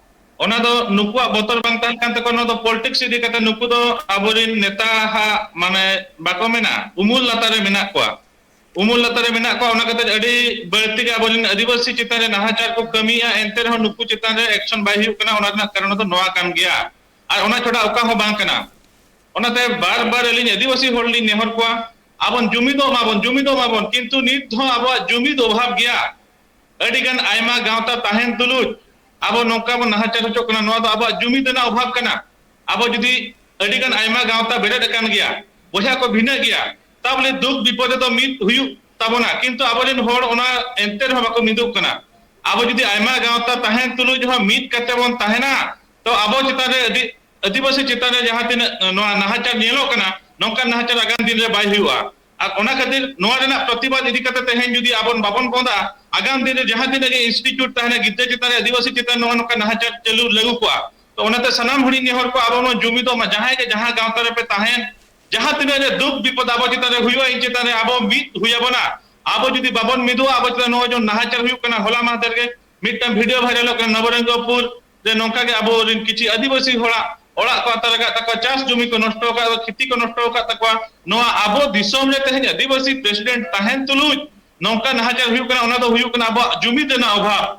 ᱚᱱᱟ ᱫᱚ ᱱᱩᱠᱩᱣᱟᱜ ᱵᱚᱛᱚᱨ ᱵᱟᱝ ᱛᱟᱦᱮᱱ ᱠᱟᱱ ᱛᱟᱠᱚᱣᱟ, ᱱᱚᱣᱟ ᱫᱚ ᱯᱚᱞᱤᱴᱤᱠᱥ ᱤᱫᱤ ᱠᱟᱛᱮ ᱱᱩᱠᱩ ᱫᱚ ᱟᱵᱚᱨᱮᱱ ᱱᱮᱛᱟ ᱦᱟᱜ ᱢᱟᱱᱮ ᱵᱟᱠᱚ ᱢᱮᱱᱟ ᱩᱢᱩᱞ ᱞᱟᱛᱟᱨ ᱨᱮ ᱢᱮᱱᱟᱜ ᱠᱚᱣᱟ, ᱩᱢᱩᱞ ᱞᱟᱛᱟᱨ ᱨᱮ ᱢᱮᱱᱟᱜ ᱠᱚᱣᱟ᱾ ᱚᱱᱟ ᱠᱷᱟᱹᱛᱤᱨ ᱟᱹᱰᱤ ᱵᱟᱹᱲᱛᱤ ᱜᱮ ᱟᱵᱚᱨᱮᱱ ᱟᱹᱫᱤᱵᱟᱹᱥᱤ ᱪᱮᱛᱟᱱ ᱨᱮ ᱱᱟᱦᱟᱪᱟᱨ ᱠᱚ ᱠᱟᱹᱢᱤᱭᱮᱫᱼᱟ, ᱮᱱᱛᱮ ᱨᱮᱦᱚᱸ ᱱᱩᱠᱩ ᱪᱮᱛᱟᱱ ᱨᱮ ᱮᱠᱥᱚᱱ ᱵᱟᱭ ᱦᱩᱭᱩᱜ ᱠᱟᱱᱟ᱾ ᱚᱱᱟ ᱨᱮᱱᱟᱜ ᱠᱟᱨᱚᱱ ᱫᱚ ᱱᱚᱣᱟ ᱠᱟᱱ ᱜᱮᱭᱟ, ᱟᱨ ᱚᱱᱟ ᱪᱷᱟᱰᱟ ᱚᱠᱟ ᱦᱚᱸ ᱵᱟᱝ ᱠᱟᱱᱟ᱾ ᱚᱱᱟᱛᱮ ᱵᱟᱨ ᱵᱟᱨ ᱟᱹᱞᱤᱧ ᱟᱹᱫᱤᱵᱟᱹᱥᱤ ᱦᱚᱲ ᱞᱤᱧ ᱱᱮᱦᱚᱨ ᱠᱚᱣᱟ, ᱟᱵᱚᱱ ᱡᱩᱢᱤᱫᱚᱜ ᱢᱟᱵᱚᱱ, ᱡᱩᱢᱤᱫᱚᱜ ᱢᱟᱵᱚᱱ, ᱠᱤᱱᱛᱩ ᱱᱤᱛ ᱦᱚᱸ ᱟᱵᱚᱣᱟᱜ ᱡᱩᱢᱤᱫ ᱚᱵᱷᱟᱵᱽ ᱜᱮᱭᱟ᱾ ᱟᱹᱰᱤ ᱜᱟᱱ ᱟᱭᱢᱟ ᱜᱟᱶᱛᱟ ᱛᱟᱦᱮᱱ ᱛᱩᱞᱩᱡ ᱟᱵᱚ ᱱᱚᱝᱠᱟ ᱵᱚᱱ ᱱᱟᱦᱟᱪᱟᱨ ᱦᱚᱪᱚᱜ ᱠᱟᱱᱟ, ᱱᱚᱣᱟ ᱫᱚ ᱟᱵᱚᱣᱟᱜ ᱡᱩᱢᱤᱫ ᱨᱮᱱᱟᱜ ᱚᱵᱷᱟᱵᱽ ᱠᱟᱱᱟ᱾ ᱟᱵᱚ ᱡᱩᱫᱤ ᱟᱹᱰᱤ ᱜᱟᱱ ᱟᱭᱢᱟ ᱜᱟᱶᱛᱟ ᱵᱮᱨᱮᱫ ᱟᱠᱟᱱ ᱜᱮᱭᱟ, ᱵᱚᱭᱦᱟ ᱠᱚ ᱵᱷᱤᱱᱟᱹ ᱜᱮᱭᱟ, ᱛᱟᱵᱚᱞᱮ ᱫᱩᱠ ᱵᱤᱯᱚᱫ ᱨᱮᱫᱚ ᱢᱤᱫ ᱦᱩᱭᱩᱜ ᱛᱟᱵᱚᱱᱟ, ᱠᱤᱱᱛᱩ ᱟᱵᱚᱨᱮᱱ ᱦᱚᱲ ᱚᱱᱟ ᱮᱱᱛᱮ ᱨᱮᱦᱚᱸ ᱵᱟᱠᱚ ᱢᱤᱫᱚᱜ ᱠᱟᱱᱟ᱾ ᱟᱵᱚ ᱡᱩᱫᱤ ᱟᱭᱢᱟ ᱜᱟᱶᱛᱟ ᱛᱟᱦᱮᱱ ᱛᱩᱞᱩᱡ ᱦᱚᱸ ᱢᱤᱫ ᱠᱟᱛᱮ ᱵᱚᱱ ᱛᱟᱦᱮᱱᱟ, ᱛᱚ ᱟᱵᱚ ᱪᱮᱛᱟᱱ ᱨᱮ ᱟᱹᱰᱤ, ᱟᱹᱫᱤᱵᱟᱹᱥᱤ ᱪᱮᱛᱟᱱ ᱨᱮ ᱡᱟᱦᱟᱸ ᱛᱤᱱᱟᱹᱜ, ᱮ, ᱱᱚᱣᱟ ᱱᱟᱦᱟᱪᱟᱨ ᱧᱮᱞᱚᱜ ᱠᱟᱱᱟ, ᱱᱚᱝᱠᱟᱱ ᱱᱟᱦᱟᱪᱟᱨ ᱟᱜᱟᱢ ᱫᱤᱱ ᱨᱮ ᱵᱟᱭ ᱦᱩᱭᱩᱜᱼᱟ᱾ ᱟᱨ ᱚᱱᱟ ᱠᱷᱟᱹᱛᱤᱨ ᱱᱚᱣᱟ ᱨᱮᱱᱟᱜ ᱯᱨᱚᱛᱤᱵᱟᱫ ᱤᱫᱤ ᱠᱟᱛᱮ ᱛᱮᱦᱮᱧ ᱡᱩᱫᱤ ᱟᱵᱚᱱ ᱵᱟᱵᱚᱱ ᱵᱚᱱᱫᱟ, ᱟᱜᱟᱢ ᱫᱤᱱ ᱨᱮ ᱡᱟᱦᱟᱸ ᱛᱤᱱᱟᱹᱜ ᱜᱮ institute ᱛᱟᱦᱮᱱᱟ, ᱜᱤᱫᱽᱨᱟᱹ ᱪᱮᱛᱟᱱ ᱨᱮ ᱟᱹᱫᱤᱵᱟᱹᱥᱤ ᱪᱮᱛᱟᱱ ᱱᱚᱜᱼᱚ ᱱᱚᱝᱠᱟ ᱱᱟᱦᱟᱪᱟᱨ ᱪᱟᱹᱞᱩ ᱞᱟᱹᱜᱩ ᱠᱚᱜᱼᱟ᱾ ᱛᱚ ᱚᱱᱟᱛᱮ ᱥᱟᱱᱟᱢ ᱦᱚᱲᱤᱧ ᱱᱮᱦᱚᱨ ᱠᱚᱣᱟ, ᱟᱵᱚ ᱱᱚᱣᱟ ᱡᱩᱢᱤᱫᱚᱜ ᱢᱟ, ᱡᱟᱦᱟᱸᱭ ᱜᱮ ᱡᱟᱦᱟᱸ ᱜᱟᱶᱛᱟ ᱨᱮᱯᱮ ᱛᱟᱦᱮᱱ, ᱡᱟᱦᱟᱸ ᱛᱤᱱᱟᱹᱜ ᱨᱮ ᱫᱩᱠ ᱵᱤᱯᱚᱫ ᱟᱵᱚ ᱪᱮᱛᱟᱱ ᱨᱮ ᱦᱩᱭᱩᱜᱼᱟ, ᱤᱧ ᱪᱮᱛᱟᱱ ᱨᱮ ᱟᱵᱚ ᱢᱤᱫ ᱦᱩᱭ ᱟᱵᱚᱱᱟ᱾ ᱟᱵᱚ ᱡᱩᱫᱤ ᱵᱟᱵᱚᱱ ᱢᱤᱫᱚᱜᱼᱟ, ᱟᱵᱚ ᱪᱮᱛᱟᱱ ᱱᱚᱜᱼᱚᱭ ᱡᱮ ᱱᱟᱦᱟᱪᱟᱨ ᱦᱩᱭᱩᱜ ᱠᱟᱱᱟ, ᱦᱚᱞᱟ ᱢᱟᱦᱫᱮᱨ ᱜᱮ ᱢᱤᱫᱴᱟᱝ video viralᱚᱜ ᱠᱟᱱᱟ ᱱᱚᱵᱚᱨᱚᱝᱜᱚᱯᱩᱨ ᱨᱮ, ᱱᱚᱝᱠᱟ ᱜᱮ ᱟᱵᱚ ᱨᱮᱱ ᱠᱤᱪᱷᱩ ᱟᱹᱫᱤᱵᱟᱹᱥᱤ ᱦᱚᱲᱟᱜ ᱚᱲᱟᱜ ᱠᱚ ᱟᱛᱟᱨ ᱟᱠᱟᱫ ᱛᱟᱠᱚᱣᱟ, ᱪᱟᱥ ᱡᱩᱢᱤ ᱠᱚ ᱱᱚᱥᱴᱚ ᱟᱠᱟᱫ, ᱠᱷᱮᱛᱤ ᱠᱚ ᱱᱚᱥᱴᱚ ᱟᱠᱟᱫ ᱛᱟᱠᱚᱣᱟ᱾ ᱱᱚᱣᱟ ᱟᱵᱚ ᱫᱤᱥᱚᱢ ᱨᱮ ᱛᱮᱦᱮᱧ ᱟᱹᱫᱤᱵᱟᱹᱥᱤ president ᱛᱟᱦᱮᱱ ᱛᱩᱞᱩᱡ ᱱᱚᱝᱠᱟ ᱱᱟᱦᱟᱪᱟᱨ ᱦᱩᱭᱩᱜ ᱠᱟᱱᱟ, ᱚᱱᱟ ᱫᱚ ᱦᱩᱭᱩᱜ ᱠᱟᱱᱟ ᱟᱵᱚᱣᱟᱜ ᱡᱩᱢᱤᱫ ᱨᱮᱱᱟᱜ ᱚᱵᱷᱟᱵᱽ᱾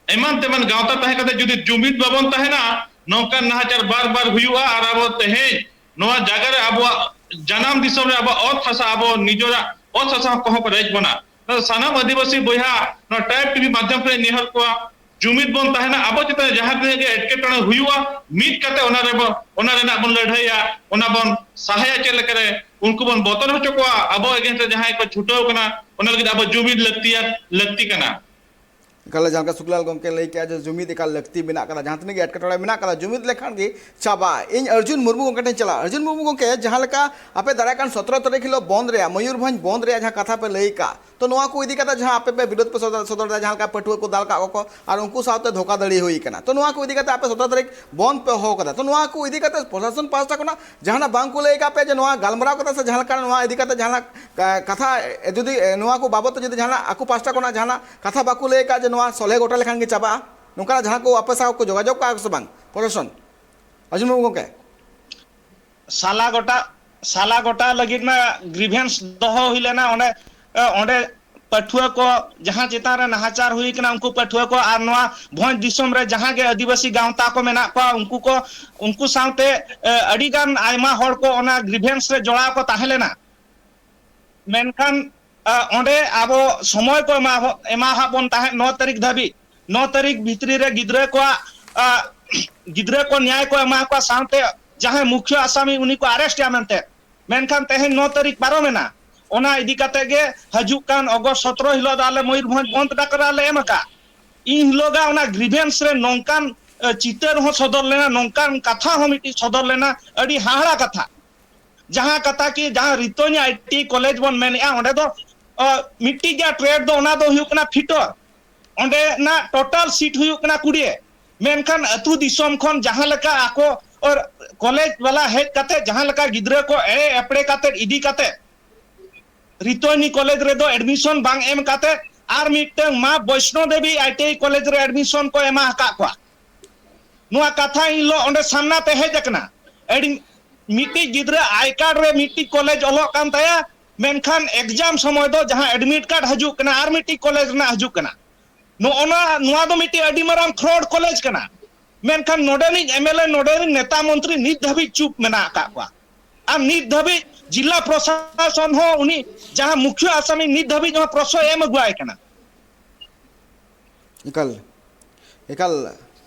ᱮᱢᱟᱱ ᱛᱮᱢᱟᱱ ᱜᱟᱶᱛᱟ ᱛᱟᱦᱮᱸ ᱠᱟᱛᱮ ᱡᱩᱫᱤ ᱡᱩᱢᱤᱫ ᱵᱟᱵᱚᱱ ᱛᱟᱦᱮᱱᱟ, ᱱᱚᱝᱠᱟᱱ ᱱᱟᱦᱟᱪᱟᱨ ᱵᱟᱨ ᱵᱟᱨ ᱦᱩᱭᱩᱜᱼᱟ᱾ ᱟᱨ ᱟᱵᱚ ᱛᱮᱦᱮᱧ ᱱᱚᱣᱟ ᱡᱟᱭᱜᱟ ᱨᱮ ᱟᱵᱚᱣᱟᱜ ᱡᱟᱱᱟᱢ ᱫᱤᱥᱚᱢ ᱨᱮ ᱟᱵᱚᱣᱟᱜ ᱚᱛ ᱦᱟᱥᱟ, ᱟᱵᱚ ᱱᱤᱡᱮᱨᱟᱜ ᱚᱛ ᱦᱟᱥᱟ ᱠᱚᱦᱚᱸ ᱠᱚ ᱨᱮᱡ ᱵᱚᱱᱟ᱾ ᱥᱟᱱᱟᱢ ᱟᱹᱫᱤᱵᱟᱹᱥᱤ ᱵᱚᱭᱦᱟ ᱱᱚᱣᱟ Tribe TV ᱢᱟᱫᱽᱫᱷᱚᱢ ᱛᱮ ᱱᱮᱦᱚᱨ ᱠᱚᱣᱟ, ᱡᱩᱢᱤᱫ ᱵᱚᱱ ᱛᱟᱦᱮᱱᱟ᱾ ᱟᱵᱚ ᱪᱮᱛᱟᱱ ᱨᱮ ᱡᱟᱦᱟᱸ ᱛᱤᱱᱟᱹᱜ ᱜᱮ ᱮᱴᱠᱮᱴᱚᱬᱮ ᱦᱩᱭᱩᱜᱼᱟ, ᱢᱤᱫ ᱠᱟᱛᱮ ᱚᱱᱟ ᱨᱮᱵᱚ, ᱚᱱᱟ ᱨᱮᱱᱟᱜ ᱵᱚᱱ ᱞᱟᱹᱲᱦᱟᱹᱭᱟ, ᱚᱱᱟ ᱵᱚᱱ ᱥᱟᱦᱟᱭᱟ᱾ ᱪᱮᱫ ᱞᱮᱠᱟᱨᱮ ᱩᱱᱠᱩ ᱵᱚᱱ ᱵᱚᱛᱚᱨ ᱦᱚᱪᱚ ᱠᱚᱣᱟ, ᱟᱵᱚ against ᱨᱮ ᱡᱟᱦᱟᱸᱭ ᱠᱚ ᱪᱷᱩᱴᱟᱹᱣ ᱠᱟᱱᱟ, ᱚᱱᱟ ᱞᱟᱹᱜᱤᱫ ᱟᱵᱚ ᱡᱩᱢᱤᱫ ᱞᱟᱹᱠᱛᱤᱭᱟ, ᱞᱟᱹᱠᱛᱤ ᱠᱟᱱᱟ᱾ ᱮᱠᱟᱞ, ᱡᱟᱦᱟᱸ ᱞᱮᱠᱟ ᱥᱩᱠᱞᱟᱞ ᱜᱚᱢᱠᱮ ᱞᱟᱹᱭ ᱠᱮᱜᱼᱟ ᱡᱮ ᱡᱩᱢᱤᱫ ᱮᱠᱟᱞ ᱞᱟᱹᱠᱛᱤ ᱢᱮᱱᱟᱜ ᱠᱟᱫᱟ, ᱡᱟᱦᱟᱸ ᱛᱤᱱᱟᱹᱜ ᱜᱮ ᱮᱴᱠᱮᱴᱚᱬᱮ ᱢᱮᱱᱟᱜ ᱠᱟᱫᱟ, ᱡᱩᱢᱤᱫ ᱞᱮᱠᱷᱟᱱ ᱜᱮ ᱪᱟᱵᱟᱜᱼᱟ᱾ ᱤᱧ ᱚᱨᱡᱩᱱ ᱢᱩᱨᱢᱩ ᱜᱚᱢᱠᱮ ᱴᱷᱮᱱ ᱪᱟᱞᱟᱜᱼᱟ᱾ ᱚᱨᱡᱩᱱ ᱢᱩᱨᱢᱩ ᱜᱚᱢᱠᱮ, ᱡᱟᱦᱟᱸ ᱞᱮᱠᱟ ᱟᱯᱮ ᱫᱟᱨᱟᱭ ᱠᱟᱱ ᱥᱚᱛᱨᱚ ᱛᱟᱹᱨᱤᱠᱷ ᱦᱤᱞᱳᱜ ᱵᱚᱱᱫ ᱨᱮᱭᱟᱜ, ᱢᱚᱭᱩᱨᱵᱷᱚᱸᱡᱽ ᱵᱚᱱᱫ ᱨᱮᱭᱟᱜ ᱡᱟᱦᱟᱸ ᱠᱟᱛᱷᱟ ᱯᱮ ᱞᱟᱹᱭ ᱠᱟᱜ, ᱛᱚ ᱱᱚᱣᱟ ᱠᱚ ᱤᱫᱤ ᱠᱟᱛᱮ ᱡᱟᱦᱟᱸ ᱟᱯᱮ ᱯᱮ ᱵᱤᱨᱳᱫ ᱯᱮ ᱥᱚᱫᱚᱨ, ᱥᱚᱫᱚᱨ ᱮᱫᱟ, ᱡᱟᱦᱟᱸ ᱞᱮᱠᱟ ᱯᱟᱹᱴᱷᱩᱣᱟᱹ ᱠᱚ ᱫᱟᱞ ᱠᱟᱜ ᱠᱚ ᱟᱨ ᱩᱱᱠᱩ ᱥᱟᱶᱛᱮ ᱫᱷᱳᱠᱟᱫᱷᱟᱹᱲᱤ ᱦᱩᱭ ᱠᱟᱱᱟ, ᱛᱚ ᱱᱚᱣᱟ ᱠᱚ ᱤᱫᱤ ᱠᱟᱛᱮ ᱟᱯᱮ ᱥᱚᱛᱨᱚ ᱛᱟᱹᱨᱤᱠᱷ ᱵᱚᱱᱫ ᱯᱮ ᱦᱚᱦᱚ ᱠᱟᱫᱟ, ᱛᱚ ᱱᱚᱣᱟ ᱠᱚ ᱤᱫᱤ ᱠᱟᱛᱮ ᱯᱨᱚᱥᱟᱥᱚᱱ ᱯᱟᱦᱴᱟ ᱠᱷᱚᱱᱟᱜ ᱡᱟᱦᱟᱱᱟᱜ ᱵᱟᱝ ᱠᱚ ᱞᱟᱹᱭ ᱠᱟᱜ ᱯᱮᱭᱟ ᱡᱮ ᱱᱚᱣᱟ ᱜᱟᱞᱢᱟᱨᱟᱣ ᱠᱟᱛᱮ ᱥᱮ ᱡᱟᱦᱟᱸ ᱞᱮᱠᱟ ᱱᱚᱣᱟ ᱤᱫᱤ ᱠᱟᱛᱮ ᱡᱟᱦᱟᱱᱟᱜ ᱠᱟ-, ᱠᱟᱛᱷᱟ, ᱮ, ᱡᱩᱫᱤ, ᱮ, ᱱᱚᱣᱟ ᱠᱚ ᱵᱟᱵᱚᱫ ᱛᱮ ᱡᱩᱫᱤ ᱡᱟᱦᱟᱱᱟᱜ ᱟᱠᱚ ᱯᱟᱦᱴᱟ ᱠᱷᱚᱱᱟᱜ ᱡᱟᱦᱟᱱᱟᱜ ᱠᱟᱛᱷᱟ ᱵᱟᱠᱚ ᱞᱟᱹᱭ ᱠᱟᱜ ᱡᱮ ᱱᱚᱣᱟ ᱥᱚᱞᱦᱮ ᱜᱚᱴᱟ ᱞᱮᱠᱷᱟᱱ ᱜᱮ ᱪᱟᱵᱟᱜᱼᱟ, ᱱᱚᱝᱠᱟᱱᱟᱜ ᱡᱟᱦᱟᱸ ᱠᱚ ᱟᱯᱮ ᱥᱟᱶ ᱠᱚ ᱡᱳᱜᱟᱡᱳᱜᱽ ᱠᱟᱜᱼᱟ ᱥᱮ ᱵᱟᱝ ᱯᱨᱚᱥᱟᱥᱚᱱ? ᱟᱡᱚᱢ ᱧᱟᱢ ᱜᱚᱢᱠᱮ? ᱥᱟᱞᱟ ᱜᱚᱴᱟ, ᱥᱟᱞᱟ ᱜᱚᱴᱟ ᱞᱟᱹᱜᱤᱫ ᱢᱟ grievance ᱫᱚᱦᱚ ᱦᱩᱭ ᱞᱮᱱᱟ ᱚᱸᱰᱮ, ᱮ, ᱚᱸᱰᱮ ᱯᱟᱹᱴᱷᱩᱣᱟᱹ ᱠᱚ ᱡᱟᱦᱟᱸ ᱪᱮᱛᱟᱱ ᱨᱮ ᱱᱟᱦᱟᱪᱟᱨ ᱦᱩᱭ ᱠᱟᱱᱟ, ᱩᱱᱠᱩ ᱯᱟᱹᱴᱷᱩᱣᱟᱹ ᱠᱚ ᱟᱨ ᱱᱚᱣᱟ ᱵᱷᱚᱸᱡᱽ ᱫᱤᱥᱚᱢ ᱨᱮ ᱡᱟᱦᱟᱸ ᱜᱮ ᱟᱹᱫᱤᱵᱟᱹᱥᱤ ᱜᱟᱶᱛᱟ ᱠᱚ ᱢᱮᱱᱟᱜ ᱠᱚᱣᱟ, ᱩᱱᱠᱩ ᱠᱚ, ᱩᱱᱠᱩ ᱥᱟᱶᱛᱮ, ᱮ, ᱟᱹᱰᱤ ᱜᱟᱱ ᱟᱭᱢᱟ ᱦᱚᱲ ᱠᱚ ᱚᱱᱟ grievance ᱨᱮ ᱡᱚᱲᱟᱣ ᱠᱚ ᱛᱟᱦᱮᱸ ᱞᱮᱱᱟ᱾ ᱢᱮᱱᱠᱷᱟᱱ ᱚᱸᱰᱮ ᱟᱵᱚ ᱥᱚᱢᱚᱭ ᱠᱚ ᱮᱢᱟ ᱮᱢᱟ ᱦᱟᱜ ᱵᱚᱱ ᱛᱟᱦᱮᱸᱫ ᱱᱚ ᱛᱟᱹᱨᱤᱠᱷ ᱫᱷᱟᱹᱵᱤᱡ᱾ ᱱᱚ ᱛᱟᱹᱨᱤᱠᱷ ᱵᱷᱤᱛᱨᱤ ᱨᱮ ᱜᱤᱫᱽᱨᱟᱹ ᱠᱚᱣᱟᱜ ᱜᱤᱫᱽᱨᱟᱹ ᱠᱚ ᱱᱮᱭᱟᱭ ᱠᱚ ᱮᱢᱟ ᱠᱚᱣᱟ, ᱥᱟᱶᱛᱮ ᱡᱟᱦᱟᱸᱭ ᱢᱩᱠᱷᱭᱟᱹ ᱟᱥᱟᱢᱤ ᱩᱱᱤ ᱠᱚ ᱟᱨᱮᱥᱴ ᱮᱭᱟ ᱢᱮᱱᱛᱮ᱾ ᱢᱮᱱᱠᱷᱟᱱ ᱛᱮᱦᱮᱧ ᱱᱚ ᱛᱟᱹᱨᱤᱠᱷ ᱯᱟᱨᱚᱢᱮᱱᱟ᱾ ᱚᱱᱟ ᱤᱫᱤ ᱠᱟᱛᱮ ᱜᱮ ᱦᱤᱡᱩᱜ ᱠᱟᱱ ᱚᱜᱚᱥᱴ ᱥᱚᱛᱨᱚ ᱦᱤᱞᱳᱜ ᱫᱚ ᱟᱞᱮ ᱢᱚᱭᱩᱨᱵᱷᱚᱸᱡᱽ ᱵᱚᱱᱫᱷ ᱰᱟᱠᱨᱟ ᱞᱮ ᱮᱢ ᱟᱠᱟᱫ᱾ ᱤᱱ ᱦᱤᱞᱳᱜᱟ ᱚᱱᱟ ᱜᱨᱤᱵᱷᱮᱱᱥ ᱨᱮ ᱱᱚᱝᱠᱟᱱ ᱪᱤᱛᱟᱹᱨ ᱦᱚᱸ ᱥᱚᱫᱚᱨ ᱞᱮᱱᱟ, ᱱᱚᱝᱠᱟᱱ ᱠᱟᱛᱷᱟ ᱦᱚᱸ ᱢᱤᱫᱴᱤᱡ ᱥᱚᱫᱚᱨ ᱞᱮᱱᱟ, ᱟᱹᱰᱤ ᱦᱟᱦᱟᱲᱟ ᱠᱟᱛᱷᱟ᱾ ᱡᱟᱦᱟᱸ ᱠᱟᱛᱷᱟ ᱠᱤ ᱡᱟᱦᱟᱸ ᱨᱤᱛᱚᱧ ᱟᱭ ᱴᱤ ᱟᱭ ᱠᱚᱞᱮᱡᱽ ᱵᱚᱱ ᱢᱮᱱᱮᱫᱼᱟ, ᱚᱸᱰᱮ ᱫᱚ ᱢᱤᱫᱴᱤᱡ ᱜᱮ ᱴᱨᱮᱰ ᱫᱚ, ᱚᱱᱟ ᱫᱚ ᱦᱩᱭᱩᱜ ᱠᱟᱱᱟ ᱯᱷᱤᱴᱚᱨ᱾ ᱚᱸᱰᱮᱱᱟᱜ ᱴᱳᱴᱟᱞ ᱥᱤᱴ ᱦᱩᱭᱩᱜ ᱠᱟᱱᱟ ᱠᱩᱲᱤ᱾ ᱢᱮᱱᱠᱷᱟᱱ ᱟᱹᱛᱩ ᱫᱤᱥᱚᱢ ᱠᱷᱚᱱ ᱡᱟᱦᱟᱸ ᱞᱮᱠᱟ ᱟᱠᱚ ᱠᱚᱞᱮᱡᱽ ᱵᱟᱞᱟ ᱦᱮᱡ ᱠᱟᱛᱮ ᱡᱟᱦᱟᱸ ᱞᱮᱠᱟ ᱜᱤᱫᱽᱨᱟᱹ ᱠᱚ ᱮᱲᱮ ᱮᱯᱲᱮ ᱠᱟᱛᱮ ᱤᱫᱤ ᱠᱟᱛᱮ ᱨᱤᱛᱚᱭᱱᱤ ᱠᱚᱞᱮᱡᱽ ᱨᱮᱫᱚ ᱮᱰᱢᱤᱥᱚᱱ ᱵᱟᱝ ᱮᱢ ᱠᱟᱛᱮ ᱟᱨ ᱢᱤᱫᱴᱟᱝ ᱢᱟ ᱵᱳᱭᱥᱱᱳ ᱫᱮᱵᱤ ᱟᱭ ᱴᱤ ᱟᱭ ᱠᱚᱞᱮᱡᱽ ᱨᱮ ᱮᱰᱢᱤᱥᱚᱱ ᱠᱚ ᱮᱢᱟ ᱟᱠᱟᱫ ᱠᱚᱣᱟ᱾ ᱱᱚᱣᱟ ᱠᱟᱛᱷᱟ ᱤᱧ ᱦᱤᱞᱳᱜ ᱚᱸᱰᱮ ᱥᱟᱢᱱᱟ ᱛᱮ ᱦᱮᱡ ᱟᱠᱟᱱᱟ᱾ ᱟᱹᱰᱤ ᱢᱤᱫᱴᱤᱡ ᱜᱤᱫᱽᱨᱟᱹ ᱟᱭ ᱠᱟᱨᱰ ᱨᱮ ᱢᱤᱫᱴᱤᱡ ᱠᱚᱞᱮᱡᱽ ᱚᱞᱚᱜ ᱠᱟᱱ ᱛᱟᱭᱟ, ᱢᱮᱱᱠᱷᱟᱱ ᱮᱠᱡᱟᱢ ᱥᱚᱢᱚᱭ ᱫᱚ ᱡᱟᱦᱟᱸ ᱮᱰᱢᱤᱴ ᱠᱟᱨᱰ ᱦᱤᱡᱩᱜ ᱠᱟᱱᱟ ᱟᱨ ᱢᱤᱫᱴᱤᱡ ᱠᱚᱞᱮᱡᱽ ᱨᱮᱱᱟᱜ ᱦᱤᱡᱩᱜ ᱠᱟᱱᱟ᱾ ᱱᱚᱜᱼᱚ ᱱᱚᱣᱟ, ᱱᱚᱣᱟ ᱫᱚ ᱢᱤᱫᱴᱤᱡ ᱟᱹᱰᱤ ᱢᱟᱨᱟᱝ ᱯᱷᱨᱚᱰ ᱠᱚᱞᱮᱡᱽ ᱠᱟᱱᱟ᱾ ᱢᱮᱱᱠᱷᱟᱱ ᱱᱚᱰᱮᱱᱤᱡ ᱮᱢ ᱮᱞ ᱮ, ᱱᱚᱰᱮᱱᱤᱡ ᱱᱮᱛᱟ ᱢᱚᱱᱛᱨᱤ ᱱᱤᱛ ᱫᱷᱟᱹᱵᱤᱡ ᱪᱩᱯ ᱢᱮᱱᱟᱜ ᱟᱠᱟᱫ ᱠᱚᱣᱟ᱾ ᱟᱨ ᱱᱤᱛ ᱫᱷᱟᱹᱵᱤᱡ ᱡᱤᱞᱟ ᱯᱨᱚᱥᱟᱥᱚᱱ ᱦᱚᱸ ᱩᱱᱤ ᱡᱟᱦᱟᱸ ᱢᱩᱠᱷᱭᱟᱹ ᱟᱥᱟᱢᱤ ᱱᱤᱛ ᱫᱷᱟᱹᱵᱤᱡ ᱦᱚᱸ ᱯᱨᱚᱥᱨᱚᱭ ᱮᱢ ᱟᱹᱜᱩᱣᱟᱭ ᱠᱟᱱᱟ᱾ ᱮᱠᱟᱞ, ᱮᱠᱟᱞ᱾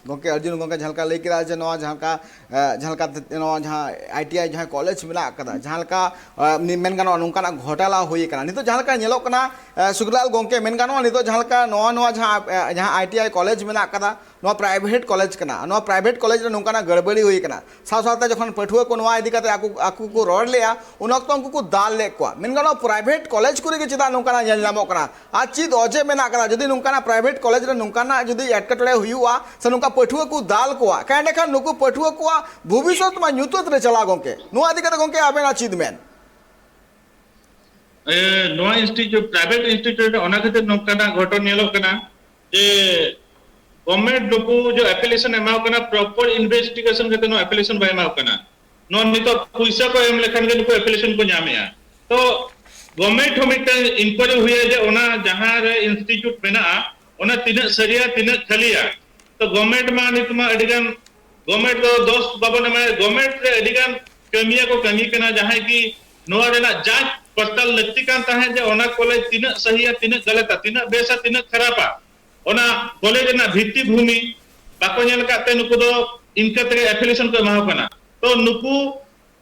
ᱜᱚᱢᱠᱮ ᱚᱨᱡᱩᱱ ᱜᱚᱢᱠᱮ ᱡᱟᱦᱟᱸ ᱞᱮᱠᱟ ᱞᱟᱹᱭ ᱠᱮᱫᱟ ᱡᱮ ᱱᱚᱣᱟ ᱡᱟᱦᱟᱸ ᱞᱮᱠᱟ, ᱮ, ᱡᱟᱦᱟᱸ ᱞᱮᱠᱟ ᱱᱚᱣᱟ ᱡᱟᱦᱟᱸ ᱟᱭ ᱴᱤ ᱟᱭ ᱡᱟᱦᱟᱸ ᱠᱚᱞᱮᱡᱽ ᱢᱮᱱᱟᱜ ᱟᱠᱟᱫᱟ, ᱡᱟᱦᱟᱸ ᱞᱮᱠᱟ, ᱮ, ᱢᱮᱱ ᱜᱟᱱᱚᱜᱼᱟ ᱱᱚᱝᱠᱟᱱᱟᱜ ᱜᱷᱚᱴᱟᱞᱟ ᱦᱩᱭ ᱟᱠᱟᱱᱟ᱾ ᱱᱤᱛᱚᱜ ᱡᱟᱦᱟᱸ ᱞᱮᱠᱟ ᱧᱮᱞᱚᱜ ᱠᱟᱱᱟ, ᱮ, ᱥᱩᱠᱞᱟᱞ ᱜᱚᱢᱠᱮ, ᱢᱮᱱ ᱜᱟᱱᱚᱜᱼᱟ ᱱᱤᱛᱚᱜ ᱡᱟᱦᱟᱸ ᱞᱮᱠᱟ ᱱᱚᱣᱟ, ᱱᱚᱣᱟ ᱡᱟᱦᱟᱸ, ᱮ, ᱡᱟᱦᱟᱸ ᱟᱭ ᱴᱤ ᱟᱭ ᱠᱚᱞᱮᱡᱽ ᱢᱮᱱᱟᱜ ᱟᱠᱟᱫᱟ, ᱱᱚᱣᱟ ᱯᱨᱟᱭᱵᱷᱮᱴ ᱠᱚᱞᱮᱡᱽ ᱠᱟᱱᱟ, ᱱᱚᱣᱟ ᱯᱨᱟᱭᱵᱷᱮᱴ ᱠᱚᱞᱮᱡᱽ ᱨᱮ ᱱᱚᱝᱠᱟᱱᱟᱜ ᱜᱟᱹᱲᱵᱟᱹᱲᱤ ᱦᱩᱭ ᱟᱠᱟᱱᱟ᱾ ᱥᱟᱶ ᱥᱟᱶᱛᱮ ᱡᱚᱠᱷᱚᱱ ᱯᱟᱹᱴᱷᱩᱣᱟᱹ ᱠᱚ ᱱᱚᱣᱟ ᱤᱫᱤ ᱠᱟᱛᱮ ᱟᱠᱚ, ᱟᱠᱚ ᱠᱚ ᱨᱚᱲ ᱞᱮᱜᱼᱟ, ᱩᱱ ᱚᱠᱛᱚ ᱩᱱᱠᱩ ᱠᱚ ᱫᱟᱞ ᱞᱮᱫ ᱠᱚᱣᱟ᱾ ᱢᱮᱱ ᱜᱟᱱᱚᱜᱼᱟ ᱯᱨᱟᱭᱵᱷᱮᱴ ᱠᱚᱞᱮᱡᱽ ᱠᱚᱨᱮ ᱜᱮ ᱪᱮᱫᱟᱜ ᱱᱚᱝᱠᱟᱱᱟᱜ ᱧᱮᱞ ᱧᱟᱢᱚᱜ ᱠᱟᱱᱟ? ᱟᱨ ᱪᱮᱫ ᱚᱡᱮ ᱢᱮᱱᱟᱜ ᱟᱠᱟᱫᱟ? ᱡᱩᱫᱤ ᱱᱚᱝᱠᱟᱱᱟᱜ ᱯᱨᱟᱭᱵᱷᱮᱴ ᱠᱚᱞᱮᱡᱽ ᱨᱮ ᱱᱚᱝᱠᱟᱱᱟᱜ ᱡᱩᱫᱤ ᱮᱴᱠᱮᱴᱚᱬᱮ ᱦᱩᱭᱩᱜᱼᱟ ᱥᱮ ᱱᱚᱝᱠᱟ ᱯᱟᱹᱴᱷᱩᱣᱟᱹ ᱠᱚ ᱫᱟᱞ ᱠᱚᱣᱟ, ᱮᱸᱰᱮᱠᱷᱟᱱ ᱱᱩᱠᱩ ᱯᱟᱹᱴᱷᱩᱣᱟᱹ ᱠᱚᱣᱟᱜ ᱵᱷᱚᱵᱤᱥᱥᱚᱛ ᱢᱟ ᱧᱩᱛᱟᱹᱛ ᱨᱮ ᱪᱟᱞᱟᱜᱼᱟ᱾ ᱜᱚᱢᱠᱮ, ᱱᱚᱣᱟ ᱤᱫᱤ ᱠᱟᱛᱮ ᱜᱚᱢᱠᱮ ᱟᱵᱮᱱᱟᱜ ᱪᱮᱫ ᱢᱮᱱ? ᱮ, ᱱᱚᱣᱟ ᱤᱱᱥᱴᱤᱴᱤᱭᱩᱴ, ᱯᱨᱟᱭᱵᱷᱮᱴ ᱤᱱᱥᱴᱤᱴᱤᱭᱩᱴ ᱨᱮ ᱚᱱᱟ ᱠᱷᱟᱹᱛᱤᱨ ᱱᱚᱝᱠᱟᱱᱟᱜ ᱜᱷᱚᱴᱚᱱ ᱧᱮᱞᱚᱜ ᱠᱟᱱᱟ ᱡᱮ ᱜᱚᱵᱷᱢᱮᱱᱴ ᱱᱩᱠᱩ ᱡᱮ ᱮᱯᱞᱤᱠᱮᱥᱚᱱ ᱮᱢᱟᱣ ᱠᱟᱱᱟ, ᱯᱨᱚᱯᱚᱨ ᱤᱱᱵᱷᱮᱥᱴᱤᱜᱮᱥᱚᱱ ᱠᱟᱛᱮ ᱱᱚᱣᱟ ᱮᱯᱞᱤᱠᱮᱥᱚᱱ ᱵᱟᱭ ᱮᱢᱟᱣ ᱠᱟᱱᱟ᱾ ᱱᱚᱣᱟ ᱱᱤᱛᱚᱜ ᱯᱩᱭᱥᱟᱹ ᱠᱚ ᱮᱢ ᱞᱮᱠᱷᱟᱱ ᱜᱮ ᱱᱩᱠᱩ ᱮᱯᱞᱤᱠᱮᱥᱚᱱ ᱠᱚ ᱧᱟᱢᱮᱜᱼᱟ᱾ ᱛᱚ ᱜᱚᱵᱷᱢᱮᱱᱴ ᱦᱚᱸ ᱢᱤᱫᱴᱟᱝ ᱤᱱᱠᱣᱟᱭᱨᱤ ᱦᱩᱭᱟ ᱡᱮ ᱚᱱᱟ ᱡᱟᱦᱟᱸ ᱨᱮ ᱤᱱᱥᱴᱤᱴᱤᱭᱩᱴ ᱢᱮᱱᱟᱜᱼᱟ, ᱚᱱᱟ ᱛᱤᱱᱟᱹᱜ ᱥᱟᱹᱨᱤᱭᱟ, ᱛᱤᱱᱟᱹᱜ ᱠᱷᱟᱹᱞᱤᱭᱟ᱾ ᱛᱚ ᱜᱚᱵᱷᱢᱮᱱᱴ ᱢᱟ ᱱᱤᱛ ᱢᱟ ᱟᱹᱰᱤ ᱜᱟᱱ ᱜᱚᱵᱷᱢᱮᱱᱴ ᱫᱚ ᱫᱚᱥ ᱵᱟᱵᱚᱱ ᱮᱢᱟᱭᱟ᱾ ᱜᱚᱵᱷᱢᱮᱱᱴ ᱨᱮ ᱟᱹᱰᱤ ᱜᱟᱱ ᱠᱟᱹᱢᱤᱭᱟᱹ ᱠᱚ ᱠᱟᱹᱢᱤ ᱠᱟᱱᱟ, ᱡᱟᱦᱟᱸᱭ ᱠᱤ ᱱᱚᱣᱟ ᱨᱮᱱᱟᱜ ᱡᱟᱸᱪ ᱯᱚᱲᱛᱟᱞ ᱞᱟᱹᱠᱛᱤ ᱠᱟᱱ ᱛᱟᱦᱮᱸᱫ ᱡᱮ ᱚᱱᱟ ᱠᱚᱞᱮᱡᱽ ᱛᱤᱱᱟᱹᱜ ᱥᱟᱹᱦᱤᱭᱟ, ᱛᱤᱱᱟᱹᱜ ᱜᱟᱞᱟᱛᱟ, ᱛᱤᱱᱟᱹᱜ ᱵᱮᱥᱟ, ᱛᱤᱱᱟᱹᱜ ᱠᱷᱟᱨᱟᱯᱟ, ᱚᱱᱟ ᱠᱚᱞᱮᱡᱽ ᱨᱮᱱᱟᱜ ᱵᱷᱤᱛᱛᱤ ᱵᱷᱩᱢᱤ ᱵᱟᱠᱚ ᱧᱮᱞ ᱟᱠᱟᱫ ᱛᱮ ᱱᱩᱠᱩ ᱫᱚ ᱤᱱᱠᱟᱹ ᱛᱮᱜᱮ ᱮᱯᱷᱤᱞᱤᱭᱮᱥᱚᱱ ᱠᱚ ᱮᱢᱟ ᱠᱚ ᱠᱟᱱᱟ᱾ ᱛᱚ ᱱᱩᱠᱩ,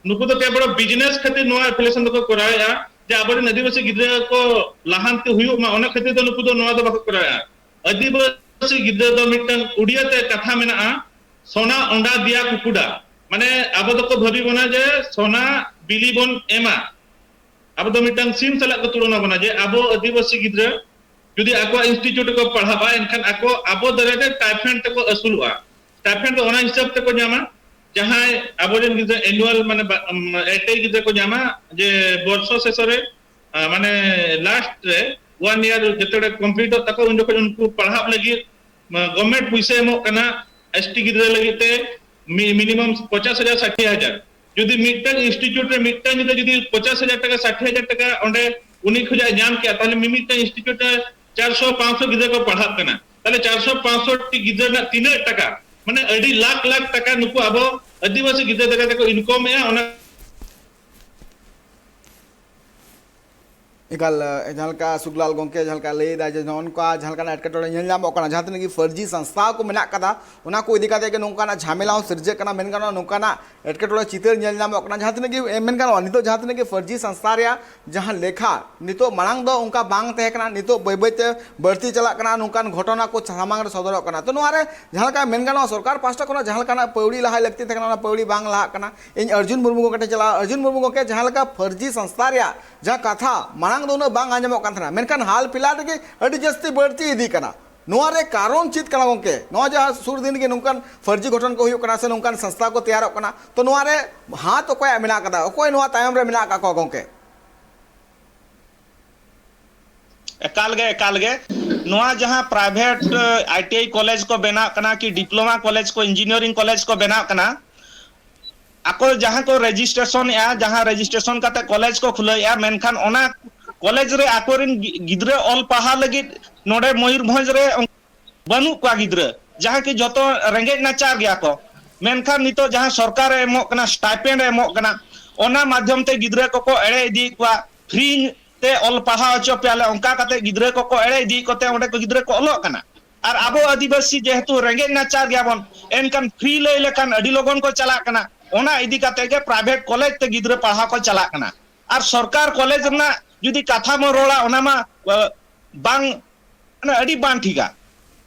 ᱱᱩᱠᱩ ᱫᱚ ᱠᱮᱵᱚᱞ ᱵᱤᱡᱽᱱᱮᱥ ᱠᱷᱟᱹᱛᱤᱨ ᱱᱚᱣᱟ ᱮᱯᱷᱤᱞᱤᱭᱮᱥᱚᱱ ᱫᱚᱠᱚ ᱠᱚᱨᱟᱣᱮᱫᱼᱟ, ᱡᱮ ᱟᱵᱚᱨᱮᱱ ᱟᱹᱫᱤᱵᱟᱹᱥᱤ ᱜᱤᱫᱽᱨᱟᱹ ᱠᱚ ᱞᱟᱦᱟᱱᱛᱤ ᱦᱩᱭᱩᱜ ᱢᱟ, ᱚᱱᱟ ᱠᱷᱟᱹᱛᱤᱨ ᱫᱚ ᱱᱩᱠᱩ ᱫᱚ ᱱᱚᱣᱟ ᱫᱚ ᱵᱟᱠᱚ ᱠᱚᱨᱟᱣᱮᱫᱼᱟ᱾ ᱟᱹᱫᱤᱵᱟᱹᱥᱤ ᱜᱤᱫᱽᱨᱟᱹ ᱫᱚ ᱢᱤᱫᱴᱟᱝ ᱩᱰᱤᱭᱟ ᱛᱮ ᱠᱟᱛᱷᱟ ᱢᱮᱱᱟᱜᱼᱟ, "ᱥᱚᱱᱟ ᱚᱸᱰᱟ ᱫᱤᱭᱟ ᱠᱩᱠᱩᱰᱟ", ᱢᱟᱱᱮ ᱟᱵᱚ ᱫᱚᱠᱚ ᱵᱷᱟᱹᱵᱤ ᱵᱚᱱᱟ ᱡᱮ ᱥᱚᱱᱟ ᱵᱤᱞᱤ ᱵᱚᱱ ᱮᱢᱟ᱾ ᱟᱵᱚ ᱫᱚ ᱢᱤᱫᱴᱟᱝ ᱥᱤᱢ ᱥᱟᱞᱟᱜ ᱠᱚ ᱛᱩᱞᱚᱱᱟ ᱵᱚᱱᱟ ᱡᱮ ᱟᱵᱚ ᱟᱹᱫᱤᱵᱟᱹᱥᱤ ᱜᱤᱫᱽᱨᱟᱹ ᱡᱩᱫᱤ ᱟᱠᱚᱣᱟᱜ ᱤᱱᱥᱴᱤᱴᱤᱭᱩᱴ ᱨᱮᱠᱚ ᱯᱟᱲᱦᱟᱜᱼᱟ, ᱮᱱᱠᱷᱟᱱ ᱟᱠᱚ ᱟᱵᱚ ᱫᱟᱨᱟᱭ ᱛᱮ ᱥᱴᱟᱭᱯᱷᱮᱱᱰ ᱛᱮᱠᱚ ᱟᱹᱥᱩᱞᱚᱜᱼᱟ᱾ ᱥᱴᱟᱭᱯᱷᱮᱱᱰ ᱫᱚ ᱚᱱᱟ ᱦᱤᱥᱟᱹᱵ ᱛᱮᱠᱚ ᱧᱟᱢᱟ, ᱡᱟᱦᱟᱸᱭ ᱟᱵᱚᱨᱮᱱ ᱜᱤᱫᱽᱨᱟᱹ ᱮᱱᱩᱣᱟᱞ, ᱢᱟᱱᱮ ᱵᱟ-, ᱩᱢ, ᱮᱴᱮ ᱜᱤᱫᱽᱨᱟᱹ ᱠᱚ ᱧᱟᱢᱟ, ᱡᱮ ᱵᱚᱨᱥᱚ ᱥᱮᱥᱚ ᱨᱮ, ᱟ, ᱢᱟᱱᱮ ᱞᱟᱥᱴ ᱨᱮ ᱚᱣᱟᱱ ᱤᱭᱟᱨ ᱡᱚᱛᱚ ᱠᱚᱢᱯᱞᱤᱴᱚᱜ ᱛᱟᱠᱚ, ᱩᱱ ᱡᱚᱠᱷᱚᱱ ᱩᱱᱠᱩ ᱯᱟᱲᱦᱟᱜ ᱞᱟᱹᱜᱤᱫ ᱜᱚᱵᱷᱢᱮᱱᱴ ᱯᱩᱭᱥᱟᱹ ᱮᱢᱚᱜ ᱠᱟᱱᱟ ᱮᱥᱴᱤ ᱜᱤᱫᱽᱨᱟᱹ ᱞᱟᱹᱜᱤᱫ ᱛᱮ ᱢᱤ-, ᱢᱤᱱᱤᱢᱟᱢ ᱯᱚᱧᱪᱟᱥ ᱦᱟᱡᱟᱨ, ᱥᱟᱴᱷᱤ ᱦᱟᱡᱟᱨ᱾ ᱡᱩᱫᱤ ᱢᱤᱫᱴᱟᱝ ᱤᱱᱥᱴᱤᱴᱤᱭᱩᱴ ᱨᱮ ᱢᱤᱫᱴᱟᱝ ᱜᱤᱫᱽᱨᱟᱹ ᱡᱩᱫᱤ ᱯᱚᱧᱪᱟᱥ ᱦᱟᱡᱟᱨ ᱴᱟᱠᱟ, ᱥᱟᱴᱷᱤ ᱦᱟᱡᱟᱨ ᱴᱟᱠᱟ ᱚᱸᱰᱮ ᱩᱱᱤ ᱠᱷᱚᱱᱟᱜ ᱧᱟᱢ ᱠᱮᱜᱼᱟ, ᱛᱟᱦᱞᱮ ᱢᱤᱢᱤᱫᱴᱟᱝ ᱤᱱᱥᱴᱤᱴᱤᱭᱩᱴ ᱨᱮ ᱪᱟᱨᱥᱚ ᱯᱟᱸᱪᱥᱚ ᱜᱤᱫᱽᱨᱟᱹ ᱠᱚ ᱯᱟᱲᱦᱟᱜ ᱠᱟᱱᱟ᱾ ᱛᱟᱦᱞᱮ ᱪᱟᱨᱥᱚ ᱯᱟᱸᱪᱥᱚ ᱴᱤ ᱜᱤᱫᱽᱨᱟᱹ ᱨᱮᱱᱟᱜ ᱛᱤᱱᱟᱹᱜ ᱴᱟᱠᱟ, ᱢᱟᱱᱮ ᱟᱹᱰᱤ ᱞᱟᱠᱷ ᱞᱟᱠᱷ ᱴᱟᱠᱟ ᱱᱩᱠᱩ ᱟᱵᱚ ᱟᱹᱫᱤᱵᱟᱹᱥᱤ ᱜᱤᱫᱽᱨᱟᱹ ᱫᱟᱨᱟᱭ ᱛᱮᱠᱚ ᱤᱱᱠᱚᱢᱮᱜᱼᱟ, ᱚᱱᱟ ᱮᱠᱟᱞ, ᱮ, ᱡᱟᱦᱟᱸ ᱞᱮᱠᱟ ᱥᱩᱠᱞᱟᱞ ᱜᱚᱢᱠᱮ ᱡᱟᱦᱟᱸ ᱞᱮᱠᱟ ᱞᱟᱹᱭ ᱮᱫᱟ ᱡᱮ ᱱᱚᱜᱼᱚ ᱱᱚᱝᱠᱟ ᱡᱟᱦᱟᱸ ᱞᱮᱠᱟᱱᱟᱜ ᱮᱴᱠᱮᱴᱚᱬᱮ ᱧᱮᱞ ᱧᱟᱢᱚᱜ ᱠᱟᱱᱟ, ᱡᱟᱦᱟᱸ ᱛᱤᱱᱟᱹᱜ ᱜᱮ ᱯᱷᱟᱹᱨᱡᱤ ᱥᱚᱝᱥᱛᱷᱟ ᱠᱚ ᱢᱮᱱᱟᱜ ᱠᱟᱫᱟ, ᱚᱱᱟ ᱠᱚ ᱤᱫᱤ ᱠᱟᱛᱮ ᱜᱮ ᱱᱚᱝᱠᱟᱱᱟᱜ ᱡᱷᱟᱢᱮᱞᱟ ᱦᱚᱸ ᱥᱤᱨᱡᱟᱹᱜ ᱠᱟᱱᱟ, ᱢᱮᱱ ᱜᱟᱱᱚᱜᱼᱟ ᱱᱚᱝᱠᱟᱱᱟᱜ ᱮᱴᱠᱮᱴᱚᱬᱮ ᱪᱤᱛᱟᱹᱨ ᱧᱮᱞ ᱧᱟᱢᱚᱜ ᱠᱟᱱᱟ, ᱡᱟᱦᱟᱸ ᱛᱤᱱᱟᱹᱜ ᱜᱮ, ᱮ, ᱢᱮᱱ ᱜᱟᱱᱚᱜᱼᱟ ᱱᱤᱛᱚᱜ ᱡᱟᱦᱟᱸ ᱛᱤᱱᱟᱹᱜ ᱜᱮ ᱯᱷᱟᱹᱨᱡᱤ ᱥᱚᱝᱥᱛᱷᱟ ᱨᱮᱭᱟᱜ ᱡᱟᱦᱟᱸ ᱞᱮᱠᱷᱟ ᱱᱤᱛᱚᱜ ᱢᱟᱲᱟᱝ ᱫᱚ ᱚᱱᱠᱟ ᱵᱟᱝ ᱛᱟᱦᱮᱸ ᱠᱟᱱᱟ, ᱱᱤᱛᱚᱜ ᱵᱟᱹᱭ ᱵᱟᱹᱭ ᱛᱮ ᱵᱟᱹᱲᱛᱤ ᱪᱟᱞᱟᱜ ᱠᱟᱱᱟ, ᱱᱚᱝᱠᱟᱱ ᱜᱷᱚᱴᱚᱱᱟ ᱠᱚ ᱥᱟᱢᱟᱝ ᱨᱮ ᱥᱚᱫᱚᱨᱚᱜ ᱠᱟᱱᱟ᱾ ᱛᱚ ᱱᱚᱣᱟ ᱨᱮ ᱡᱟᱦᱟᱸ ᱞᱮᱠᱟ ᱢᱮᱱ ᱜᱟᱱᱚᱜᱼᱟ ᱥᱚᱨᱠᱟᱨ ᱯᱟᱦᱴᱟ ᱠᱷᱚᱱᱟᱜ ᱡᱟᱦᱟᱸ ᱞᱮᱠᱟᱱᱟᱜ ᱯᱟᱹᱣᱲᱤ ᱞᱟᱦᱟᱭ ᱞᱟᱹᱠᱛᱤ ᱛᱟᱦᱮᱸ ᱠᱟᱱᱟ, ᱚᱱᱟ ᱯᱟᱹᱣᱲᱤ ᱵᱟᱝ ᱞᱟᱦᱟᱜ ᱠᱟᱱᱟ᱾ ᱤᱧ ᱚᱨᱡᱩᱱ ᱢᱩᱨᱢᱩ ᱜᱚᱢᱠᱮ ᱴᱷᱮᱱ ᱪᱟᱞᱟᱜᱼᱟ᱾ ᱚᱨᱡᱩᱱ ᱢᱩᱨᱢᱩ ᱜᱚᱢᱠᱮ, ᱡᱟᱦᱟᱸ ᱞᱮᱠᱟ ᱯᱷᱟᱹᱨᱡᱤ ᱥᱚᱝᱥᱛᱷᱟ ᱨᱮᱭᱟᱜ ᱡᱟᱦᱟᱸ ᱠᱟᱛᱷᱟ ᱢᱟᱲᱟᱝ ᱫᱚ ᱩᱱᱟᱹᱜ ᱵᱟᱝ ᱟᱸᱡᱚᱢᱚᱜ ᱠᱟᱱ ᱛᱟᱦᱮᱱᱟ, ᱢᱮᱱᱠᱷᱟᱱ ᱦᱟᱞ ᱯᱷᱤᱞᱦᱟᱞ ᱨᱮᱜᱮ ᱟᱹᱰᱤ ᱡᱟᱹᱥᱛᱤ ᱵᱟᱹᱲᱛᱤ ᱤᱫᱤ ᱠᱟᱱᱟ᱾ ᱱᱚᱣᱟ ᱨᱮ ᱠᱟᱨᱚᱱ ᱪᱮᱫ ᱠᱟᱱᱟ ᱜᱚᱢᱠᱮ? ᱱᱚᱣᱟ ᱡᱟᱦᱟᱸ ᱥᱩᱨ ᱫᱤᱱ ᱜᱮ ᱱᱚᱝᱠᱟᱱ ᱯᱷᱟᱹᱨᱡᱤ ᱜᱷᱚᱴᱚᱱ ᱠᱚ ᱦᱩᱭᱩᱜ ᱠᱟᱱᱟ ᱥᱮ ᱱᱚᱝᱠᱟᱱ ᱥᱚᱝᱥᱛᱷᱟ ᱠᱚ ᱛᱮᱭᱟᱨᱚᱜ ᱠᱟᱱᱟ, ᱛᱚ ᱱᱚᱣᱟ ᱨᱮ ᱦᱟᱛ ᱚᱠᱚᱭᱟᱜ ᱢᱮᱱᱟᱜ ᱟᱠᱟᱫᱟ, ᱚᱠᱚᱭ ᱱᱚᱣᱟ ᱛᱟᱭᱚᱢ ᱨᱮ ᱢᱮᱱᱟᱜ ᱟᱠᱟᱫ ᱠᱚᱣᱟ ᱜᱚᱢᱠᱮ? ᱮᱠᱟᱞ ᱜᱮ, ᱮᱠᱟᱞ ᱜᱮ᱾ ᱱᱚᱣᱟ ᱡᱟᱦᱟᱸ private, A, I T I college ᱠᱚ ᱵᱮᱱᱟᱜ ᱠᱟᱱᱟ, ᱠᱤ ᱰᱤᱯᱞᱳᱢᱟ ᱠᱚᱞᱮᱡᱽ ᱠᱚ, ᱤᱧᱡᱤᱱᱤᱭᱟᱨᱤᱝ ᱠᱚᱞᱮᱡᱽ ᱠᱚ ᱵᱮᱱᱟᱜ ᱠᱟᱱᱟ, ᱟᱠᱚ ᱡᱟᱦᱟᱸ ᱠᱚ ᱨᱮᱡᱤᱥᱴᱨᱮᱥᱚᱱᱮᱜᱼᱟ, ᱡᱟᱦᱟᱸ ᱨᱮᱡᱤᱥᱴᱨᱮᱥᱚᱱ ᱠᱟᱛᱮ ᱠᱚᱞᱮᱡᱽ ᱠᱚ ᱠᱷᱩᱞᱟᱹᱣᱮᱜᱼᱟ, ᱢᱮᱱᱠᱷᱟᱱ ᱚᱱᱟ ᱠᱚᱞᱮᱡᱽ ᱨᱮ ᱟᱠᱚᱨᱮᱱ ᱜᱤ-, ᱜᱤᱫᱽᱨᱟᱹ ᱚᱞ ᱯᱟᱲᱦᱟᱣ ᱞᱟᱹᱜᱤᱫ ᱱᱚᱰᱮ ᱢᱚᱭᱩᱨᱵᱷᱚᱸᱡᱽ ᱨᱮ ᱵᱟᱹᱱᱩᱜ ᱠᱚᱣᱟ ᱜᱤᱫᱽᱨᱟᱹ, ᱡᱟᱦᱟᱸ ᱠᱤ ᱡᱚᱛᱚ ᱨᱮᱸᱜᱮᱡ ᱱᱟᱪᱟᱨ ᱜᱮᱭᱟ ᱠᱚ᱾ ᱢᱮᱱᱠᱷᱟᱱ ᱱᱤᱛᱚᱜ ᱡᱟᱦᱟᱸ ᱥᱚᱨᱠᱟᱨᱮ ᱮᱢᱚᱜ ᱠᱟᱱᱟ, ᱥᱴᱟᱭᱯᱮᱱᱰ ᱮ ᱮᱢᱚᱜ ᱠᱟᱱᱟ, ᱚᱱᱟ ᱢᱟᱫᱽᱫᱷᱚᱢ ᱛᱮ ᱜᱤᱫᱽᱨᱟᱹ ᱠᱚᱠᱚ ᱮᱲᱮ ᱤᱫᱤᱭᱮᱫ ᱠᱚᱣᱟ᱾ free ᱛᱮ ᱚᱞ ᱯᱟᱲᱦᱟᱣ ᱦᱚᱪᱚ ᱯᱮᱭᱟᱞᱮ, ᱚᱱᱠᱟ ᱠᱟᱛᱮ ᱜᱤᱫᱽᱨᱟᱹ ᱠᱚᱠᱚ ᱮᱲᱮ ᱤᱫᱤᱭᱮᱫ ᱠᱚᱛᱮ ᱚᱸᱰᱮ ᱠᱚ ᱜᱤᱫᱽᱨᱟᱹ ᱠᱚ ᱚᱞᱚᱜ ᱠᱟᱱᱟ᱾ ᱟᱨ ᱟᱵᱚ ᱟᱹᱫᱤᱵᱟᱹᱥᱤ ᱡᱮᱦᱮᱛᱩ ᱨᱮᱸᱜᱮᱡ ᱱᱟᱪᱟᱨ ᱜᱮᱭᱟᱵᱚᱱ, ᱮᱱᱠᱷᱟᱱ free ᱞᱟᱹᱭ ᱞᱮᱠᱷᱟᱱ ᱟᱹᱰᱤ ᱞᱚᱜᱚᱱ ᱠᱚ ᱪᱟᱞᱟᱜ ᱠᱟᱱᱟ᱾ ᱚᱱᱟ ᱤᱫᱤ ᱠᱟᱛᱮ ᱜᱮ private college ᱛᱮ ᱜᱤᱫᱽᱨᱟᱹ ᱯᱟᱲᱦᱟᱣ ᱠᱚ ᱪᱟᱞᱟᱜ ᱠᱟᱱᱟ᱾ ᱟᱨ ᱥᱚᱨᱠᱟᱨ college ᱨᱮᱱᱟᱜ ᱡᱩᱫᱤ ᱠᱟᱛᱷᱟ ᱵᱚᱱ ᱨᱚᱲᱟ, ᱚᱱᱟ ᱢᱟ, ᱟ, ᱵᱟᱝ, ᱢᱟᱱᱮ ᱟᱹᱰᱤ ᱵᱟᱝ ᱴᱷᱤᱠᱟ᱾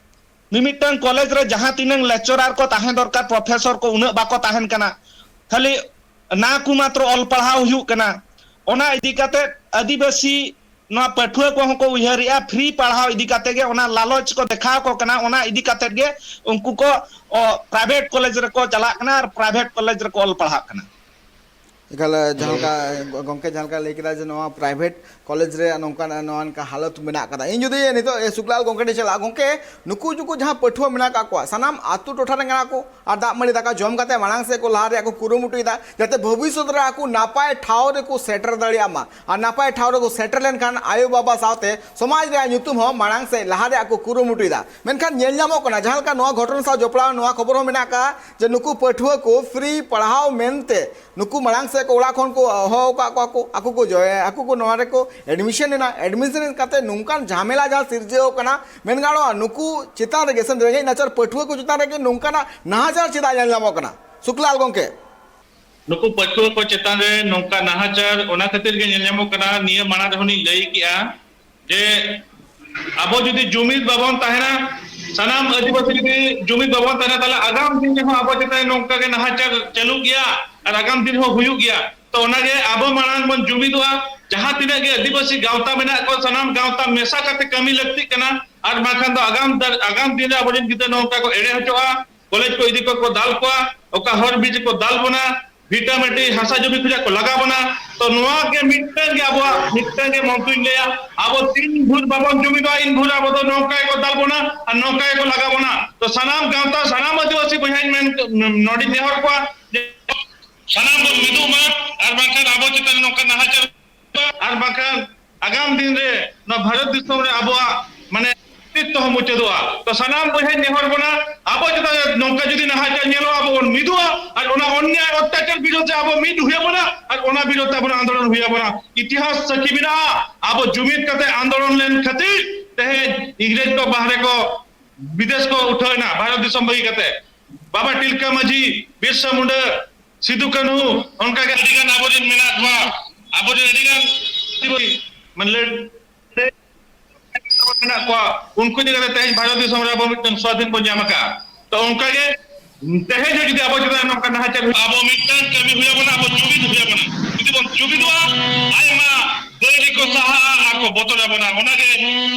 ᱢᱤᱢᱤᱫᱴᱟᱝ college ᱨᱮ ᱡᱟᱦᱟᱸ ᱛᱤᱱᱟᱹᱝ lecturer ᱠᱚ ᱛᱟᱦᱮᱸ ᱫᱚᱨᱠᱟᱨ, professor ᱠᱚ, ᱩᱱᱟᱹᱜ ᱵᱟᱠᱚ ᱛᱟᱦᱮᱱ ᱠᱟᱱᱟ᱾ ᱠᱷᱟᱹᱞᱤ ᱱᱟᱠᱩ ᱢᱟᱛᱨᱚ ᱚᱞ ᱯᱟᱲᱦᱟᱣ ᱦᱩᱭᱩᱜ ᱠᱟᱱᱟ᱾ ᱚᱱᱟ ᱤᱫᱤ ᱠᱟᱛᱮ ᱟᱹᱫᱤᱵᱟᱹᱥᱤ ᱱᱚᱣᱟ ᱯᱟᱹᱴᱷᱩᱣᱟᱹ ᱠᱚᱦᱚᱸ ᱠᱚ ᱩᱭᱦᱟᱹᱨᱮᱜᱼᱟ, free ᱯᱟᱲᱦᱟᱣ ᱤᱫᱤ ᱠᱟᱛᱮ ᱜᱮ ᱚᱱᱟ ᱞᱟᱞᱚᱪ ᱠᱚ ᱫᱮᱠᱷᱟᱣ ᱠᱚ ᱠᱟᱱᱟ, ᱚᱱᱟ ᱤᱫᱤ ᱠᱟᱛᱮ ᱜᱮ ᱩᱱᱠᱩ ᱠᱚ, ᱚ, private college ᱨᱮᱠᱚ ᱪᱟᱞᱟᱜ ᱠᱟᱱᱟ ᱟᱨ private college ᱨᱮᱠᱚ ᱚᱞ ᱯᱟᱲᱦᱟᱜ ᱠᱟᱱᱟ᱾ ᱮᱠᱟᱞ, ᱡᱟᱦᱟᱸ ᱞᱮᱠᱟ ᱜᱚᱢᱠᱮ ᱡᱟᱦᱟᱸ ᱞᱮᱠᱟ ᱞᱟᱹᱭ ᱠᱮᱫᱟ ᱡᱮ ᱱᱚᱣᱟ private college ᱨᱮ ᱱᱚᱝᱠᱟᱱ, ᱱᱚᱣᱟ ᱚᱱᱠᱟ ᱦᱟᱞᱚᱛ ᱢᱮᱱᱟᱜ ᱠᱟᱫᱟ᱾ ᱤᱧ ᱡᱩᱫᱤ ᱱᱤᱛᱚᱜ, ᱮ, ᱥᱩᱠᱞᱟᱞ ᱜᱚᱢᱠᱮ ᱴᱷᱮᱱ ᱪᱟᱞᱟᱜᱼᱟ, ᱜᱚᱢᱠᱮ, ᱱᱩᱠᱩ ᱱᱩᱠᱩ ᱡᱟᱦᱟᱸ ᱯᱟᱹᱴᱷᱩᱣᱟᱹ ᱢᱮᱱᱟᱜ ᱠᱟᱜ ᱠᱚᱣᱟ, ᱥᱟᱱᱟᱢ ᱟᱹᱛᱩ ᱴᱚᱴᱷᱟ ᱨᱮᱱ ᱠᱟᱱᱟ ᱠᱚ ᱟᱨ ᱫᱟᱜ ᱢᱟᱹᱰᱤ ᱫᱟᱠᱟ ᱡᱚᱢ ᱠᱟᱛᱮ ᱢᱟᱲᱟᱝ ᱥᱮᱫ ᱠᱚ ᱞᱟᱦᱟ ᱨᱮᱭᱟᱜ ᱠᱚ ᱠᱩᱨᱩᱢᱩᱴᱩᱭᱮᱫᱟ, ᱡᱟᱛᱮ ᱵᱷᱚᱵᱤᱥᱥᱚᱛ ᱨᱮ ᱟᱠᱚ ᱱᱟᱯᱟᱭ ᱴᱷᱟᱶ ᱨᱮᱠᱚ ᱥᱮᱴᱮᱨ ᱫᱟᱲᱮᱭᱟᱜ ᱢᱟ᱾ ᱟᱨ ᱱᱟᱯᱟᱭ ᱴᱷᱟᱶ ᱨᱮᱠᱚ ᱥᱮᱴᱮᱨ ᱞᱮᱱᱠᱷᱟᱱ ᱟᱭᱳᱼᱵᱟᱵᱟ ᱥᱟᱶᱛᱮ ᱥᱚᱢᱟᱡᱽ ᱨᱮᱭᱟᱜ ᱧᱩᱛᱩᱢ ᱦᱚᱸ ᱢᱟᱲᱟᱝ ᱥᱮᱫ ᱞᱟᱦᱟ ᱨᱮᱭᱟᱜ ᱠᱚ ᱠᱩᱨᱩᱢᱩᱴᱩᱭᱮᱫᱟ᱾ ᱢᱮᱱᱠᱷᱟᱱ ᱧᱮᱞ ᱧᱟᱢᱚᱜ ᱠᱟᱱᱟ, ᱡᱟᱦᱟᱸ ᱞᱮᱠᱟ ᱱᱚᱣᱟ ᱜᱷᱚᱴᱚᱱᱟ ᱥᱟᱶ ᱡᱚᱯᱲᱟᱣ ᱱᱚᱣᱟ ᱠᱷᱚᱵᱚᱨ ᱦᱚᱸ ᱢᱮᱱᱟᱜ ᱠᱟᱜᱼᱟ ᱡᱮ ᱱᱩᱠᱩ ᱯᱟᱹᱴᱷᱩᱣᱟᱹ ᱠᱚ free ᱯᱟᱲᱦᱟᱣ ᱢᱮᱱᱛᱮ ᱱᱩᱠᱩ ᱢᱟᱲᱟᱝ ᱥᱮᱫ ᱠᱚ ᱚᱲᱟᱜ ᱠᱷᱚᱱ ᱠᱚ ᱦᱚᱦᱚ ᱟᱠᱟᱫ ᱠᱚᱣᱟ ᱠᱚ, ᱟᱠᱚ ᱠᱚ ᱡᱚᱭ-, ᱟᱠᱚ ᱠᱚ ᱱᱚᱣᱟ ᱨᱮᱠᱚ admission ᱮᱱᱟ᱾ Admission ᱠᱟᱛᱮ ᱱᱚᱝᱠᱟᱱ ᱡᱷᱟᱢᱮᱞᱟ ᱡᱟᱦᱟᱸ ᱥᱤᱨᱡᱟᱹᱣ ᱠᱟᱱᱟ, ᱢᱮᱱ ᱜᱟᱱᱚᱜᱼᱟ ᱱᱩᱠᱩ ᱪᱮᱛᱟᱱ ᱨᱮᱜᱮ ᱥᱮ ᱨᱮᱸᱜᱮᱡ ᱱᱟᱪᱟᱨ ᱯᱟᱹᱴᱷᱩᱣᱟᱹ ᱠᱚ ᱪᱮᱛᱟᱱ ᱨᱮᱜᱮ ᱱᱚᱝᱠᱟᱱᱟᱜ ᱱᱟᱦᱟᱪᱟᱨ ᱪᱮᱫᱟᱜ ᱧᱮᱞ ᱧᱟᱢᱚᱜ ᱠᱟᱱᱟ? ᱥᱩᱠᱞᱟᱞ ᱜᱚᱢᱠᱮ᱾ ᱱᱩᱠᱩ ᱯᱟᱹᱴᱷᱩᱣᱟᱹ ᱠᱚ ᱪᱮᱛᱟᱱ ᱨᱮ ᱱᱚᱝᱠᱟ ᱱᱟᱦᱟᱪᱟᱨ ᱚᱱᱟ ᱠᱷᱟᱹᱛᱤᱨ ᱜᱮ ᱧᱮᱞ ᱧᱟᱢᱚᱜ ᱠᱟᱱᱟ, ᱱᱤᱭᱟᱹ ᱢᱟᱲᱟᱝ ᱨᱮᱦᱚᱸ ᱞᱤᱧ ᱞᱟᱹᱭ ᱠᱮᱜᱼᱟ ᱡᱮ ᱟᱵᱚ ᱡᱩᱫᱤ ᱡᱩᱢᱤᱫ ᱵᱟᱵᱚᱱ ᱛᱟᱦᱮᱱᱟ, ᱥᱟᱱᱟᱢ ᱟᱹᱫᱤᱵᱟᱹᱥᱤ ᱡᱩᱫᱤ ᱡᱩᱢᱤᱫ ᱵᱟᱵᱚᱱ ᱛᱟᱦᱮᱱᱟ, ᱛᱟᱦᱞᱮ ᱟᱜᱟᱢ ᱫᱤᱱ ᱨᱮᱦᱚᱸ ᱟᱵᱚ ᱪᱮᱛᱟᱱ ᱨᱮ ᱱᱚᱝᱠᱟ ᱜᱮ ᱱᱟᱦᱟᱪᱟᱨ ᱪᱟᱹᱞᱩᱜ ᱜᱮᱭᱟ ᱟᱨ ᱟᱜᱟᱢ ᱫᱤᱱ ᱦᱚᱸ ᱦᱩᱭᱩᱜ ᱜᱮᱭᱟ᱾ ᱛᱚ ᱚᱱᱟᱜᱮ ᱟᱵᱚ ᱢᱟᱲᱟᱝ ᱵᱚᱱ ᱡᱩᱢᱤᱫᱚᱜᱼᱟ, ᱡᱟᱦᱟᱸ ᱛᱤᱱᱟᱹᱜ ᱜᱮ ᱟᱹᱫᱤᱵᱟᱹᱥᱤ ᱜᱟᱶᱛᱟ ᱢᱮᱱᱟᱜ ᱠᱚ ᱥᱟᱱᱟᱢ ᱜᱟᱶᱛᱟ ᱢᱮᱥᱟ ᱠᱟᱛᱮ ᱠᱟᱹᱢᱤ ᱞᱟᱹᱠᱛᱤᱜ ᱠᱟᱱᱟ, ᱟᱨ ᱵᱟᱝᱠᱷᱟᱱ ᱫᱚ ᱟᱜᱟᱢ ᱫᱟᱨ-, ᱟᱜᱟᱢ ᱫᱤᱱ ᱨᱮ ᱟᱵᱚᱨᱮᱱ ᱜᱤᱫᱽᱨᱟᱹ ᱱᱚᱝᱠᱟ ᱠᱚ ᱮᱲᱮ ᱦᱚᱪᱚᱜᱼᱟ, ᱠᱚᱞᱮᱡᱽ ᱠᱚ ᱤᱫᱤ ᱠᱚ ᱠᱚ ᱫᱟᱞ ᱠᱚᱣᱟ, ᱚᱠᱟ ᱦᱚᱨ ᱵᱤᱨ ᱨᱮᱠᱚ ᱫᱟᱞ ᱵᱚᱱᱟ, ᱵᱷᱤᱴᱟᱹ ᱢᱟᱹᱴᱤ ᱦᱟᱥᱟ ᱡᱩᱢᱤ ᱠᱷᱚᱱᱟᱜ ᱠᱚ ᱞᱟᱜᱟ ᱵᱚᱱᱟ᱾ ᱛᱚ ᱱᱚᱣᱟ ᱜᱮ ᱢᱤᱫᱴᱟᱝ ᱜᱮ ᱟᱵᱚᱣᱟᱜ ᱢᱤᱫᱴᱟᱝ ᱜᱮ ᱢᱚᱱᱛᱨᱤᱧ ᱞᱟᱹᱭᱟ, ᱟᱵᱚ ᱛᱤᱱ ᱵᱷᱳᱨ ᱵᱟᱵᱚᱱ ᱡᱩᱢᱤᱫᱚᱜᱼᱟ ᱤᱱ ᱵᱷᱳᱨ ᱟᱵᱚ ᱫᱚ ᱱᱚᱝᱠᱟ ᱜᱮᱠᱚ ᱫᱟᱞ ᱵᱚᱱᱟ ᱟᱨ ᱱᱚᱝᱠᱟ ᱜᱮᱠᱚ ᱞᱟᱜᱟ ᱵᱚᱱᱟ᱾ ᱛᱚ ᱥᱟᱱᱟᱢ ᱜᱟᱶᱛᱟ, ᱥᱟᱱᱟᱢ ᱟᱹᱫᱤᱵᱟᱹᱥᱤ ᱵᱚᱭᱦᱟᱧ ᱢᱮᱱ, ᱱᱚᱰᱮᱧ ᱱᱮᱦᱚᱨ ᱠᱚᱣᱟ ᱡᱮ ᱥᱟᱱᱟᱢ ᱵᱚᱱ ᱢᱤᱫᱚᱜ ᱢᱟ, ᱟᱨ ᱵᱟᱝᱠᱷᱟᱱ ᱟᱵᱚ ᱪᱮᱛᱟᱱ ᱨᱮ ᱱᱚᱝᱠᱟ ᱱᱟᱦᱟᱪᱟᱨ, ᱟᱨ ᱵᱟᱝᱠᱷᱟᱱ ᱟᱜᱟᱢ ᱫᱤᱱ ᱨᱮ ᱱᱚᱣᱟ ᱵᱷᱟᱨᱚᱛ ᱫᱤᱥᱚᱢ ᱨᱮ ᱟᱵᱚᱣᱟᱜ ᱢᱟᱱᱮ ᱚᱥᱛᱤᱛᱛᱚ ᱦᱚᱸ ᱢᱩᱪᱟᱹᱫᱚᱜᱼᱟ᱾ ᱛᱚ ᱥᱟᱱᱟᱢ ᱵᱚᱭᱦᱟᱧ ᱱᱮᱦᱚᱨ ᱵᱚᱱᱟ, ᱟᱵᱚ ᱪᱮᱛᱟᱱ ᱨᱮ ᱱᱚᱝᱠᱟ ᱡᱩᱫᱤ ᱱᱟᱦᱟᱪᱟᱨ ᱧᱮᱞᱚᱜᱼᱟ, ᱟᱵᱚ ᱵᱚᱱ ᱢᱤᱫᱚᱜᱼᱟ ᱟᱨ ᱚᱱᱟ ᱚᱱᱱᱭᱟᱭ ᱚᱛᱛᱟᱪᱟᱨ ᱵᱤᱨᱩᱫᱷ ᱨᱮ ᱟᱵᱚ ᱢᱤᱫ ᱦᱩᱭ ᱟᱵᱚᱱᱟ ᱟᱨ ᱚᱱᱟ ᱵᱤᱨᱩᱫᱷ ᱛᱮ ᱟᱵᱚᱱᱟᱜ ᱟᱱᱫᱳᱞᱚᱱ ᱦᱩᱭ ᱟᱵᱚᱱᱟ᱾ ᱤᱛᱤᱦᱟᱥ ᱥᱟᱹᱠᱷᱤ ᱢᱮᱱᱟᱜᱼᱟ, ᱟᱵᱚ ᱡᱩᱢᱤᱫ ᱠᱟᱛᱮ ᱟᱱᱫᱳᱞᱚᱱ ᱞᱮᱱ ᱠᱷᱟᱹᱛᱤᱨ ᱛᱮᱦᱮᱧ ᱤᱝᱨᱮᱡᱽ ᱠᱚ ᱵᱟᱦᱨᱮ ᱠᱚ, ᱵᱤᱫᱮᱥ ᱠᱚ ᱩᱴᱷᱟᱹᱣ ᱮᱱᱟ ᱵᱷᱟᱨᱚᱛ ᱫᱤᱥᱚᱢ ᱵᱟᱹᱜᱤ ᱠᱟᱛᱮ᱾ ᱵᱟᱵᱟ ᱛᱤᱞᱠᱟᱹ ᱢᱟᱹᱡᱷᱤ, ᱵᱤᱨᱥᱟ ᱢᱩᱱᱰᱟᱹ, ᱥᱤᱫᱩ ᱠᱟᱹᱱᱦᱩ, ᱚᱱᱠᱟ ᱜᱮ ᱟᱹᱰᱤ ᱜᱟᱱ ᱟᱵᱚᱨᱮᱱ ᱢᱮᱱᱟᱜ ᱠᱚᱣᱟ, ᱟᱵᱚᱨᱮᱱ ᱟᱹᱰᱤ ᱜᱟᱱ ᱢᱟᱱᱮ ᱢᱮᱱᱟᱜ ᱠᱚᱣᱟ, ᱩᱱᱠᱩ ᱤᱫᱤ ᱠᱟᱛᱮ ᱛᱮᱦᱮᱧ ᱵᱷᱟᱨᱚᱛ ᱫᱤᱥᱚᱢ ᱨᱮ ᱟᱵᱚ ᱢᱤᱫᱴᱟᱝ ᱥᱣᱟᱫᱷᱤᱱ ᱵᱚᱱ ᱧᱟᱢ ᱟᱠᱟᱫᱼᱟ᱾ ᱛᱚ ᱚᱱᱠᱟ ᱜᱮ ᱛᱮᱦᱮᱧ ᱦᱚᱸ ᱡᱩᱫᱤ ᱟᱵᱚ ᱪᱮᱛᱟᱱ ᱨᱮ ᱱᱚᱝᱠᱟ ᱱᱟᱦᱟᱪᱟᱨ ᱦᱩᱭᱩᱜᱼᱟ, ᱟᱵᱚ ᱢᱤᱫᱴᱟᱝ ᱠᱟᱹᱢᱤ ᱦᱩᱭ ᱟᱵᱚᱱᱟ, ᱟᱵᱚ ᱡᱩᱢᱤᱫ ᱦᱩᱭ ᱟᱵᱚᱱᱟ᱾ ᱡᱩᱫᱤ ᱵᱚᱱ ᱡᱩᱢᱤᱫᱚᱜᱼᱟ, ᱟᱭᱢᱟ ᱵᱟᱹᱭᱨᱤ ᱠᱚ ᱥᱟᱦᱟᱜᱼᱟ ᱟᱨ ᱠᱚ ᱵᱚᱛᱚᱨ ᱟᱵᱚᱱᱟ᱾ ᱚᱱᱟᱜᱮ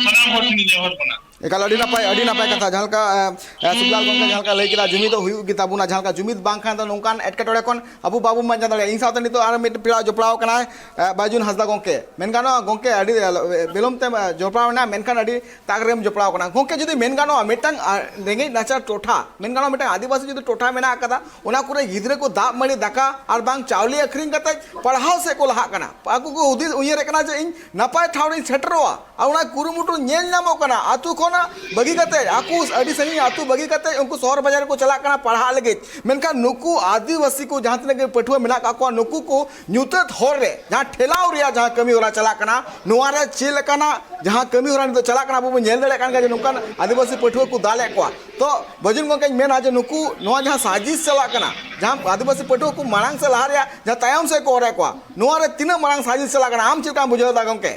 ᱥᱟᱱᱟᱢ ᱦᱚᱲ ᱴᱷᱮᱱ ᱤᱧ ᱱᱮᱦᱚᱨ ᱠᱟᱱᱟ᱾ ᱮᱠᱟᱞ ᱟᱹᱰᱤ ᱱᱟᱯᱟᱭ, ᱟᱹᱰᱤ ᱱᱟᱯᱟᱭ ᱠᱟᱛᱷᱟ᱾ ᱡᱟᱦᱟᱸ ᱞᱮᱠᱟ, ᱮ, ᱮ, ᱥᱩᱠᱞᱟᱞ ᱜᱚᱢᱠᱮ ᱡᱟᱦᱟᱸ ᱞᱮᱠᱟ ᱞᱟᱹᱭ ᱠᱮᱫᱟ, ᱡᱩᱢᱤᱫᱚᱜ ᱦᱩᱭᱩᱜ ᱜᱮ ᱛᱟᱵᱚᱱᱟ᱾ ᱡᱟᱦᱟᱸ ᱞᱮᱠᱟ ᱡᱩᱢᱤᱫ ᱵᱟᱝᱠᱷᱟᱱ ᱫᱚ ᱱᱚᱝᱠᱟᱱ ᱮᱴᱠᱮᱴᱚᱬᱮ ᱠᱷᱚᱱ ᱟᱵᱚ ᱵᱟᱵᱚᱱ ᱵᱟᱧᱪᱟᱣ ᱫᱟᱲᱮᱭᱟᱜᱼᱟ᱾ ᱤᱧ ᱥᱟᱶᱛᱮ ᱱᱤᱛᱚᱜ ᱟᱨ ᱢᱤᱫ ᱯᱮᱲᱟ ᱡᱚᱯᱲᱟᱣ ᱠᱟᱱᱟᱭ, ᱮ, ᱵᱟᱭᱡᱩᱱ ᱦᱟᱸᱥᱫᱟ ᱜᱚᱢᱠᱮ᱾ ᱢᱮᱱ ᱜᱟᱱᱚᱜᱼᱟ ᱜᱚᱢᱠᱮ, ᱟᱹᱰᱤ, ᱮ, ᱵᱤᱞᱚᱢ ᱛᱮᱢ, ᱮ, ᱡᱚᱯᱲᱟᱣ ᱮᱱᱟ, ᱢᱮᱱᱠᱷᱟᱱ ᱟᱹᱰᱤ ᱛᱟᱠ ᱨᱮᱢ ᱡᱚᱯᱲᱟᱣ ᱠᱟᱱᱟ᱾ ᱜᱚᱢᱠᱮ, ᱡᱩᱫᱤ ᱢᱮᱱ ᱜᱟᱱᱚᱜᱼᱟ, ᱢᱤᱫᱴᱟᱝ, ᱟ, ᱨᱮᱸᱜᱮᱡ ᱱᱟᱪᱟᱨ ᱴᱚᱴᱷᱟ, ᱢᱮᱱ ᱜᱟᱱᱚᱜᱼᱟ ᱢᱤᱫᱴᱟᱝ ᱟᱹᱫᱤᱵᱟᱹᱥᱤ ᱡᱩᱫᱤ ᱴᱚᱴᱷᱟ ᱢᱮᱱᱟᱜ ᱟᱠᱟᱫᱟ, ᱚᱱᱟ ᱠᱚᱨᱮ ᱜᱤᱫᱽᱨᱟᱹ ᱠᱚ ᱫᱟᱜ ᱢᱟᱹᱲᱤ ᱫᱟᱠᱟ ᱟᱨ ᱵᱟᱝ ᱪᱟᱣᱞᱮ ᱟᱹᱠᱷᱨᱤᱧ ᱠᱟᱛᱮ ᱯᱟᱲᱦᱟᱣ ᱥᱮᱫ ᱠᱚ ᱞᱟᱦᱟᱜ ᱠᱟᱱᱟ᱾ ᱟᱠᱚ ᱠᱚ ᱦᱩᱫᱤᱥ ᱩᱭᱦᱟᱹᱨᱮᱫ ᱠᱟᱱᱟ ᱡᱮ ᱤᱧ ᱱᱟᱯᱟᱭ ᱴᱷᱟᱶ ᱨᱤᱧ ᱥᱮᱴᱮᱨᱚᱜᱼᱟ᱾ ᱟᱨ ᱚᱱᱟ ᱠᱩᱨᱩᱢᱩᱴᱩ ᱧᱮᱞ ᱧᱟᱢᱚᱜ ᱠᱟᱱᱟ, ᱟᱹᱛᱩ ᱠᱷᱚᱱᱟᱜ ᱵᱟᱹᱜᱤ ᱠᱟᱛᱮ, ᱟᱠᱚ ᱟᱹᱰᱤ ᱥᱟᱺᱜᱤᱧ ᱟᱹᱛᱩ ᱵᱟᱹᱜᱤ ᱠᱟᱛᱮ ᱩᱱᱠᱩ ᱥᱚᱦᱚᱨ ᱵᱟᱡᱟᱨ ᱨᱮᱠᱚ ᱪᱟᱞᱟᱜ ᱠᱟᱱᱟ ᱯᱟᱲᱦᱟᱜ ᱞᱟᱹᱜᱤᱫ᱾ ᱢᱮᱱᱠᱷᱟᱱ ᱱᱩᱠᱩ ᱟᱹᱫᱤᱵᱟᱹᱥᱤ ᱠᱚ ᱡᱟᱦᱟᱸ ᱛᱤᱱᱟᱹᱜ ᱜᱮ ᱯᱟᱹᱴᱷᱩᱣᱟᱹ ᱢᱮᱱᱟᱜ ᱠᱟᱜ ᱠᱚᱣᱟ, ᱱᱩᱠᱩ ᱠᱚ ᱧᱩᱛᱟᱹᱛ ᱦᱚᱨ ᱨᱮ ᱡᱟᱦᱟᱸ ᱴᱷᱮᱞᱟᱣ ᱨᱮᱭᱟᱜ ᱡᱟᱦᱟᱸ ᱠᱟᱹᱢᱤ ᱦᱚᱨᱟ ᱪᱟᱞᱟᱜ ᱠᱟᱱᱟ, ᱱᱚᱣᱟ ᱨᱮ ᱪᱮᱫ ᱞᱮᱠᱟᱱᱟᱜ ᱡᱟᱦᱟᱸ ᱠᱟᱹᱢᱤ ᱦᱚᱨᱟ ᱱᱤᱛᱚᱜ ᱪᱟᱞᱟᱜ ᱠᱟᱱᱟ, ᱟᱵᱚ ᱵᱚᱱ ᱧᱮᱞ ᱫᱟᱲᱮᱭᱟᱜ ᱠᱟᱱ ᱜᱮᱭᱟ ᱡᱮ ᱱᱚᱝᱠᱟᱱ ᱟᱹᱫᱤᱵᱟᱹᱥᱤ ᱯᱟᱹᱴᱷᱩᱣᱟᱹ ᱠᱚ ᱫᱟᱞᱮᱫ ᱠᱚᱣᱟ᱾ ᱛᱚ ᱵᱟᱹᱡᱩᱱ ᱜᱚᱢᱠᱮᱧ ᱢᱮᱱᱟ ᱡᱮ ᱱᱩᱠᱩ ᱱᱚᱣᱟ ᱡᱟᱦᱟᱸ ᱥᱟᱡᱤᱥ ᱪᱟᱞᱟᱜ ᱠᱟᱱᱟ, ᱡᱟᱦᱟᱸ ᱟᱹᱫᱤᱵᱟᱹᱥᱤ ᱯᱟᱹᱴᱷᱩᱣᱟᱹ ᱠᱚ ᱢᱟᱲᱟᱝ ᱥᱮᱫ ᱞᱟᱦᱟ ᱨᱮᱭᱟᱜ ᱡᱟᱦᱟᱸ ᱛᱟᱭᱚᱢ ᱥᱮᱫ ᱠᱚ ᱚᱨᱮᱫ ᱠᱚᱣᱟ, ᱱᱚᱣᱟ ᱨᱮ ᱛᱤᱱᱟᱹᱜ ᱢᱟᱨᱟᱝ ᱥᱟᱡᱤᱥ ᱪᱟᱞᱟᱜ ᱠᱟᱱᱟ, ᱟᱢ ᱪᱮᱫ ᱞᱮᱠᱟᱢ ᱵᱩᱡᱷᱟᱹᱣ ᱮᱫᱟ ᱜᱚᱢᱠᱮ?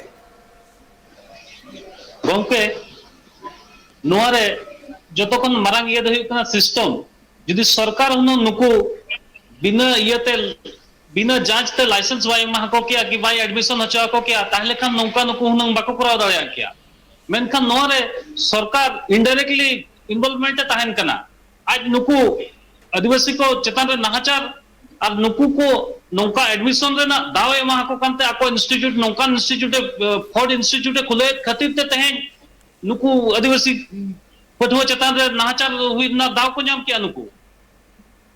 ᱜᱚᱢᱠᱮ, ᱱᱚᱣᱟ ᱨᱮ ᱡᱚᱛᱚ ᱠᱷᱚᱱ ᱢᱟᱨᱟᱝ ᱤᱭᱟᱹ ᱫᱚ ᱦᱩᱭᱩᱜ ᱠᱟᱱᱟ ᱥᱤᱥᱴᱮᱢ᱾ ᱡᱩᱫᱤ ᱥᱚᱨᱠᱟᱨ ᱦᱩᱱᱟᱹᱝ ᱱᱩᱠᱩ ᱵᱤᱱᱟᱹ ᱤᱭᱟᱹᱛᱮ, ᱵᱤᱱᱟᱹ ᱡᱟᱸᱪ ᱛᱮ ᱞᱟᱭᱥᱮᱱᱥ ᱵᱟᱭ ᱮᱢᱟ ᱠᱚ ᱠᱮᱭᱟ ᱠᱤ ᱵᱟᱭ ᱮᱰᱢᱤᱥᱚᱱ ᱦᱚᱪᱚ ᱟᱠᱚ ᱠᱮᱭᱟ, ᱛᱟᱦᱞᱮ ᱠᱷᱟᱱ ᱱᱚᱝᱠᱟ ᱱᱩᱠᱩ ᱦᱩᱱᱟᱹᱝ ᱵᱟᱠᱚ ᱠᱚᱨᱟᱣ ᱫᱟᱲᱮᱭᱟᱜ ᱠᱮᱭᱟ᱾ ᱢᱮᱱᱠᱷᱟᱱ ᱱᱚᱣᱟ ᱨᱮ ᱥᱚᱨᱠᱟᱨ ᱤᱱᱰᱟᱭᱨᱮᱠᱴᱞᱤ ᱤᱱᱵᱚᱞᱵᱷᱢᱮᱱᱴ ᱮ ᱛᱟᱦᱮᱱ ᱠᱟᱱᱟ᱾ ᱟᱡ ᱱᱩᱠᱩ ᱟᱹᱫᱤᱵᱟᱹᱥᱤ ᱠᱚ ᱪᱮᱛᱟᱱ ᱨᱮ ᱱᱟᱦᱟᱪᱟᱨ ᱟᱨ ᱱᱩᱠᱩ ᱠᱚ ᱱᱚᱝᱠᱟ ᱮᱰᱢᱤᱥᱚᱱ ᱨᱮᱱᱟᱜ ᱫᱟᱣ ᱮ ᱮᱢᱟ ᱟᱠᱚ ᱠᱟᱱᱛᱮ ᱟᱠᱚ ᱤᱱᱥᱴᱤᱴᱭᱩᱴ, ᱱᱚᱝᱠᱟᱱ ᱤᱱᱥᱴᱤᱴᱭᱩᱴ ᱮ, ᱯᱷᱚᱰ ᱤᱱᱥᱴᱤᱴᱭᱩᱴ ᱮ ᱠᱷᱩᱞᱟᱹᱣᱮᱫ ᱠᱷᱟᱹᱛᱤᱨ ᱛᱮ ᱛᱮᱦᱮᱧ ᱱᱩᱠᱩ ᱟᱹᱫᱤᱵᱟᱹᱥᱤ ᱯᱟᱹᱴᱷᱩᱣᱟᱹ ᱪᱮᱛᱟᱱ ᱨᱮ ᱱᱟᱦᱟᱪᱟᱨ ᱦᱩᱭ ᱨᱮᱱᱟᱜ ᱫᱟᱣ ᱠᱚ ᱧᱟᱢ ᱠᱮᱜᱼᱟ ᱱᱩᱠᱩ᱾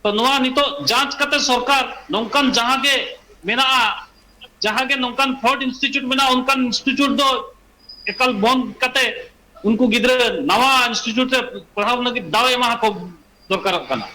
ᱛᱚ ᱱᱚᱣᱟ ᱱᱤᱛᱚᱜ ᱡᱟᱸᱪ ᱠᱟᱛᱮ ᱥᱚᱨᱠᱟᱨ ᱱᱚᱝᱠᱟᱱ ᱡᱟᱦᱟᱸ ᱜᱮ ᱢᱮᱱᱟᱜᱼᱟ, ᱡᱟᱦᱟᱸ ᱜᱮ ᱱᱚᱝᱠᱟᱱ ᱯᱷᱨᱚᱰ ᱤᱱᱥᱴᱤᱴᱭᱩᱴ ᱢᱮᱱᱟᱜᱼᱟ, ᱚᱱᱠᱟᱱ ᱤᱱᱥᱴᱤᱴᱭᱩᱴ ᱫᱚ ᱮᱠᱟᱞ ᱵᱚᱱᱫ ᱠᱟᱛᱮ ᱩᱱᱠᱩ ᱜᱤᱫᱽᱨᱟᱹ ᱱᱟᱣᱟ ᱤᱱᱥᱴᱤᱴᱭᱩᱴ ᱨᱮ ᱯᱟᱲᱦᱟᱣ ᱞᱟᱹᱜᱤᱫ ᱫᱟᱣ ᱮ ᱮᱢᱟ ᱠᱚ ᱫᱚᱨᱠᱟᱨᱚᱜ ᱠᱟᱱᱟ᱾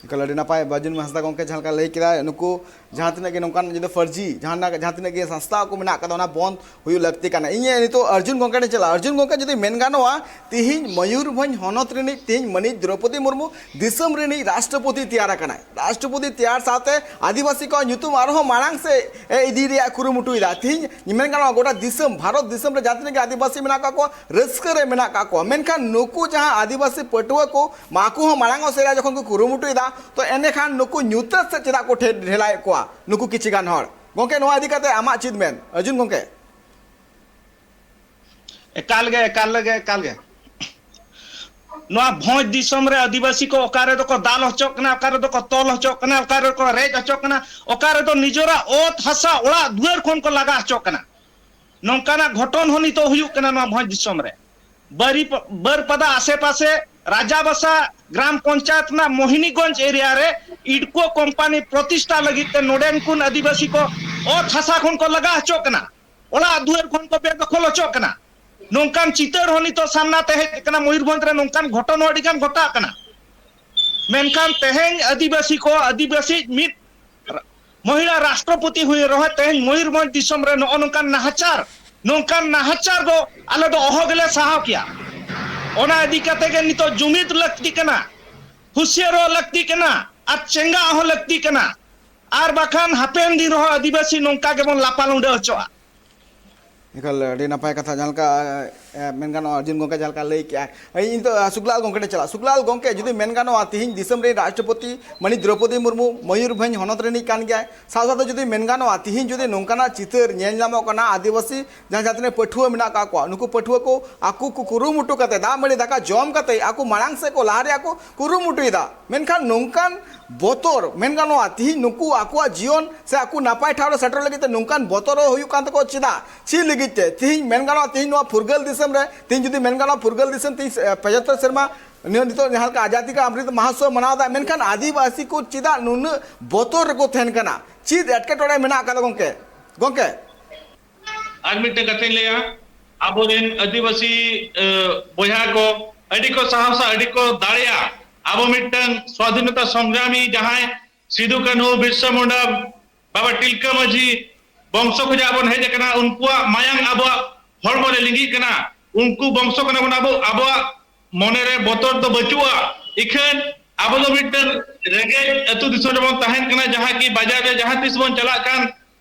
ᱮᱠᱟᱞ, ᱟᱹᱰᱤ ᱱᱟᱯᱟᱭ ᱵᱟᱹᱡᱩᱱ ᱦᱟᱸᱥᱫᱟ ᱜᱚᱢᱠᱮ ᱡᱟᱦᱟᱸ ᱞᱮᱠᱟ ᱞᱟᱹᱭ ᱠᱮᱫᱟ, ᱱᱩᱠᱩ ᱡᱟᱦᱟᱸ ᱛᱤᱱᱟᱹᱜ ᱜᱮ ᱱᱚᱝᱠᱟᱱ ᱡᱩᱫᱤ ᱯᱷᱟᱹᱨᱡᱤ ᱡᱟᱦᱟᱱᱟᱜ ᱡᱟᱦᱟᱸ ᱛᱤᱱᱟᱹᱜ ᱜᱮ ᱥᱚᱝᱥᱛᱷᱟ ᱠᱚ ᱢᱮᱱᱟᱜ ᱟᱠᱟᱫᱟ, ᱚᱱᱟ ᱵᱚᱱᱫ ᱦᱩᱭᱩᱜ ᱞᱟᱹᱠᱛᱤ ᱠᱟᱱᱟ᱾ ᱤᱧ ᱱᱤᱛᱚᱜ ᱚᱨᱡᱩᱱ ᱜᱚᱢᱠᱮ ᱴᱷᱮᱱ ᱪᱟᱞᱟᱜᱼᱟ᱾ ᱚᱨᱡᱩᱱ ᱜᱚᱢᱠᱮ, ᱡᱩᱫᱤ ᱢᱮᱱ ᱜᱟᱱᱚᱜᱼᱟ, ᱛᱤᱦᱤᱧ ᱢᱚᱭᱩᱨᱵᱷᱚᱸᱡᱽ ᱦᱚᱱᱚᱛ ᱨᱤᱱᱤᱡ ᱛᱤᱦᱤᱧ ᱢᱟᱹᱱᱤᱡ ᱫᱨᱚᱯᱚᱫᱤ ᱢᱩᱨᱢᱩ ᱫᱤᱥᱚᱢ ᱨᱤᱱᱤᱡ ᱨᱟᱥᱴᱨᱚᱯᱚᱛᱤ ᱛᱮᱭᱟᱨ ᱟᱠᱟᱱᱟᱭ᱾ ᱨᱟᱥᱴᱨᱚᱯᱚᱛᱤ ᱛᱮᱭᱟᱨ ᱥᱟᱶᱛᱮ ᱟᱹᱫᱤᱵᱟᱹᱥᱤ ᱠᱚᱣᱟᱜ ᱧᱩᱛᱩᱢ ᱟᱨᱦᱚᱸ ᱢᱟᱲᱟᱝ ᱥᱮᱫ ᱮ ᱤᱫᱤ ᱨᱮᱭᱟᱜ ᱠᱩᱨᱩᱢᱩᱴᱩᱭᱮᱫᱟ᱾ ᱛᱤᱦᱤᱧ ᱢᱮᱱ ᱜᱟᱱᱚᱜᱼᱟ, ᱜᱚᱴᱟ ᱫᱤᱥᱚᱢ, ᱵᱷᱟᱨᱚᱛ ᱫᱤᱥᱚᱢ ᱨᱮ ᱡᱟᱦᱟᱸ ᱛᱤᱱᱟᱹᱜ ᱜᱮ ᱟᱹᱫᱤᱵᱟᱹᱥᱤ ᱢᱮᱱᱟᱜ ᱠᱟᱜ ᱠᱚᱣᱟ, ᱨᱟᱹᱥᱠᱟᱹ ᱨᱮ ᱢᱮᱱᱟᱜ ᱠᱟᱜ ᱠᱚᱣᱟ, ᱢᱮᱱᱠᱷᱟᱱ ᱱᱩᱠᱩ ᱡᱟᱦᱟᱸ ᱟᱹᱫᱤᱵᱟᱹᱥᱤ ᱯᱟᱹᱴᱷᱩᱣᱟᱹ ᱠᱚ ᱢᱟ ᱟᱠᱚ ᱦᱚᱸ ᱢᱟᱲᱟᱝ ᱚᱜ ᱥᱮᱫ ᱨᱮ ᱡᱚᱠᱷᱚᱱ ᱠᱚ ᱠᱩᱨᱩᱢᱩᱴᱩᱭᱮᱫᱟ, ᱛᱚ ᱮᱸᱰᱮᱠᱷᱟᱱ ᱱᱩᱠᱩ ᱧᱩᱛᱟᱹᱛ ᱥᱮᱫ ᱪᱮᱫᱟᱜ ᱠᱚ ᱴᱷᱮ- ᱰᱷᱮᱞᱟᱭᱮᱫ ᱠᱚᱣᱟ ᱱᱩᱠᱩ ᱠᱤᱪᱷᱤ ᱜᱟᱱ ᱦᱚᱲ? ᱜᱚᱢᱠᱮ, ᱱᱚᱣᱟ ᱤᱫᱤ ᱠᱟᱛᱮ ᱟᱢᱟᱜ ᱪᱮᱫ ᱢᱮᱱ, ᱚᱨᱡᱩᱱ ᱜᱚᱢᱠᱮ? ᱮᱠᱟᱞ ᱜᱮ, ᱮᱠᱟᱞ ᱜᱮ, ᱮᱠᱟᱞ ᱜᱮ᱾ ᱱᱚᱣᱟ ᱵᱷᱚᱸᱡᱽ ᱫᱤᱥᱚᱢ ᱨᱮ ᱟᱹᱫᱤᱵᱟᱹᱥᱤ ᱠᱚ ᱚᱠᱟ ᱨᱮᱫᱚ ᱠᱚ ᱫᱟᱞ ᱦᱚᱪᱚᱜ ᱠᱟᱱᱟ, ᱚᱠᱟ ᱨᱮᱫᱚ ᱠᱚ ᱛᱚᱞ ᱦᱚᱪᱚᱜ ᱠᱟᱱᱟ, ᱚᱠᱟ ᱨᱮᱫᱚ ᱠᱚ ᱨᱮᱡ ᱦᱚᱪᱚᱜ ᱠᱟᱱᱟ, ᱚᱠᱟ ᱨᱮᱫᱚ ᱱᱤᱡᱚᱨᱟᱜ ᱚᱛ ᱦᱟᱥᱟ ᱚᱲᱟᱜ ᱫᱩᱣᱟᱹᱨ ᱠᱷᱚᱱ ᱠᱚ ᱞᱟᱜᱟ ᱦᱚᱪᱚᱜ ᱠᱟᱱᱟ᱾ ᱱᱚᱝᱠᱟᱱᱟᱜ ᱜᱷᱚᱴᱚᱱ ᱦᱚᱸ ᱱᱤᱛᱚᱜ ᱦᱩᱭᱩᱜ ᱠᱟᱱᱟ ᱱᱚᱣᱟ ᱵᱷᱚᱸᱡᱽ ᱫᱤᱥᱚᱢ ᱨᱮ᱾ ᱵᱟᱨᱤ-, ᱵᱟᱹᱨᱯᱟᱫᱟ ᱟᱥᱮ ᱯᱟᱥᱮ ᱨᱟᱡᱟᱵᱟᱥᱟ ᱜᱨᱟᱢ ᱯᱚᱧᱪᱟᱭᱮᱛ ᱨᱮᱱᱟᱜ ᱢᱳᱦᱤᱱᱤᱜᱚᱸᱡᱽ ᱮᱨᱤᱭᱟ ᱨᱮ ᱤᱰᱠᱳ ᱠᱳᱢᱯᱟᱱᱤ ᱯᱨᱚᱛᱤᱥᱴᱷᱟ ᱞᱟᱹᱜᱤᱫ ᱛᱮ ᱱᱚᱰᱮᱱ ᱠᱩᱱ ᱟᱹᱫᱤᱵᱟᱹᱥᱤ ᱠᱚ ᱚᱛ ᱦᱟᱥᱟ ᱠᱷᱚᱱ ᱠᱚ ᱞᱟᱜᱟ ᱦᱚᱪᱚᱜ ᱠᱟᱱᱟ, ᱚᱲᱟᱜ ᱫᱩᱣᱟᱹᱨ ᱠᱷᱚᱱ ᱠᱚ ᱵᱮᱫᱚᱠᱷᱚᱞ ᱦᱚᱪᱚᱜ ᱠᱟᱱᱟ᱾ ᱱᱚᱝᱠᱟᱱ ᱪᱤᱛᱟᱹᱨ ᱦᱚᱸ ᱱᱤᱛᱚᱜ ᱥᱟᱢᱱᱟ ᱛᱮ ᱦᱮᱡ ᱟᱠᱟᱱᱟ᱾ ᱢᱚᱭᱩᱨᱵᱷᱚᱸᱡᱽ ᱨᱮ ᱱᱚᱝᱠᱟᱱ ᱜᱷᱚᱴᱚᱱ ᱦᱚᱸ ᱟᱹᱰᱤ ᱜᱟᱱ ᱜᱷᱚᱴᱟᱜ ᱠᱟᱱᱟ᱾ ᱢᱮᱱᱠᱷᱟᱱ ᱛᱮᱦᱮᱧ ᱟᱹᱫᱤᱵᱟᱹᱥᱤ ᱠᱚ, ᱟᱹᱫᱤᱵᱟᱹᱥᱤ ᱢᱤᱫ ᱢᱚᱦᱤᱞᱟ ᱨᱟᱥᱴᱨᱚᱯᱚᱛᱤ ᱦᱩᱭ ᱨᱮᱦᱚᱸ ᱛᱮᱦᱮᱧ ᱢᱚᱭᱩᱨᱵᱷᱚᱸᱡᱽ ᱫᱤᱥᱚᱢ ᱨᱮ ᱱᱚᱜᱼᱚ ᱱᱚᱝᱠᱟᱱ ᱱᱟᱦᱟᱪᱟᱨ, ᱱᱚᱝᱠᱟᱱ ᱱᱟᱦᱟᱪᱟᱨ ᱫᱚ ᱟᱞᱮ ᱫᱚ ᱚᱦᱚ ᱜᱮᱞᱮ ᱥᱟᱦᱟᱣ ᱠᱮᱭᱟ᱾ ᱚᱱᱟ ᱤᱫᱤ ᱠᱟᱛᱮ ᱜᱮ ᱱᱤᱛᱚᱜ ᱡᱩᱢᱤᱫ ᱞᱟᱹᱠᱛᱤ ᱠᱟᱱᱟ, ᱦᱩᱥᱭᱟᱹᱨᱚᱜ ᱞᱟᱹᱠᱛᱤ ᱠᱟᱱᱟ, ᱟᱨ ᱪᱮᱸᱜᱟᱜ ᱦᱚᱸ ᱞᱟᱹᱠᱛᱤ ᱠᱟᱱᱟ᱾ ᱟᱨ ᱵᱟᱠᱷᱟᱱ ᱦᱟᱯᱮᱱ ᱫᱤᱱ ᱨᱮᱦᱚᱸ ᱟᱹᱫᱤᱵᱟᱹᱥᱤ ᱱᱚᱝᱠᱟ ᱜᱮᱵᱚᱱ ᱞᱟᱯᱟ ᱞᱩᱸᱰᱟᱹ ᱦᱚᱪᱚᱜᱼᱟ᱾ ᱮᱠᱟᱞ, ᱟᱹᱰᱤ ᱱᱟᱯᱟᱭ ᱠᱟᱛᱷᱟ, ᱡᱟᱦᱟᱸ ᱞᱮᱠᱟ, ᱮ, ᱢᱮᱱ ᱜᱟᱱᱚᱜᱼᱟ, ᱚᱨᱡᱩᱱ ᱜᱚᱢᱠᱮ ᱡᱟᱦᱟᱸ ᱞᱮᱠᱟ ᱞᱟᱹᱭ ᱠᱮᱜᱼᱟ᱾ ᱤᱧ ᱱᱤᱛᱚᱜ, ᱮ, ᱥᱩᱠᱞᱟᱞ ᱜᱚᱢᱠᱮ ᱴᱷᱮᱱ ᱪᱟᱞᱟᱜ᱾ ᱥᱩᱠᱞᱟᱞ ᱜᱚᱢᱠᱮ, ᱡᱩᱫᱤ ᱢᱮᱱ ᱜᱟᱱᱚᱜᱼᱟ, ᱛᱤᱦᱤᱧ ᱫᱤᱥᱚᱢ ᱨᱮᱱ ᱨᱟᱥᱴᱨᱚᱯᱚᱛᱤ ᱢᱟᱹᱱᱤᱡ ᱫᱨᱚᱯᱚᱫᱤ ᱢᱩᱨᱢᱩ ᱢᱚᱭᱩᱨᱵᱷᱚᱸᱡᱽ ᱦᱚᱱᱚᱛ ᱨᱤᱱᱤᱡ ᱠᱟᱱ ᱜᱮᱭᱟᱭ, ᱥᱟᱶ ᱥᱟᱶᱛᱮ ᱡᱩᱫᱤ ᱢᱮᱱ ᱜᱟᱱᱚᱜᱼᱟ, ᱛᱤᱦᱤᱧ ᱡᱩᱫᱤ ᱱᱚᱝᱠᱟᱱᱟᱜ ᱪᱤᱛᱟᱹᱨ ᱧᱮᱞ ᱧᱟᱢᱚᱜ ᱠᱟᱱᱟ, ᱟᱹᱫᱤᱵᱟᱹᱥᱤ ᱡᱟᱦᱟᱸ, ᱡᱟᱦᱟᱸ ᱛᱤᱱᱟᱹᱜ ᱯᱟᱹᱴᱷᱩᱣᱟᱹ ᱢᱮᱱᱟᱜ ᱠᱟᱜ ᱠᱚᱣᱟ, ᱱᱩᱠᱩ ᱯᱟᱹᱴᱷᱩᱣᱟᱹ ᱠᱚ ᱟᱠᱚ ᱠᱚ ᱠᱩᱨᱩᱢᱩᱴᱩ ᱠᱟᱛᱮ, ᱫᱟᱜ ᱢᱟᱹᱰᱤ ᱫᱟᱠᱟ ᱡᱚᱢ ᱠᱟᱛᱮ ᱟᱠᱚ ᱢᱟᱲᱟᱝ ᱥᱮᱫ ᱠᱚ ᱞᱟᱦᱟ ᱨᱮᱭᱟᱜ ᱠᱚ ᱠᱩᱨᱩᱢᱩᱴᱩᱭᱮᱫᱟ, ᱢᱮᱱᱠᱷᱟᱱ ᱱᱚᱝᱠᱟᱱ ᱵᱚᱛᱚᱨ, ᱢᱮᱱ ᱜᱟᱱᱚᱜᱼᱟ, ᱛᱤᱦᱤᱧ ᱱᱩᱠᱩ ᱟᱠᱚᱣᱟᱜ ᱡᱤᱭᱚᱱ ᱥᱮ ᱟᱠᱚ ᱱᱟᱯᱟᱭ ᱴᱷᱟᱶ ᱨᱮ ᱥᱮᱴᱮᱨ ᱞᱟᱹᱜᱤᱫ ᱛᱮ ᱱᱚᱝᱠᱟᱱ ᱵᱚᱛᱚᱨ ᱦᱚᱸ ᱦᱩᱭᱩᱜ ᱠᱟᱱ ᱛᱟᱠᱚᱣᱟ᱾ ᱪᱮᱫᱟᱜ? ᱪᱮᱫ ᱞᱟᱹᱜᱤᱫ ᱛᱮ? ᱛᱤᱦᱤᱧ ᱢᱮᱱ ᱜᱟᱱᱚᱜᱼᱟ, ᱛᱤᱦᱤᱧ ᱱᱚᱣᱟ ᱯᱷᱩᱨᱜᱟᱹᱞ ᱫᱤᱥᱚᱢ ᱨᱮ, ᱛᱤᱦᱤᱧ ᱡᱩᱫᱤ ᱢᱮᱱ ᱜᱟᱱᱚᱜᱼᱟ, ᱯᱷᱩᱨᱜᱟᱹᱞ ᱫᱤᱥᱚᱢ ᱛᱤᱦᱤᱧ, ᱮ, ᱯᱚᱸᱪᱟᱛᱛᱳᱨ ᱥᱮᱨᱢᱟ ᱱᱤᱭᱟᱹ ᱱᱤᱛᱚᱜ ᱡᱟᱦᱟᱸ ᱞᱮᱠᱟ ᱟᱡᱟᱫᱤ ᱠᱟ ᱟᱢᱨᱤᱛ ᱢᱟᱦᱳᱛᱥᱚᱵ ᱢᱟᱱᱟᱣ ᱮᱫᱟ, ᱢᱮᱱᱠᱷᱟᱱ ᱟᱹᱫᱤᱵᱟᱹᱥᱤ ᱠᱚ ᱪᱮᱫᱟᱜ ᱱᱩᱱᱟᱹᱜ ᱵᱚᱛᱚᱨ ᱨᱮᱠᱚ ᱛᱟᱦᱮᱱ ᱠᱟᱱᱟ? ᱪᱮᱫ ᱮᱴᱠᱮᱴᱚᱬᱮ ᱢᱮᱱᱟᱜ ᱟᱠᱟᱫᱟ ᱜᱚᱢᱠᱮ? ᱜᱚᱢᱠᱮ? ᱟᱨ ᱢᱤᱫᱴᱮᱱ ᱠᱟᱛᱷᱟᱧ ᱞᱟᱹᱭᱟ, ᱟᱵᱚᱨᱮᱱ ᱟᱹᱫᱤᱵᱟᱹᱥᱤ, ᱮ, ᱵᱚᱭᱦᱟ ᱠᱚ ᱟᱹᱰᱤ ᱠᱚ ᱥᱟᱦᱚᱥᱟ, ᱟᱹᱰᱤ ᱠᱚ ᱫᱟᱲᱮᱭᱟᱜᱼᱟ᱾ ᱟᱵᱚ ᱢᱤᱫᱴᱟᱝ ᱥᱣᱟᱫᱷᱤᱱᱚᱛᱟ ᱥᱚᱝᱜᱨᱟᱢᱤ ᱡᱟᱦᱟᱸᱭ ᱥᱤᱫᱩ, ᱠᱟᱹᱱᱦᱩ, ᱵᱤᱨᱥᱟ ᱢᱩᱱᱰᱟ, ᱵᱟᱵᱟ ᱴᱤᱞᱠᱟᱹ ᱢᱟᱹᱡᱷᱤ ᱵᱚᱝᱥᱚ ᱠᱷᱚᱱᱟᱜ ᱵᱚᱱ ᱦᱮᱡ ᱟᱠᱟᱱᱟ, ᱩᱱᱠᱩᱣᱟᱜ ᱢᱟᱭᱟᱝ ᱟᱵᱚᱣᱟᱜ ᱦᱚᱲᱢᱚ ᱨᱮ ᱞᱤᱸᱜᱤᱜ ᱠᱟᱱᱟ, ᱩᱱᱠᱩ ᱵᱚᱝᱥᱚ ᱠᱟᱱᱟ ᱵᱚᱱ ᱟᱵᱚ, ᱟᱵᱚᱣᱟᱜ ᱢᱚᱱᱮ ᱨᱮ ᱵᱚᱛᱚᱨ ᱫᱚ ᱵᱟᱹᱪᱩᱜᱼᱟ᱾ ᱤᱠᱷᱟᱹᱱ ᱟᱵᱚ ᱫᱚ ᱢᱤᱫᱴᱟᱝ ᱨᱮᱸᱜᱮᱡ ᱟᱹᱛᱩ ᱫᱤᱥᱚᱢ ᱨᱮᱵᱚᱱ ᱛᱟᱦᱮᱱ ᱠᱟᱱᱟ, ᱡᱟᱦᱟᱸ ᱠᱤ ᱵᱟᱡᱟᱨ ᱨᱮ ᱡᱟᱦᱟᱸ ᱛᱤᱥ ᱵᱚᱱ ᱪᱟᱞᱟᱜ ᱠᱷᱟᱱ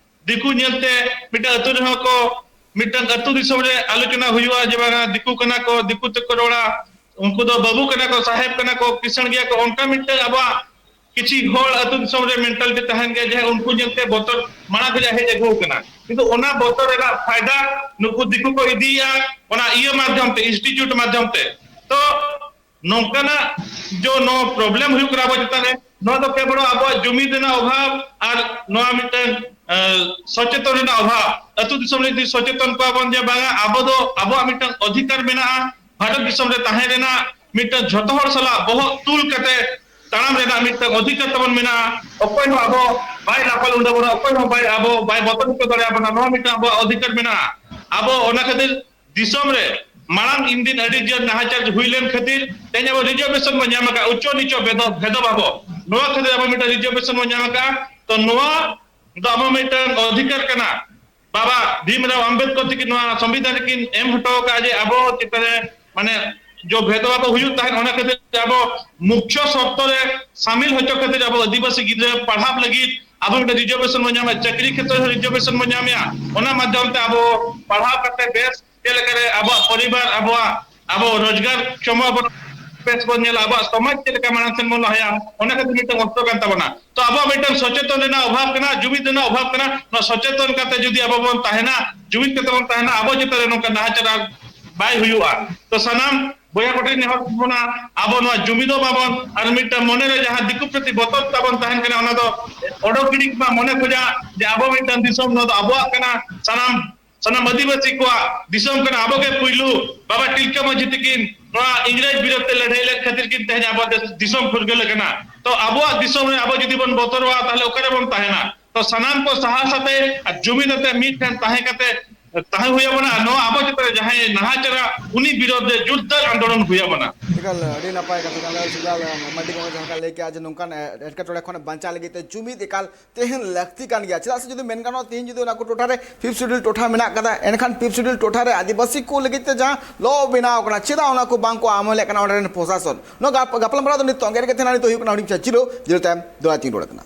ᱫᱤᱠᱩ ᱧᱮᱞᱛᱮ ᱢᱤᱫᱴᱟᱝ ᱟᱹᱛᱩ ᱨᱮᱦᱚᱸ ᱠᱚ, ᱢᱤᱫᱴᱟᱝ ᱟᱹᱛᱩ ᱫᱤᱥᱚᱢ ᱨᱮ ᱟᱞᱳᱪᱚᱱᱟ ᱦᱩᱭᱩᱜᱼᱟ ᱡᱮ ᱵᱟᱝᱟ ᱫᱤᱠᱩ ᱠᱟᱱᱟ ᱠᱚ, ᱫᱤᱠᱩ ᱛᱮᱠᱚ ᱨᱚᱲᱟ, ᱩᱱᱠᱩ ᱫᱚ ᱵᱟᱹᱵᱩ ᱠᱟᱱᱟ ᱠᱚ, ᱥᱟᱦᱮᱵ ᱠᱟᱱᱟ ᱠᱚ, ᱠᱤᱥᱟᱹᱬ ᱜᱮᱭᱟ ᱠᱚ, ᱚᱱᱠᱟ ᱢᱤᱫᱴᱟᱝ ᱟᱵᱚᱣᱟᱜ ᱠᱤᱪᱷᱤ ᱦᱚᱲ ᱟᱹᱛᱩ ᱫᱤᱥᱚᱢ ᱨᱮ mentality ᱛᱟᱦᱮᱱ ᱜᱮᱭᱟ, ᱡᱟᱦᱟᱸ ᱩᱱᱠᱩ ᱧᱮᱞᱛᱮ ᱵᱚᱛᱚᱨ ᱢᱟᱲᱟᱝ ᱠᱷᱚᱱᱟᱜ ᱦᱮᱡ ᱟᱹᱜᱩ ᱟᱠᱟᱱᱟ᱾ ᱠᱤᱱᱛᱩ ᱚᱱᱟ ᱵᱚᱛᱚᱨ ᱨᱮᱱᱟᱜ ᱯᱷᱟᱭᱫᱟ ᱱᱩᱠᱩ ᱫᱤᱠᱩ ᱠᱚ ᱤᱫᱤᱭᱮᱫᱼᱟ, ᱚᱱᱟ ᱤᱭᱟᱹ ᱢᱟᱫᱽᱫᱷᱚᱢ ᱛᱮ, institute ᱢᱟᱫᱽᱫᱷᱚᱢ ᱛᱮ᱾ ᱛᱚ ᱱᱚᱝᱠᱟᱱᱟᱜ ᱡᱚ ᱱᱚᱣᱟ problem ᱦᱩᱭᱩᱜ ᱠᱟᱱᱟ ᱟᱵᱚ ᱪᱮᱛᱟᱱ ᱨᱮ, ᱱᱚᱣᱟ ᱫᱚ ᱠᱮᱵᱚᱞ ᱟᱵᱚᱣᱟᱜ ᱡᱩᱢᱤᱫ ᱨᱮᱱᱟᱜ ᱚᱵᱷᱟᱵᱽ ᱟᱨ ᱱᱚᱣᱟ ᱢᱤᱫᱴᱟᱝ, ᱮ, ᱥᱚᱪᱮᱛᱚᱱ ᱨᱮᱱᱟᱜ ᱚᱵᱷᱟᱵᱽ᱾ ᱟᱹᱛᱩ ᱫᱤᱥᱚᱢ ᱨᱮ ᱡᱩᱫᱤ ᱥᱚᱪᱮᱛᱚᱱ ᱠᱚᱣᱟ ᱵᱚᱱ ᱡᱮ ᱵᱟᱝᱟ, ᱟᱵᱚ ᱫᱚ ᱟᱵᱚᱣᱟᱜ ᱢᱤᱫᱴᱟᱝ ᱚᱫᱷᱤᱠᱟᱨ ᱢᱮᱱᱟᱜᱼᱟ, ᱵᱷᱟᱨᱚᱛ ᱫᱤᱥᱚᱢ ᱨᱮ ᱛᱟᱦᱮᱸ ᱨᱮᱱᱟᱜ ᱢᱤᱫᱴᱟᱝ ᱡᱷᱚᱛᱚ ᱦᱚᱲ ᱥᱟᱞᱟᱜ ᱵᱚᱦᱚᱜ ᱛᱩᱞ ᱠᱟᱛᱮ ᱛᱟᱲᱟᱢ ᱨᱮᱱᱟᱜ ᱢᱤᱫᱴᱟᱝ ᱚᱫᱷᱤᱠᱟᱨ ᱛᱟᱵᱚᱱ ᱢᱮᱱᱟᱜᱼᱟ᱾ ᱚᱠᱚᱭ ᱦᱚᱸ ᱟᱵᱚ ᱵᱟᱭ ᱞᱟᱯᱟ ᱞᱩᱸᱰᱟᱹ ᱵᱚᱱᱟ, ᱚᱠᱚᱭ ᱦᱚᱸ ᱵᱟᱭ, ᱟᱵᱚ ᱵᱟᱭ ᱵᱚᱛᱚᱨ ᱦᱚᱪᱚ ᱫᱟᱲᱮᱭᱟᱵᱚᱱᱟ, ᱱᱚᱣᱟ ᱢᱤᱫᱴᱟᱝ ᱟᱵᱚᱣᱟᱜ ᱚᱫᱷᱤᱠᱟᱨ ᱢᱮᱱᱟᱜᱼᱟ᱾ ᱟᱵᱚ ᱚᱱᱟ ᱠᱷᱟᱹᱛᱤᱨ ᱫᱤᱥᱚᱢ ᱨᱮ ᱢᱟᱲᱟᱝ ᱤᱱ ᱫᱤᱱ ᱟᱹᱰᱤ ᱡᱳᱨ ᱱᱟᱦᱟᱪᱟᱨ ᱦᱩᱭ ᱞᱮᱱ ᱠᱷᱟᱹᱛᱤᱨ ᱛᱮᱦᱮᱧ ᱟᱵᱚ reservation ᱵᱚᱱ ᱧᱟᱢ ᱟᱠᱟᱫ, ᱩᱪᱪᱚ ᱱᱤᱪᱚ ᱵᱷᱮᱫᱚ, ᱵᱷᱮᱫᱚ ᱵᱷᱟᱵᱚ, ᱱᱚᱣᱟ ᱠᱷᱟᱹᱛᱤᱨ ᱟᱵᱚ ᱢᱤᱫᱴᱟᱝ reservation ᱵᱚᱱ ᱧᱟᱢ ᱟᱠᱟᱫᱼᱟ᱾ ᱛᱚ ᱱᱚᱣᱟ ᱫᱚ ᱟᱵᱚ ᱢᱤᱫᱴᱟᱝ ᱚᱫᱷᱤᱠᱟᱨ ᱠᱟᱱᱟ᱾ ᱵᱟᱵᱟ ᱵᱷᱤᱢᱨᱟᱣ ᱟᱢᱵᱮᱫᱠᱚᱨ ᱛᱟᱹᱠᱤᱱ ᱱᱚᱣᱟ ᱥᱚᱝᱵᱤᱫᱷᱟᱱ ᱨᱮᱠᱤᱱ ᱮᱢ ᱦᱚᱴᱚ ᱟᱠᱟᱫᱼᱟ ᱡᱮ ᱟᱵᱚ ᱪᱮᱛᱟᱱ ᱨᱮ ᱢᱟᱱᱮ ᱡᱚ ᱵᱷᱮᱫᱚ ᱵᱷᱟᱵᱚ ᱦᱩᱭᱩᱜ ᱛᱟᱦᱮᱸᱫ, ᱚᱱᱟ ᱠᱷᱟᱹᱛᱤᱨ ᱟᱵᱚ ᱢᱩᱠᱷᱭᱚ ᱥᱚᱨᱛᱚ ᱨᱮ ᱥᱟᱢᱤᱞ ᱦᱚᱪᱚ ᱠᱷᱟᱹᱛᱤᱨ ᱟᱵᱚ ᱟᱹᱫᱤᱵᱟᱹᱥᱤ ᱜᱤᱫᱽᱨᱟᱹ ᱯᱟᱲᱦᱟᱣ ᱞᱟᱹᱜᱤᱫ ᱟᱵᱚ ᱢᱤᱫᱴᱟᱝ reservation ᱵᱚᱱ ᱧᱟᱢᱟ, ᱪᱟᱹᱠᱨᱤ ᱠᱷᱮᱛᱨᱮ ᱨᱮ reservation ᱵᱚᱱ ᱧᱟᱢᱮᱜᱼᱟ, ᱚᱱᱟ ᱢᱟᱫᱽᱫᱷᱚᱢ ᱛᱮ ᱟᱵᱚ ᱯᱟᱲᱦᱟᱣ ᱠᱟᱛᱮ ᱵᱮᱥ ᱪᱮᱫ ᱞᱮᱠᱟᱨᱮ ᱟᱵᱚᱣᱟᱜ ᱯᱚᱨᱤᱵᱟᱨ, ᱟᱵᱚᱣᱟᱜ, ᱟᱵᱚ ᱨᱳᱡᱽᱜᱟᱨ ᱠᱷᱚᱢᱟ ᱵᱚᱱ ᱵᱮᱥ ᱵᱚᱱ ᱧᱮᱞᱟ, ᱟᱵᱚᱣᱟᱜ ᱥᱚᱢᱟᱡᱽ ᱪᱮᱫ ᱞᱮᱠᱟ ᱢᱟᱲᱟᱝ ᱥᱮᱱ ᱵᱚᱱ ᱞᱟᱦᱟᱭᱟ, ᱚᱱᱟ ᱠᱷᱟᱹᱛᱤᱨ ᱢᱤᱫᱴᱟᱝ ᱚᱠᱛᱚ ᱠᱟᱱ ᱛᱟᱵᱚᱱᱟ᱾ ᱛᱚ ᱟᱵᱚᱣᱟᱜ ᱢᱤᱫᱴᱟᱝ ᱥᱚᱪᱮᱛᱚᱱ ᱨᱮᱱᱟᱜ ᱚᱵᱷᱟᱵᱽ ᱠᱟᱱᱟ, ᱡᱩᱢᱤᱫ ᱨᱮᱱᱟᱜ ᱚᱵᱷᱟᱵᱽ ᱠᱟᱱᱟ᱾ ᱱᱚᱣᱟ ᱥᱚᱪᱮᱛᱚᱱ ᱠᱟᱛᱮ ᱡᱩᱫᱤ ᱟᱵᱚ ᱵᱚᱱ ᱛᱟᱦᱮᱱᱟ, ᱡᱩᱢᱤᱫ ᱠᱟᱛᱮ ᱵᱚᱱ ᱛᱟᱦᱮᱱᱟ, ᱟᱵᱚ ᱪᱮᱛᱟᱱ ᱨᱮ ᱱᱚᱝᱠᱟ ᱱᱟᱦᱟᱪᱟᱨ ᱟᱨ ᱵᱟᱭ ᱦᱩᱭᱩᱜᱼᱟ᱾ ᱛᱚ ᱥᱟᱱᱟᱢ ᱵᱚᱭᱦᱟ ᱠᱚᱴᱷᱮᱱ ᱱᱮᱦᱚᱨ ᱵᱚᱱᱟ, ᱟᱵᱚ ᱱᱚᱣᱟ ᱡᱩᱢᱤᱫᱚᱜ ᱢᱟᱵᱚᱱ ᱟᱨ ᱢᱤᱫᱴᱟᱝ ᱢᱚᱱᱮᱨᱮ ᱡᱟᱦᱟᱸ ᱫᱤᱠᱩ ᱯᱨᱚᱛᱤ ᱵᱚᱛᱚᱨ ᱛᱟᱵᱚᱱ ᱛᱟᱦᱮᱱ ᱠᱟᱱᱟ, ᱚᱱᱟ ᱫᱚ ᱚᱰᱚᱠ ᱜᱤᱰᱤ ᱢᱟ ᱢᱚᱱᱮ ᱠᱷᱚᱱᱟᱜ ᱡᱮ ᱟᱵᱚ ᱢᱤᱫᱴᱟᱝ ᱫᱤᱥᱚᱢ, ᱱᱚᱣᱟ ᱫᱚ ᱟᱵᱚᱣᱟᱜ ᱠᱟᱱᱟ, ᱥᱟᱱᱟᱢ ᱥᱟᱱᱟᱢ ᱟᱹᱫᱤᱵᱟᱹᱥᱤ ᱠᱚᱣᱟᱜ ᱫᱤᱥᱚᱢ ᱠᱟᱱᱟ, ᱟᱵᱚ ᱜᱮ ᱯᱩᱭᱞᱩ ᱵᱟᱵᱟ ᱛᱤᱞᱠᱟᱹ ᱢᱟᱹᱡᱷᱤ ᱛᱤᱠᱤᱱ ᱱᱚᱣᱟ ᱤᱝᱨᱮᱡᱽ ᱵᱤᱨᱩᱫᱷ ᱛᱮ ᱞᱟᱹᱲᱦᱟᱹᱭ ᱞᱮᱫ ᱠᱷᱟᱹᱛᱤᱨ ᱠᱤᱱ ᱛᱮᱦᱮᱧ ᱟᱵᱚ ᱫᱤᱥ-, ᱫᱤᱥᱚᱢ ᱯᱷᱩᱨᱜᱟᱹᱞ ᱟᱠᱟᱱᱟ᱾ ᱛᱚ ᱟᱵᱚᱣᱟᱜ ᱫᱤᱥᱚᱢ ᱨᱮ ᱟᱵᱚ ᱡᱩᱫᱤ ᱵᱚᱱ ᱵᱚᱛᱚᱨᱚᱜᱼᱟ, ᱛᱟᱦᱞᱮ ᱚᱠᱟᱨᱮ ᱵᱚᱱ ᱛᱟᱦᱮᱱᱟ? ᱛᱚ ᱥᱟᱱᱟᱢ ᱠᱚ ᱥᱟᱦᱟ ᱥᱟᱛᱮ ᱟᱨ ᱡᱩᱢᱤᱫ ᱟᱛᱮ ᱢᱤᱫ ᱴᱷᱮᱱ ᱛᱟᱦᱮᱸ ᱠᱟᱛᱮ ᱛᱟᱦᱮᱸ ᱦᱩᱭ ᱟᱵᱚᱱᱟ᱾ ᱱᱚᱣᱟ ᱟᱵᱚ ᱪᱮᱛᱟᱱ ᱨᱮ ᱡᱟᱦᱟᱸᱭ ᱱᱟᱦᱟᱪᱟᱨᱟ, ᱩᱱᱤ ᱵᱤᱨᱳᱫᱷ ᱨᱮ ᱡᱳᱨᱫᱟᱨ ᱟᱱᱫᱳᱞᱚᱱ ᱦᱩᱭ ᱟᱵᱚᱱᱟ᱾ ᱮᱠᱟᱞ ᱟᱹᱰᱤ ᱱᱟᱯᱟᱭ ᱠᱟᱛᱷᱟ ᱠᱟᱱᱟ ᱥᱩᱡᱟᱞ ᱢᱟᱨᱰᱤ ᱜᱚᱢᱠᱮ ᱡᱟᱦᱟᱸ ᱞᱮᱠᱟ ᱞᱟᱹᱭ ᱠᱮᱜᱼᱟ ᱡᱮ ᱱᱚᱝᱠᱟᱱ ᱮ-, ᱮᱴᱠᱮᱴᱚᱬᱮ ᱠᱷᱚᱱ ᱵᱟᱧᱪᱟᱣ ᱞᱟᱹᱜᱤᱫ ᱛᱮ ᱡᱩᱢᱤᱫ ᱮᱠᱟᱞ ᱛᱮᱦᱮᱧ ᱞᱟᱹᱠᱛᱤ ᱠᱟᱱ ᱜᱮᱭᱟ᱾ ᱪᱮᱫᱟᱜ ᱥᱮ ᱡᱩᱫᱤ ᱢᱮᱱ ᱜᱟᱱᱚᱜᱼᱟ, ᱛᱮᱦᱮᱧ ᱡᱩᱫᱤ ᱚᱱᱟ ᱠᱚ ᱴᱚᱴᱷᱟ ᱨᱮ ᱯᱷᱤᱯᱛᱷ ᱥᱤᱰᱩᱞ ᱴᱚᱴᱷᱟ ᱢᱮᱱᱟᱜ ᱠᱟᱫᱟ, ᱮᱱᱠᱷᱟᱱ ᱯᱷᱤᱯᱛᱷ ᱥᱤᱰᱩᱞ ᱴᱚᱴᱷᱟ ᱨᱮ ᱟᱹᱫᱤᱵᱟᱹᱥᱤ ᱠᱚ ᱞᱟᱹᱜᱤᱫ ᱛᱮ ᱡᱟᱦᱟᱸ ᱞᱚ ᱵᱮᱱᱟᱣ ᱠᱟᱱᱟ, ᱪᱮᱫᱟᱜ ᱚᱱᱟ ᱠᱚ ᱵᱟᱝ ᱠᱚ ᱟᱢᱚᱞᱮᱫ ᱠᱟᱱᱟ ᱚᱸᱰᱮ ᱨᱮᱱ ᱯᱨᱚᱥᱟᱥᱚᱱ? ᱱᱚᱣᱟ ᱜᱟᱯ-, ᱜᱟᱯᱟᱞᱢᱟᱨᱟᱣ ᱫᱚ ᱱᱤᱛᱚᱜ ᱚᱸᱰᱮ ᱨᱮᱜᱮ ᱛᱟᱦᱮᱱᱟ᱾ ᱱᱤᱛᱚᱜ ᱦᱩᱭᱩᱜ ᱠᱟᱱᱟ ᱦᱩᱰᱤᱧ ᱢᱟᱪᱷᱟ ᱡᱤᱨᱟᱹᱣ, ᱡᱤᱨᱟᱹᱣ ᱛᱟᱭᱚᱢ ᱫᱚᱦᱲᱟ ᱛᱤᱧ ᱨᱚᱲ ᱠᱟᱱᱟ᱾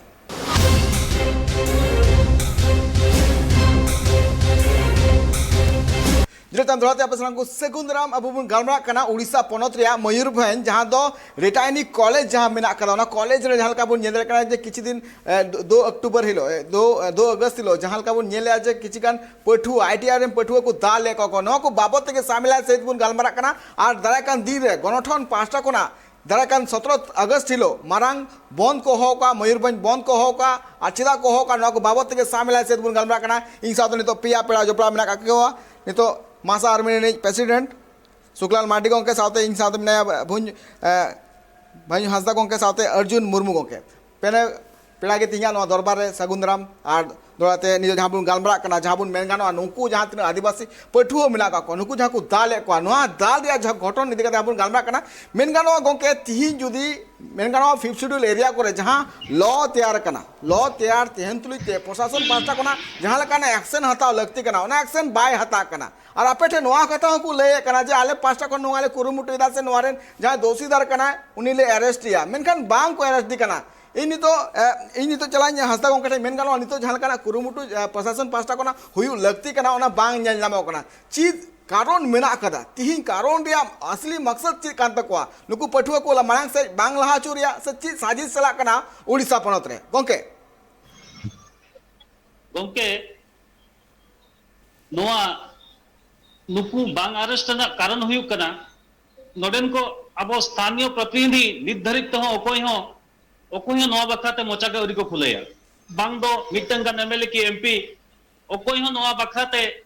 ᱡᱤᱨᱟᱹᱣ ᱛᱟᱭᱚᱢ ᱫᱚᱦᱲᱟ ᱛᱮ ᱟᱯᱮ ᱥᱟᱱᱟᱢ ᱠᱚ ᱥᱟᱹᱜᱩᱱ ᱫᱟᱨᱟᱢ᱾ ᱟᱵᱚ ᱵᱚᱱ ᱜᱟᱞᱢᱟᱨᱟᱜ ᱠᱟᱱᱟ ᱩᱲᱤᱥᱥᱟ ᱯᱚᱱᱚᱛ ᱨᱮᱭᱟᱜ ᱢᱚᱭᱩᱨᱵᱷᱚᱸᱡᱽ, ᱡᱟᱦᱟᱸ ᱫᱚ ᱨᱮᱴᱟᱭᱱᱤ ᱠᱚᱞᱮᱡᱽ ᱡᱟᱦᱟᱸ ᱢᱮᱱᱟᱜ ᱠᱟᱫᱟ, ᱚᱱᱟ ᱠᱚᱞᱮᱡᱽ ᱨᱮ ᱡᱟᱦᱟᱸ ᱞᱮᱠᱟ ᱵᱚᱱ ᱧᱮᱞ ᱫᱟᱲᱮᱭᱟᱜ ᱠᱟᱱᱟ ᱡᱮ ᱠᱤᱪᱷᱩ ᱫᱤᱱ, ᱮ, ᱫᱩ, ᱫᱩ ᱚᱠᱴᱳᱵᱚᱨ ᱦᱤᱞᱳᱜ, ᱮ, ᱫᱩ, ᱮ, ᱫᱩ ᱟᱜᱚᱥᱴ ᱦᱤᱞᱳᱜ ᱡᱟᱦᱟᱸ ᱞᱮᱠᱟ ᱵᱚᱱ ᱧᱮᱞᱮᱜᱼᱟ ᱡᱮ ᱠᱤᱪᱷᱩ ᱜᱟᱱ ᱯᱟᱹᱴᱷᱩᱣᱟᱹ, ᱟᱭ ᱴᱤ ᱟᱭ ᱨᱮᱱ ᱯᱟᱹᱴᱷᱩᱣᱟᱹ ᱠᱚ ᱫᱟᱞ ᱞᱮᱫ ᱠᱚᱣᱟ ᱠᱚ, ᱱᱚᱣᱟ ᱠᱚ ᱵᱟᱵᱚᱫ ᱛᱮᱜᱮ ᱥᱟᱢᱮᱞᱟᱭ ᱥᱟᱹᱦᱤᱛ ᱵᱚᱱ ᱜᱟᱞᱢᱟᱨᱟᱜ ᱠᱟᱱᱟ᱾ ᱟᱨ ᱫᱟᱨᱟᱭ ᱠᱟᱱ ᱫᱤᱱ ᱨᱮ ᱜᱚᱱᱚᱴᱷᱚᱱ ᱯᱟᱦᱴᱟ ᱠᱷᱚᱱᱟᱜ ᱫᱟᱨᱟᱭ ᱠᱟᱱ ᱥᱚᱛᱨᱚ ᱟᱜᱚᱥᱴ ᱦᱤᱞᱳᱜ ᱢᱟᱨᱟᱝ ᱵᱚᱱᱫᱷ ᱠᱚ ᱦᱚᱦᱚ ᱠᱟᱜᱼᱟ, ᱢᱚᱭᱩᱨᱵᱷᱚᱸᱡᱽ ᱵᱚᱱᱫᱷ ᱠᱚ ᱦᱚᱦᱚ ᱠᱟᱜᱼᱟ᱾ ᱟᱨ ᱪᱮᱫᱟᱜ ᱠᱚ ᱦᱚᱦᱚ ᱠᱟᱜᱼᱟ, ᱱᱚᱣᱟ ᱠᱚ ᱵᱟᱵᱚᱫ ᱛᱮᱜᱮ ᱥᱟᱢᱮᱞᱟᱭ ᱥᱟᱹᱦᱤᱛ ᱵᱚᱱ ᱜᱟᱞᱢᱟᱨᱟᱜ ᱠᱟᱱᱟ᱾ ᱤᱧ ᱥᱟᱶᱛᱮ ᱱᱤᱛᱚᱜ ᱯᱮᱭᱟ ᱯᱮᱲᱟ ᱡᱚᱯᱲᱟᱣ ᱢᱮᱱᱟᱜ ᱠᱟᱜ ᱠᱚᱣᱟ᱾ ᱱᱤᱛᱚᱜ ᱢᱟᱥᱟ ᱟᱨᱢᱤ ᱨᱤᱱᱤᱡ ᱯᱨᱮᱥᱤᱰᱮᱱᱴ ᱥᱩᱠᱞᱟᱞ ᱢᱟᱨᱰᱤ ᱜᱚᱢᱠᱮ ᱥᱟᱶᱛᱮ ᱤᱧ ᱥᱟᱶᱛᱮ ᱢᱮᱱᱟᱭᱟ ᱵᱷᱩᱧ, ᱮ, ᱵᱷᱟᱹᱧ ᱦᱟᱸᱥᱫᱟ ᱜᱚᱢᱠᱮ ᱥᱟᱶᱛᱮ ᱚᱨᱡᱩᱱ ᱢᱩᱨᱢᱩ ᱜᱚᱢᱠᱮ᱾ ᱯᱮᱱᱮ ᱯᱮᱲᱟ ᱜᱮ ᱛᱮᱦᱮᱧᱟᱜ ᱱᱚᱣᱟ ᱫᱚᱨᱵᱟᱨ ᱨᱮ ᱥᱟᱹᱜᱩᱱ ᱫᱟᱨᱟᱢ᱾ ᱟᱨ ᱫᱚᱦᱲᱟ ᱛᱮ ᱱᱤᱭᱟᱹ ᱡᱟᱦᱟᱸ ᱵᱚᱱ ᱜᱟᱞᱢᱟᱨᱟᱜ ᱠᱟᱱᱟ, ᱡᱟᱦᱟᱸ ᱵᱚᱱ ᱢᱮᱱ ᱜᱟᱱᱚᱜᱼᱟ, ᱱᱩᱠᱩ ᱡᱟᱦᱟᱸ ᱛᱤᱱᱟᱹᱜ ᱟᱹᱫᱤᱵᱟᱹᱥᱤ ᱯᱟᱹᱴᱷᱩᱣᱟᱹ ᱢᱮᱱᱟᱜ ᱠᱟᱜ ᱠᱚᱣᱟ, ᱱᱩᱠᱩ ᱡᱟᱦᱟᱸ ᱠᱚ ᱫᱟᱞ ᱮᱫ ᱠᱚᱣᱟ, ᱱᱚᱣᱟ ᱫᱟᱞ ᱨᱮᱭᱟᱜ ᱡᱟᱦᱟᱸ ᱜᱷᱚᱴᱚᱱ ᱤᱫᱤ ᱠᱟᱛᱮ ᱵᱚᱱ ᱜᱟᱞᱢᱟᱨᱟᱜ ᱠᱟᱱᱟ᱾ ᱢᱮᱱ ᱜᱟᱱᱚᱜᱼᱟ ᱜᱚᱢᱠᱮ, ᱛᱤᱦᱤᱧ ᱡᱩᱫᱤ ᱢᱮᱱ ᱜᱟᱱᱚᱜᱼᱟ ᱯᱷᱤᱯᱛᱷ ᱥᱤᱰᱩᱞ ᱮᱨᱤᱭᱟ ᱠᱚᱨᱮ ᱡᱟᱦᱟᱸ ᱞᱚ ᱛᱮᱭᱟᱨ ᱠᱟᱱᱟ, ᱞᱚ ᱛᱮᱭᱟᱨ ᱛᱟᱦᱮᱱ ᱛᱩᱞᱩᱡ ᱛᱮ ᱯᱨᱚᱥᱟᱥᱚᱱ ᱯᱟᱦᱴᱟ ᱠᱷᱚᱱᱟᱜ ᱡᱟᱦᱟᱸ ᱞᱮᱠᱟᱱᱟᱜ ᱮᱠᱥᱮᱱ ᱦᱟᱛᱟᱣ ᱞᱟᱹᱠᱛᱤ ᱠᱟᱱᱟ, ᱚᱱᱟ ᱮᱠᱥᱮᱱ ᱵᱟᱭ ᱦᱟᱛᱟᱣ ᱠᱟᱱᱟ᱾ ᱟᱨ ᱟᱯᱮ ᱴᱷᱮᱱ ᱱᱚᱣᱟ ᱠᱟᱛᱷᱟ ᱦᱚᱸᱠᱚ ᱞᱟᱹᱭᱮᱫ ᱠᱟᱱᱟ ᱡᱮ ᱟᱞᱮ ᱯᱟᱦᱴᱟ ᱠᱷᱚᱱ ᱱᱚᱣᱟ ᱞᱮ ᱠᱩᱨᱩᱢᱩᱴᱩᱭᱮᱫᱟ ᱥᱮ ᱱᱚᱣᱟ ᱨᱮᱱ ᱡᱟᱦᱟᱸᱭ ᱫᱳᱥᱤᱫᱟᱨ ᱠᱟᱱᱟᱭ ᱩᱱᱤ ᱞᱮ ᱮᱨᱮᱥᱴ ᱮᱭᱟ, ᱢᱮᱱᱠᱷᱟᱱ ᱵᱟᱝ ᱠᱚ ᱮᱨᱮᱥᱴ ᱮ ᱠᱟᱱᱟ᱾ ᱤᱧ ᱱᱤᱛᱚᱜ, ᱮ, ᱤᱧ ᱱᱤᱛᱚᱜ ᱪᱟᱞᱟᱜ ᱤᱧ ᱦᱟᱸᱥᱫᱟ ᱜᱚᱢᱠᱮ ᱴᱷᱮᱱ ᱢᱮᱱ ᱜᱟᱱᱚᱜᱼᱟ, ᱱᱤᱛᱚᱜ ᱡᱟᱦᱟᱸ ᱞᱮᱠᱟᱱᱟᱜ ᱠᱩᱨᱩᱢᱩᱴᱩ, ᱮ, ᱯᱨᱚᱥᱟᱥᱚᱱ ᱯᱟᱦᱴᱟ ᱠᱷᱚᱱᱟᱜ ᱦᱩᱭᱩᱜ ᱞᱟᱹᱠᱛᱤ ᱠᱟᱱᱟ, ᱚᱱᱟ ᱵᱟᱝ ᱧᱮᱞ ᱧᱟᱢᱚᱜ ᱠᱟᱱᱟ᱾ ᱪᱮᱫ ᱠᱟᱨᱚᱱ ᱢᱮᱱᱟᱜ ᱟᱠᱟᱫᱟ? ᱛᱤᱦᱤᱧ ᱠᱟᱨᱚᱱ ᱨᱮᱭᱟᱜ ᱟᱥᱞᱤ ᱢᱟᱠᱥᱟᱫ ᱪᱮᱫ ᱠᱟᱱ ᱛᱟᱠᱚᱣᱟ? ᱱᱩᱠᱩ ᱯᱟᱹᱴᱷᱩᱣᱟᱹ ᱠᱚ ᱢᱟᱲᱟᱝ ᱥᱮᱫ ᱵᱟᱝ ᱞᱟᱦᱟ ᱦᱚᱪᱚ ᱨᱮᱭᱟᱜ ᱥᱮ ᱪᱮᱫ ᱥᱟᱡᱤᱥ ᱪᱟᱞᱟᱜ ᱠᱟᱱᱟ ᱩᱲᱤᱥᱥᱟ ᱯᱚᱱᱚᱛ ᱨᱮ ᱜᱚᱢᱠᱮ? ᱜᱚᱢᱠᱮ, ᱱᱚᱣᱟ ᱱᱩᱠᱩ ᱵᱟᱝ ᱟᱨᱮᱥᱴ ᱨᱮᱱᱟᱜ ᱠᱟᱨᱚᱱ ᱦᱩᱭᱩᱜ ᱠᱟᱱᱟ, ᱱᱚᱰᱮᱱ ᱠᱚ ᱟᱵᱚ ᱥᱛᱷᱟᱱᱤᱭᱚ ᱯᱨᱚᱛᱤᱱᱤᱫᱷᱤ ᱱᱤᱛ ᱫᱷᱟᱹᱨᱤᱡ ᱛᱮᱦᱚᱸ ᱚᱠᱚᱭ ᱦᱚᱸ, ᱚᱠᱚᱭ ᱦᱚᱸ ᱱᱚᱣᱟ ᱵᱟᱠᱷᱨᱟ ᱛᱮ ᱢᱚᱪᱟ ᱜᱮ ᱟᱹᱣᱨᱤ ᱠᱚ ᱠᱷᱩᱞᱟᱹᱭᱟ᱾ ᱵᱟᱝ ᱫᱚ ᱢᱤᱫᱴᱟᱝ ᱜᱟᱱ ᱮᱢ ᱮᱞ ᱮ ᱠᱤ ᱮᱢ ᱯᱤ ᱚᱠᱚᱭ ᱦᱚᱸ ᱱᱚᱣᱟ ᱵᱟᱠᱷᱨᱟ ᱛᱮ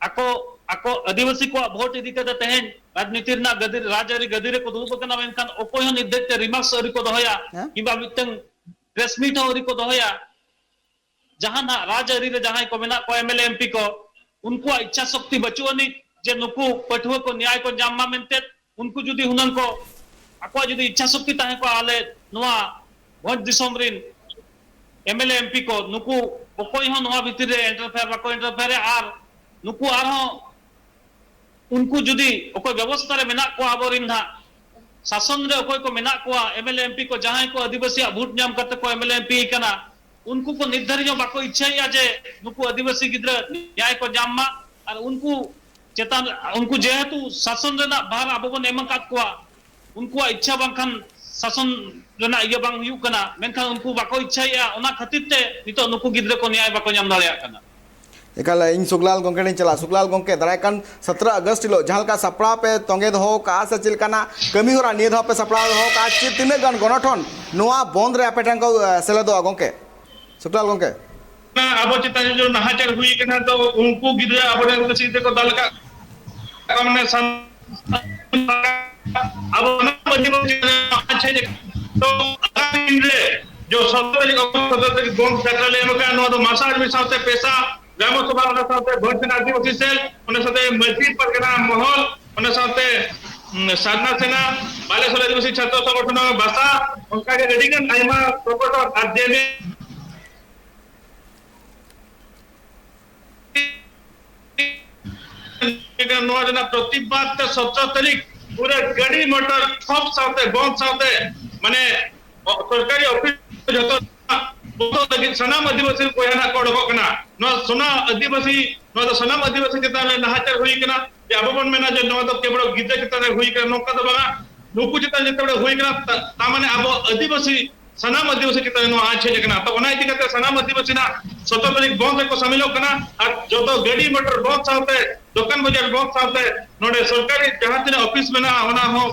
ᱟᱠᱚ, ᱟᱠᱚ ᱟᱹᱫᱤᱵᱟᱹᱥᱤ ᱠᱚᱣᱟᱜ ᱵᱷᱳᱴ ᱤᱫᱤ ᱠᱟᱛᱮ ᱛᱮᱦᱮᱧ ᱨᱟᱡᱽᱱᱤᱛᱤ ᱨᱮᱱᱟᱜ ᱜᱟᱹᱫᱤ, ᱨᱟᱡᱽᱟᱹᱨᱤ ᱜᱟᱹᱫᱤ ᱨᱮᱠᱚ ᱫᱩᱲᱩᱵ ᱟᱠᱟᱱᱟ, ᱢᱮᱱᱠᱷᱟᱱ ᱚᱠᱚᱭ ᱦᱚᱸ ᱱᱤᱛ ᱫᱷᱟᱹᱨᱤᱡ ᱛᱮ ᱨᱤᱢᱟᱨᱠᱥ ᱟᱹᱣᱨᱤ ᱠᱚ ᱫᱚᱦᱚᱭᱟ, ᱦᱮᱸ? ᱠᱤᱝᱵᱟ ᱢᱤᱫᱴᱟᱝ ᱯᱨᱮᱥ ᱢᱤᱴ ᱦᱚᱸ ᱟᱹᱣᱨᱤ ᱠᱚ ᱫᱚᱦᱚᱭᱟ᱾ ᱡᱟᱦᱟᱸ ᱱᱟᱜ ᱨᱟᱡᱽᱟᱹᱨᱤ ᱨᱮ ᱡᱟᱦᱟᱸᱭ ᱠᱚ ᱢᱮᱱᱟᱜ ᱠᱚᱣᱟ, M L A, M P ᱠᱚ, ᱩᱱᱠᱩᱣᱟᱜ ᱤᱪᱪᱷᱟ ᱥᱚᱠᱛᱤ ᱵᱟᱹᱪᱩᱜ ᱟᱹᱱᱤᱡ ᱡᱮ ᱱᱩᱠᱩ ᱯᱟᱹᱴᱷᱩᱣᱟᱹ ᱠᱚ ᱱᱮᱭᱟᱭ ᱠᱚ ᱧᱟᱢ ᱢᱟ ᱢᱮᱱᱛᱮ᱾ ᱩᱱᱠᱩ ᱡᱩᱫᱤ ᱦᱩᱱᱟᱹᱝ ᱠᱚ ᱟᱠᱚᱣᱟᱜ ᱡᱩᱫᱤ ᱤᱪᱪᱷᱟ ᱥᱚᱠᱛᱤ ᱛᱟᱦᱮᱸ ᱠᱚᱜᱼᱟ, ᱟᱞᱮ ᱱᱚᱣᱟ ᱵᱷᱚᱸᱡᱽ ᱫᱤᱥᱚᱢ ᱨᱤᱱ M L A M P ᱠᱚ, ᱱᱩᱠᱩ ᱚᱠᱚᱭ ᱦᱚᱸ ᱱᱚᱣᱟ ᱵᱷᱤᱛᱤᱨ ᱨᱮ ᱤᱱᱴᱟᱨᱯᱷᱮᱭᱟᱨ ᱵᱟᱠᱚ ᱤᱱᱴᱟᱨᱯᱷᱮᱭᱟᱨᱟ᱾ ᱟᱨ ᱱᱩᱠᱩ ᱟᱨᱦᱚᱸ ᱩᱱᱠᱩ ᱡᱩᱫᱤ ᱚᱠᱚᱭ ᱵᱮᱵᱚᱥᱛᱷᱟ ᱨᱮ ᱢᱮᱱᱟᱜ ᱠᱚᱣᱟ ᱟᱵᱚᱨᱤᱱ ᱱᱟᱦᱟᱜ, ᱥᱟᱥᱚᱱ ᱨᱮ ᱚᱠᱚᱭ ᱠᱚ ᱢᱮᱱᱟᱜ ᱠᱚᱣᱟ, M L A M P ᱠᱚ, ᱡᱟᱦᱟᱸᱭ ᱠᱚ ᱟᱹᱫᱤᱵᱟᱹᱥᱤᱭᱟᱜ ᱵᱷᱳᱴ ᱧᱟᱢ ᱠᱟᱛᱮ ᱠᱚ M L A M P ᱠᱟᱱᱟ, ᱩᱱᱠᱩ ᱠᱚ ᱱᱤᱛ ᱫᱷᱟᱹᱨᱤᱡ ᱦᱚᱸ ᱵᱟᱠᱚ ᱤᱪᱪᱷᱟᱹᱭᱮᱫᱼᱟ ᱡᱮ ᱱᱩᱠᱩ ᱟᱹᱫᱤᱵᱟᱹᱥᱤ ᱜᱤᱫᱽᱨᱟᱹ ᱱᱮᱭᱟᱭ ᱠᱚ ᱧᱟᱢ ᱢᱟ᱾ ᱟᱨ ᱩᱱᱠᱩ ᱪᱮᱛᱟᱱ, ᱩᱱᱠᱩ ᱡᱮᱦᱮᱛᱩ ᱥᱟᱥᱚᱱ ᱨᱮᱱᱟᱜ ᱵᱷᱟᱨ ᱟᱵᱚ ᱵᱚᱱ ᱮᱢ ᱟᱠᱟᱫ ᱠᱚᱣᱟ, ᱩᱱᱠᱩᱣᱟᱜ ᱤᱪᱪᱷᱟ ᱵᱟᱝᱠᱷᱟᱱ ᱥᱟᱥᱚᱱ ᱨᱮᱱᱟᱜ ᱤᱭᱟᱹ ᱵᱟᱝ ᱦᱩᱭᱩᱜ ᱠᱟᱱᱟ, ᱢᱮᱱᱠᱷᱟᱱ ᱩᱱᱠᱩ ᱵᱟᱠᱚ ᱤᱪᱪᱷᱟᱹᱭᱮᱫᱼᱟ, ᱚᱱᱟ ᱠᱷᱟᱹᱛᱤᱨ ᱛᱮ ᱱᱤᱛᱚᱜ ᱱᱩᱠᱩ ᱜᱤᱫᱽᱨᱟᱹ ᱠᱚ ᱱᱮᱭᱟᱭ ᱵᱟᱠᱚ ᱧᱟᱢ ᱫᱟᱲᱮᱭᱟᱜ ᱠᱟᱱᱟ᱾ ᱮᱠᱟᱞ, ᱤᱧ ᱥᱩᱠᱞᱟᱞ ᱜᱚᱢᱠᱮ ᱴᱷᱮᱱ ᱪᱟᱞᱟᱜᱼᱟ᱾ ᱥᱩᱠᱞᱟᱞ ᱜᱚᱢᱠᱮ, ᱫᱟᱨᱟᱭ ᱠᱟᱱ ᱥᱚᱛᱨᱚ ᱟᱜᱚᱥᱴ ᱦᱤᱞᱳᱜ ᱡᱟᱦᱟᱸ ᱞᱮᱠᱟ ᱥᱟᱯᱲᱟᱣ ᱯᱮ ᱛᱚᱸᱜᱮ ᱫᱚᱦᱚ ᱠᱟᱜᱼᱟ ᱥᱮ ᱪᱮᱫ ᱞᱮᱠᱟᱱᱟᱜ ᱠᱟᱹᱢᱤ ᱦᱚᱨᱟ ᱱᱤᱭᱟᱹ ᱫᱷᱟᱣ ᱯᱮ ᱥᱟᱯᱲᱟᱣ ᱫᱚᱦᱚ ᱠᱟᱜᱼᱟ, ᱪᱮᱫ ᱛᱤᱱᱟᱹᱜ ᱜᱟᱱ ᱜᱚᱱᱚᱴᱷᱚᱱ ᱱᱚᱣᱟ ᱵᱚᱱᱫ ᱨᱮ ᱟᱯᱮ ᱴᱷᱮᱱ ᱠᱚ, ᱮ, ᱥᱮᱞᱮᱫᱚᱜᱼᱟ ᱜᱚᱢᱠᱮ? ᱥᱩᱠᱞᱟᱞ ᱜᱚᱢᱠᱮ᱾ ᱟᱵᱚ ᱪᱮᱛᱟᱱ ᱨᱮ ᱡᱮ ᱱᱟᱦᱟᱪᱟᱨ ᱦᱩᱭ ᱠᱟᱱᱟ, ᱛᱚ ᱩᱱᱠᱩ ᱜᱤᱫᱽᱨᱟᱹ ᱟᱵᱚᱨᱮᱱ ᱠᱚ ᱪᱮᱫ ᱛᱮᱠᱚ ᱫᱟᱞ ᱟᱠᱟᱫ ᱠᱚᱣᱟ, ᱢᱟᱱᱮ ᱥᱟᱱ-, ᱟᱵᱚ ᱚᱱᱟ ᱢᱟᱹᱡᱷᱤ ᱵᱚᱱ ᱪᱮᱫ ᱨᱮ ᱛᱚ ᱟᱜᱟᱢ ᱫᱤᱱ ᱨᱮ ᱡᱚ ᱥᱚᱨᱠᱟᱨᱤ ᱚᱯᱷᱤᱥ ᱥᱚᱫᱚᱨ ᱞᱟᱹᱜᱤᱫ ᱵᱚᱱᱫ ᱡᱟᱛᱨᱟ ᱞᱮ ᱮᱢ ᱟᱠᱟᱫᱼᱟ᱾ ᱱᱚᱣᱟ ᱫᱚ ᱢᱟᱥᱟ ᱟᱨᱢᱤ ᱥᱟᱶᱛᱮ ᱯᱮᱥᱟ ᱜᱨᱟᱢ ᱥᱚᱵᱷᱟ, ᱚᱱᱟ ᱥᱟᱶᱛᱮ ᱵᱷᱚᱸᱡᱽ ᱥᱮᱱᱟ ᱟᱹᱫᱤᱵᱟᱹᱥᱤ ᱥᱮᱞ, ᱚᱱᱟ ᱥᱟᱶᱛᱮ ᱢᱟᱹᱡᱷᱤ ᱯᱟᱨᱜᱟᱱᱟ ᱢᱚᱦᱚᱞ, ᱚᱱᱟ ᱥᱟᱶᱛᱮ, ᱩᱢ, ᱥᱟᱨᱱᱟ ᱥᱮᱱᱟ, ᱵᱟᱞᱮᱥᱚᱨ ᱟᱹᱫᱤᱵᱟᱹᱥᱤ ᱪᱷᱟᱛᱨᱚ ᱥᱚᱝᱜᱚᱴᱷᱚᱱ ᱵᱟᱥᱟ, ᱚᱱᱠᱟᱜᱮ ᱟᱹᱰᱤ ᱜᱟᱱ ᱟᱭᱢᱟ ᱥᱚᱝᱜᱚᱴᱷᱚᱱ ᱟᱨ ᱡᱮ ᱢᱤᱫ ᱱᱚᱣᱟ ᱨᱮᱱᱟᱜ ᱯᱨᱚᱛᱤᱵᱟᱫ ᱛᱮ ᱥᱚᱛᱨᱚ ᱛᱟᱹᱨᱤᱠᱷ ᱯᱩᱨᱟᱹ ᱜᱟᱹᱰᱤ ᱢᱚᱴᱚᱨ ᱴᱷᱚᱯ ᱥᱟᱶᱛᱮ ᱵᱚᱱᱫ ᱥᱟᱶᱛᱮ ᱢᱟᱱᱮ ᱥᱚᱨᱠᱟᱨᱤ ᱚᱯᱷᱤᱥ ᱡᱚᱛᱚ ᱵᱚᱱᱫᱚ ᱞᱟᱹᱜᱤᱫ ᱥᱟᱱᱟᱢ ᱟᱹᱫᱤᱵᱟᱹᱥᱤ ᱵᱚᱭᱦᱟ ᱱᱟᱜ ᱠᱚ ᱚᱰᱚᱠᱚᱜ ᱠᱟᱱᱟ᱾ ᱱᱚᱣᱟ ᱥᱟᱱᱟᱢ ᱟᱹᱫᱤᱵᱟᱹᱥᱤ, ᱱᱚᱣᱟ ᱫᱚ ᱥᱟᱱᱟᱢ ᱟᱹᱫᱤᱵᱟᱹᱥᱤ ᱪᱮᱛᱟᱱ ᱨᱮ ᱱᱟᱦᱟᱪᱟᱨ ᱦᱩᱭ ᱠᱟᱱᱟ, ᱡᱮ ᱟᱵᱚ ᱵᱚᱱ ᱢᱮᱱᱟ ᱡᱮ ᱱᱚᱣᱟ ᱫᱚ ᱠᱮᱵᱚᱞ ᱜᱤᱫᱽᱨᱟᱹ ᱪᱮᱛᱟᱱ ᱨᱮ ᱦᱩᱭ ᱠᱟᱱᱟ, ᱱᱚᱝᱠᱟ ᱫᱚ ᱵᱟᱝᱟ᱾ ᱱᱩᱠᱩ ᱪᱮᱛᱟᱱ ᱡᱮᱛᱮ ᱦᱚᱲ ᱦᱩᱭ ᱠᱟᱱᱟ, ᱛᱟ-, ᱛᱟ ᱢᱟᱱᱮ ᱟᱵᱚ ᱟᱹᱫᱤᱵᱟᱹᱥᱤ, ᱥᱟᱱᱟᱢ ᱟᱹᱫᱤᱵᱟᱹᱥᱤ ᱪᱮᱛᱟᱱ ᱨᱮ ᱱᱚᱣᱟ ᱟᱸᱪ ᱦᱮᱡ ᱟᱠᱟᱱᱟ᱾ ᱛᱚ ᱚᱱᱟ ᱤᱫᱤ ᱠᱟᱛᱮ ᱥᱟᱱᱟᱢ ᱟᱹᱫᱤᱵᱟᱹᱥᱤ ᱱᱟᱜ ᱥᱚᱛᱨᱚ ᱛᱟᱹᱨᱤᱠᱷ ᱵᱚᱱᱫ ᱨᱮᱠᱚ ᱥᱟᱢᱤᱞᱚᱜ ᱠᱟᱱᱟ ᱟᱨ ᱡᱚᱛᱚ ᱜᱟᱹᱰᱤ ᱢᱚᱴᱚᱨ ᱵᱚᱱᱫ ᱥᱟᱶᱛᱮ, ᱫᱚᱠᱟᱱ ᱵᱟᱡᱟᱨ ᱵᱚᱱᱫ ᱥᱟᱶᱛᱮ, ᱱᱚᱰᱮ ᱥᱚᱨᱠᱟᱨᱤ ᱡᱟᱦᱟᱸ ᱛᱤᱱᱟᱹᱜ ᱚᱯᱷᱤᱥ ᱢᱮᱱᱟᱜᱼᱟ, ᱚᱱᱟ ᱦᱚᱸ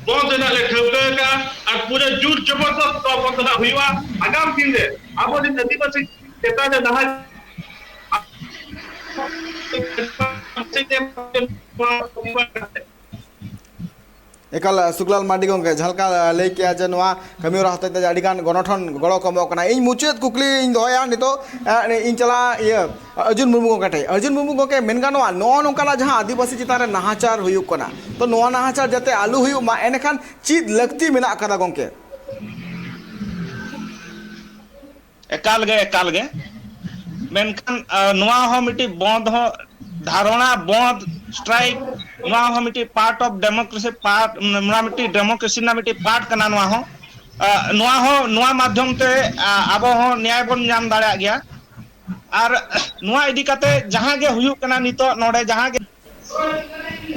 ᱵᱚᱱᱫ ᱨᱮᱱᱟᱜ ᱞᱮ ᱴᱷᱟᱹᱣᱠᱟᱹ ᱟᱠᱟᱫᱼᱟ ᱟᱨ ᱯᱩᱨᱟᱹ ᱡᱳᱨ ᱡᱚᱵᱚᱨᱫᱚᱥᱛ ᱱᱚᱣᱟ ᱵᱚᱱᱫ ᱨᱮᱱᱟᱜ ᱦᱩᱭᱩᱜᱼᱟ᱾ ᱟᱜᱟᱢ ᱫᱤᱱ ᱨᱮ ᱟᱵᱚ ᱨᱮᱱ ᱟᱹᱫᱤᱵᱟᱹᱥᱤ ᱪᱮᱛᱟᱱ ᱨᱮ ᱱᱟᱦᱟᱪᱟᱨ᱾ ᱟᱹᱫᱤᱵᱟᱹᱥᱤ ᱪᱮᱛᱟᱱ ᱨᱮ ᱱᱟᱦᱟᱪᱟᱨ᱾ ᱮᱠᱟᱞ, ᱥᱩᱠᱞᱟᱞ ᱢᱟᱨᱰᱤ ᱜᱚᱢᱠᱮ, ᱡᱟᱦᱟᱸ ᱞᱮᱠᱟ ᱞᱟᱹᱭ ᱠᱮᱜᱼᱟ ᱡᱮ ᱱᱚᱣᱟ ᱠᱟᱹᱢᱤ ᱦᱚᱨᱟ ᱦᱚᱛᱮᱡ ᱛᱮ ᱟᱹᱰᱤᱜᱟᱱ ᱜᱚᱱᱚᱴᱷᱚᱱ ᱜᱚᱲᱚ ᱠᱚ ᱮᱢᱚᱜ ᱠᱟᱱᱟ᱾ ᱤᱧ ᱢᱩᱪᱟᱹᱫ ᱠᱩᱠᱞᱤᱧ ᱫᱚᱦᱚᱭᱟ ᱱᱤᱛᱚᱜ, ᱮ, ᱤᱧ ᱪᱟᱞᱟᱜᱼᱟ ᱤᱭᱟᱹ ᱟᱨᱡᱩᱱ ᱢᱩᱨᱢᱩ ᱜᱚᱢᱠᱮ ᱴᱷᱮᱱ᱾ ᱟᱨᱡᱩᱱ ᱢᱩᱨᱢᱩ ᱜᱚᱢᱠᱮ, ᱢᱮᱱ ᱜᱟᱱᱚᱜᱼᱟ ᱱᱚᱜᱼᱚ ᱱᱚᱝᱠᱟᱱᱟᱜ ᱡᱟᱦᱟᱸ ᱟᱹᱫᱤᱵᱟᱹᱥᱤ ᱪᱮᱛᱟᱱ ᱨᱮ ᱱᱟᱦᱟᱪᱟᱨ ᱦᱩᱭᱩᱜ ᱠᱟᱱᱟ, ᱛᱚ ᱱᱚᱣᱟ ᱱᱟᱦᱟᱪᱟᱨ ᱡᱟᱛᱮ ᱟᱞᱚ ᱦᱩᱭᱩᱜ ᱢᱟ, ᱮᱸᱰᱮᱠᱷᱟᱱ ᱪᱮᱫ ᱞᱟᱹᱠᱛᱤ ᱢᱮᱱᱟᱜ ᱟᱠᱟᱫᱟ ᱜᱚᱢᱠᱮ? ᱮᱠᱟᱞ ᱜᱮ, ᱮᱠᱟᱞ ᱜᱮ᱾ ᱢᱮᱱᱠᱷᱟᱱ, ᱟ, ᱱᱚᱣᱟ ᱦᱚᱸ ᱢᱤᱫᱴᱤᱡ ᱵᱚᱸᱫ ᱦᱚᱸ, ᱫᱷᱟᱨᱚᱱᱟ ᱵᱚᱸᱫ, ᱥᱴᱨᱟᱭᱤᱠ, ᱱᱚᱣᱟ ᱦᱚᱸ ᱢᱤᱫᱴᱤᱡ part of democracy, part, ᱱᱚᱣᱟ ᱢᱤᱫᱴᱤᱡ ᱰᱮᱢᱳᱠᱨᱮᱥᱤ ᱨᱮᱱᱟᱜ ᱢᱤᱫᱴᱤᱡ ᱯᱟᱨᱴ ᱠᱟᱱᱟ ᱱᱚᱣᱟ ᱦᱚᱸ᱾ ᱟ, ᱱᱚᱣᱟ ᱦᱚᱸ, ᱱᱚᱣᱟ ᱢᱟᱫᱽᱫᱷᱚᱢ ᱛᱮ, ᱟ, ᱟᱵᱚ ᱦᱚᱸ ᱱᱮᱭᱟᱭ ᱵᱚᱱ ᱧᱟᱢ ᱫᱟᱲᱮᱭᱟᱜ ᱜᱮᱭᱟ᱾ ᱟᱨ ᱱᱚᱣᱟ ᱤᱫᱤ ᱠᱟᱛᱮ ᱡᱟᱦᱟᱸ ᱜᱮ ᱦᱩᱭᱩᱜ ᱠᱟᱱᱟ ᱱᱤᱛᱚᱜ ᱱᱚᱰᱮ ᱡᱟᱦᱟᱸ ᱜᱮ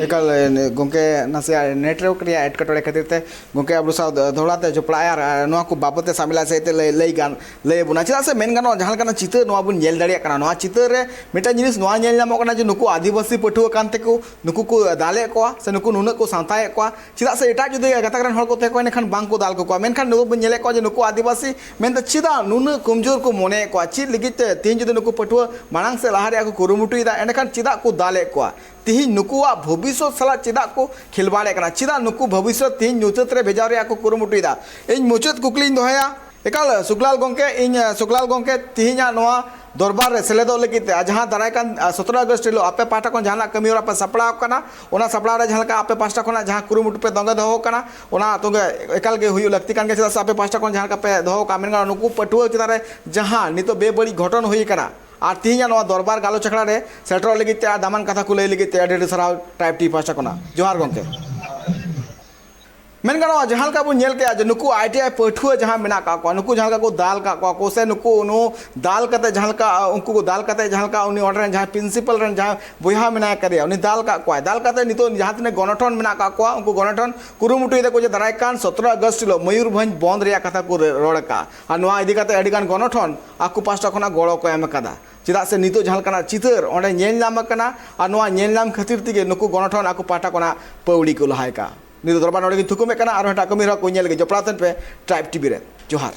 ᱮᱠᱟᱞ, ᱮ, ᱜᱚᱢᱠᱮ, ᱱᱟᱥᱮᱭᱟᱜ network ᱨᱮᱭᱟᱜ ᱮᱴᱠᱮᱴᱚᱬᱮ ᱠᱷᱟᱹᱛᱤᱨ ᱛᱮ ᱜᱚᱢᱠᱮ ᱟᱵᱚ ᱥᱟᱶ ᱫᱚᱦᱲᱟ ᱛᱮ ᱡᱚᱯᱲᱟᱜ ᱟᱭ ᱟᱨ, ᱟᱨ ᱱᱚᱣᱟ ᱠᱚ ᱵᱟᱵᱚᱛ ᱛᱮ ᱥᱟᱢᱮᱞᱟ ᱥᱟᱹᱦᱤᱡ ᱛᱮ ᱞᱟᱹᱭ, ᱞᱟᱹᱭ ᱜᱟᱱ, ᱞᱟᱹᱭ ᱟᱵᱚᱱᱟ᱾ ᱪᱮᱫᱟᱜ ᱥᱮ ᱢᱮᱱ ᱜᱟᱱᱚᱜᱼᱟ, ᱡᱟᱦᱟᱸ ᱞᱮᱠᱟᱱᱟᱜ ᱪᱤᱛᱟᱹᱨ ᱱᱚᱣᱟ ᱵᱚᱱ ᱧᱮᱞ ᱫᱟᱲᱮᱭᱟᱜ ᱠᱟᱱᱟ, ᱱᱚᱣᱟ ᱪᱤᱛᱟᱹᱨ ᱨᱮ ᱢᱤᱫᱴᱟᱝ ᱡᱤᱱᱤᱥ ᱱᱚᱣᱟ ᱧᱮᱞ ᱧᱟᱢᱚᱜ ᱠᱟᱱᱟ ᱡᱮ ᱱᱩᱠᱩ ᱟᱹᱫᱤᱵᱟᱹᱥᱤ ᱯᱟᱹᱴᱷᱩᱣᱟᱹ ᱠᱟᱱ ᱛᱮᱠᱚ ᱱᱩᱠᱩ ᱠᱚ ᱫᱟᱞᱮᱫ ᱠᱚᱣᱟ ᱥᱮ ᱱᱩᱠᱩ ᱱᱩᱱᱟᱹᱜ ᱠᱚ ᱥᱟᱶᱛᱟᱭᱮᱫ ᱠᱚᱣᱟ᱾ ᱪᱮᱫᱟᱜ ᱥᱮ ᱮᱴᱟᱜ ᱡᱩᱫᱤ ᱜᱟᱛᱟᱠ ᱨᱮᱱ ᱦᱚᱲ ᱠᱚ ᱛᱟᱦᱮᱸ ᱠᱚᱜᱼᱟ, ᱮᱱᱠᱷᱟᱱ ᱵᱟᱝ ᱠᱚ ᱫᱟᱞ ᱠᱚᱣᱟ᱾ ᱢᱮᱱᱠᱷᱟᱱ ᱱᱩᱠᱩ ᱵᱚᱱ ᱧᱮᱞᱮᱫ ᱠᱚᱣᱟ ᱡᱮ ᱱᱩᱠᱩ ᱟᱹᱫᱤᱵᱟᱹᱥᱤ ᱢᱮᱱᱛᱮ ᱪᱮᱫᱟᱜ ᱱᱩᱱᱟᱹᱜ ᱠᱚᱢᱡᱳᱨ ᱠᱚ ᱢᱚᱱᱮᱭᱮᱫ ᱠᱚᱣᱟ? ᱪᱮᱫ ᱞᱟᱹᱜᱤᱫ ᱛᱮ ᱛᱮᱦᱮᱧ ᱡᱩᱫᱤ ᱱᱩᱠᱩ ᱯᱟᱹᱴᱷᱩᱣᱟᱹ ᱢᱟᱲᱟᱝ ᱥᱮᱫ ᱞᱟᱦᱟ ᱨᱮᱭᱟᱜ ᱠᱚ ᱠᱩᱨᱩᱢᱩᱴᱩᱭᱮᱫᱟ, ᱮᱸᱰᱮᱠᱷᱟᱱ ᱪᱮᱫᱟᱜ ᱠᱚ ᱫᱟᱞᱮᱫ ᱠᱚᱣᱟ? ᱛᱮᱦᱮᱧ ᱱᱩᱠᱩᱣᱟᱜ ᱵᱷᱚᱵᱤᱥᱥᱚᱛ ᱥᱟᱞᱟᱜ ᱪᱮᱫᱟᱜ ᱠᱚ ᱠᱷᱮᱞᱣᱟᱲᱮᱫ ᱠᱟᱱᱟ? ᱪᱮᱫᱟᱜ ᱱᱩᱠᱩ ᱵᱷᱚᱵᱤᱥᱥᱚᱛ ᱛᱮᱦᱮᱧ ᱧᱩᱛᱟᱹᱛ ᱨᱮ ᱵᱷᱮᱡᱟᱣ ᱨᱮᱭᱟᱜ ᱠᱚ ᱠᱩᱨᱩᱢᱩᱴᱩᱭᱮᱫᱟ? ᱤᱧ ᱢᱩᱪᱟᱹᱫ ᱠᱩᱠᱞᱤᱧ ᱫᱚᱦᱚᱭᱟ, ᱮᱠᱟᱞ ᱥᱩᱠᱞᱟᱞ ᱜᱚᱢᱠᱮ, ᱤᱧ, ᱥᱩᱠᱞᱟᱞ ᱜᱚᱢᱠᱮ, ᱛᱮᱦᱮᱧᱟᱜ ᱱᱚᱣᱟ ᱫᱚᱨᱵᱟᱨ ᱨᱮ ᱥᱮᱞᱮᱫᱚᱜ ᱞᱟᱹᱜᱤᱫ ᱛᱮ, ᱟᱨ ᱡᱟᱦᱟᱸ ᱫᱟᱨᱟᱭ ᱠᱟᱱ, ᱟ, ᱥᱚᱛᱨᱚ ᱟᱜᱚᱥᱴ ᱦᱤᱞᱳᱜ ᱟᱯᱮ ᱯᱟᱦᱴᱟ ᱠᱷᱚᱱ ᱡᱟᱦᱟᱱᱟᱜ ᱠᱟᱹᱢᱤ ᱦᱚᱨᱟ ᱯᱮ ᱥᱟᱯᱲᱟᱣ ᱠᱟᱱᱟ, ᱚᱱᱟ ᱥᱟᱯᱲᱟᱣ ᱨᱮ ᱡᱟᱦᱟᱸ ᱞᱮᱠᱟ ᱟᱯᱮ ᱯᱟᱦᱴᱟ ᱠᱷᱚᱱᱟᱜ ᱡᱟᱦᱟᱸ ᱠᱩᱨᱩᱢᱩᱴᱩ ᱯᱮ ᱛᱚᱸᱜᱮ ᱫᱚᱦᱚ ᱠᱟᱱᱟ, ᱚᱱᱟ ᱛᱚᱸᱜᱮ ᱮᱠᱟᱞ ᱜᱮ ᱦᱩᱭᱩᱜ ᱞᱟᱹᱠᱛᱤ ᱠᱟᱱ ᱜᱮᱭᱟ᱾ ᱪᱮᱫᱟᱜ ᱥᱮ ᱟᱯᱮ ᱯᱟᱦᱴᱟ ᱠᱷᱚᱱ ᱡᱟᱦᱟᱸ ᱞᱮᱠᱟ ᱯᱮ ᱫᱚᱦᱚ ᱠᱟᱜᱼᱟ, ᱢᱮᱱ ᱜᱟᱱᱚᱜᱼᱟ, ᱱᱩᱠᱩ ᱯᱟᱹᱴᱷᱩᱣᱟᱹ ᱪᱮᱛᱟᱱ ᱨᱮ ᱡᱟᱦᱟᱸ ᱱᱤᱛᱚᱜ ᱵᱮᱵᱟᱹᱲᱤᱡ ᱜᱷᱚᱴᱚᱱ ᱦᱩᱭ ᱠᱟᱱᱟ, ᱟᱨ ᱛᱮᱦᱮᱧᱟᱜ ᱱᱚᱣᱟ ᱫᱚᱨᱵᱟᱨ ᱜᱟᱞᱚᱪ ᱟᱠᱷᱲᱟ ᱨᱮ ᱥᱮᱴᱮᱨᱚᱜ ᱞᱟᱹᱜᱤᱫ ᱛᱮ ᱟᱨ ᱫᱟᱢᱟᱱ ᱠᱟᱛᱷᱟ ᱠᱚ ᱞᱟᱹᱭ ᱞᱟᱹᱜᱤᱫ ᱛᱮ ᱟᱹᱰᱤ ᱟᱹᱰᱤ ᱥᱟᱨᱦᱟᱣ ᱴᱨᱟᱭᱤᱵᱽ ᱴᱤᱵᱷᱤ ᱯᱟᱦᱴᱟ ᱠᱷᱚᱱᱟᱜ᱾ ᱡᱚᱦᱟᱨ ᱜᱚᱢᱠᱮ᱾ ᱢᱮᱱ ᱜᱟᱱᱚᱜᱼᱟ, ᱡᱟᱦᱟᱸ ᱞᱮᱠᱟ ᱵᱚᱱ ᱧᱮᱞ ᱠᱮᱜᱼᱟ ᱡᱮ ᱱᱩᱠᱩ ᱟᱭ ᱴᱤ ᱟᱭ ᱯᱟᱹᱴᱷᱩᱣᱟᱹ ᱡᱟᱦᱟᱸ ᱢᱮᱱᱟᱜ ᱠᱟᱜ ᱠᱚᱣᱟ, ᱱᱩᱠᱩ ᱡᱟᱦᱟᱸ ᱞᱮᱠᱟ ᱠᱚ ᱫᱟᱞ ᱠᱟᱜ ᱠᱚᱣᱟ ᱠᱚ, ᱥᱮ ᱱᱩᱠᱩ, ᱱᱩ ᱫᱟᱞ ᱠᱟᱛᱮ ᱡᱟᱦᱟᱸ ᱞᱮᱠᱟ, ᱩᱱᱠᱩ ᱠᱚ ᱫᱟᱞ ᱠᱟᱛᱮ ᱡᱟᱦᱟᱸ ᱞᱮᱠᱟ ᱩᱱᱤ ᱚᱸᱰᱮ ᱨᱮᱱ ᱡᱟᱦᱟᱸᱭ ᱯᱨᱤᱱᱥᱤᱯᱟᱞ ᱨᱮᱱ ᱡᱟᱦᱟᱸᱭ ᱵᱚᱭᱦᱟ ᱢᱮᱱᱟᱭ ᱠᱟᱫᱮᱭᱟ, ᱩᱱᱤ ᱫᱟᱞ ᱠᱟᱜ ᱠᱚᱣᱟᱭ, ᱫᱟᱞ ᱠᱟᱛᱮ ᱱᱤᱛᱚᱜ ᱡᱟᱦᱟᱸ ᱛᱤᱱᱟᱹᱜ ᱜᱚᱱᱚᱴᱷᱚᱱ ᱢᱮᱱᱟᱜ ᱠᱟᱜ ᱠᱚᱣᱟ, ᱩᱱᱠᱩ ᱜᱚᱱᱚᱴᱷᱚᱱ ᱠᱩᱨᱩᱢᱩᱴᱩᱭ ᱫᱟᱠᱚ ᱡᱮ ᱫᱟᱨᱟᱭ ᱠᱟᱱ ᱥᱚᱛᱨᱚ ᱟᱜᱚᱥᱴ ᱦᱤᱞᱳᱜ ᱢᱚᱭᱩᱨᱵᱷᱚᱸᱡᱽ ᱵᱚᱱᱫ ᱨᱮᱭᱟᱜ ᱠᱟᱛᱷᱟ ᱠᱚ ᱨᱚᱲ ᱠᱟᱜᱼᱟ᱾ ᱟᱨ ᱱᱚᱣᱟ ᱤᱫᱤ ᱠᱟᱛᱮ ᱟᱹᱰᱤ ᱜᱟᱱ ᱜᱚᱱᱚᱴᱷᱚᱱ ᱟᱠᱚ ᱯᱟᱦᱴᱟ ᱠᱷᱚᱱᱟᱜ ᱜᱚᱲᱚ ᱠᱚ ᱮᱢ ᱠᱟᱫᱟ᱾ ᱪᱮᱫᱟᱜ ᱥᱮ ᱱᱤᱛᱚᱜ ᱡᱟᱦᱟᱸ ᱞᱮᱠᱟᱱᱟᱜ ᱪᱤᱛᱟᱹᱨ ᱚᱸᱰᱮ ᱧᱮᱞ ᱧᱟᱢ ᱟᱠᱟᱱᱟ, ᱟᱨ ᱱᱚᱣᱟ ᱧᱮᱞ ᱧᱟᱢ ᱠᱷᱟᱹᱛᱤᱨ ᱛᱮᱜᱮ ᱱᱩᱠᱩ ᱜᱚᱱᱚᱴᱷᱚᱱ ᱟᱠᱚ ᱯᱟᱦᱴᱟ ᱠᱷᱚᱱᱟᱜ ᱯᱟᱹᱣᱲᱤ ᱠᱚ ᱞᱟᱦᱟᱭ ᱠᱟᱜᱼᱟ᱾ ᱱᱤᱛᱚᱜ ᱫᱚ ᱱᱚᱰᱮ ᱜᱮ ᱛᱷᱩᱠᱩᱢᱮᱫ ᱠᱟᱱᱟ, ᱟᱨᱦᱚᱸ ᱮᱴᱟᱜ ᱠᱟᱹᱢᱤ ᱦᱚᱨᱟ ᱠᱚ ᱧᱮᱞ ᱞᱟᱹᱜᱤᱫ ᱡᱚᱯᱲᱟᱣ ᱛᱟᱦᱮᱱ ᱯᱮ ᱴᱨᱟᱭᱤᱵᱽ ᱴᱤᱵᱷᱤ ᱨᱮ᱾ ᱡᱚᱦᱟᱨ᱾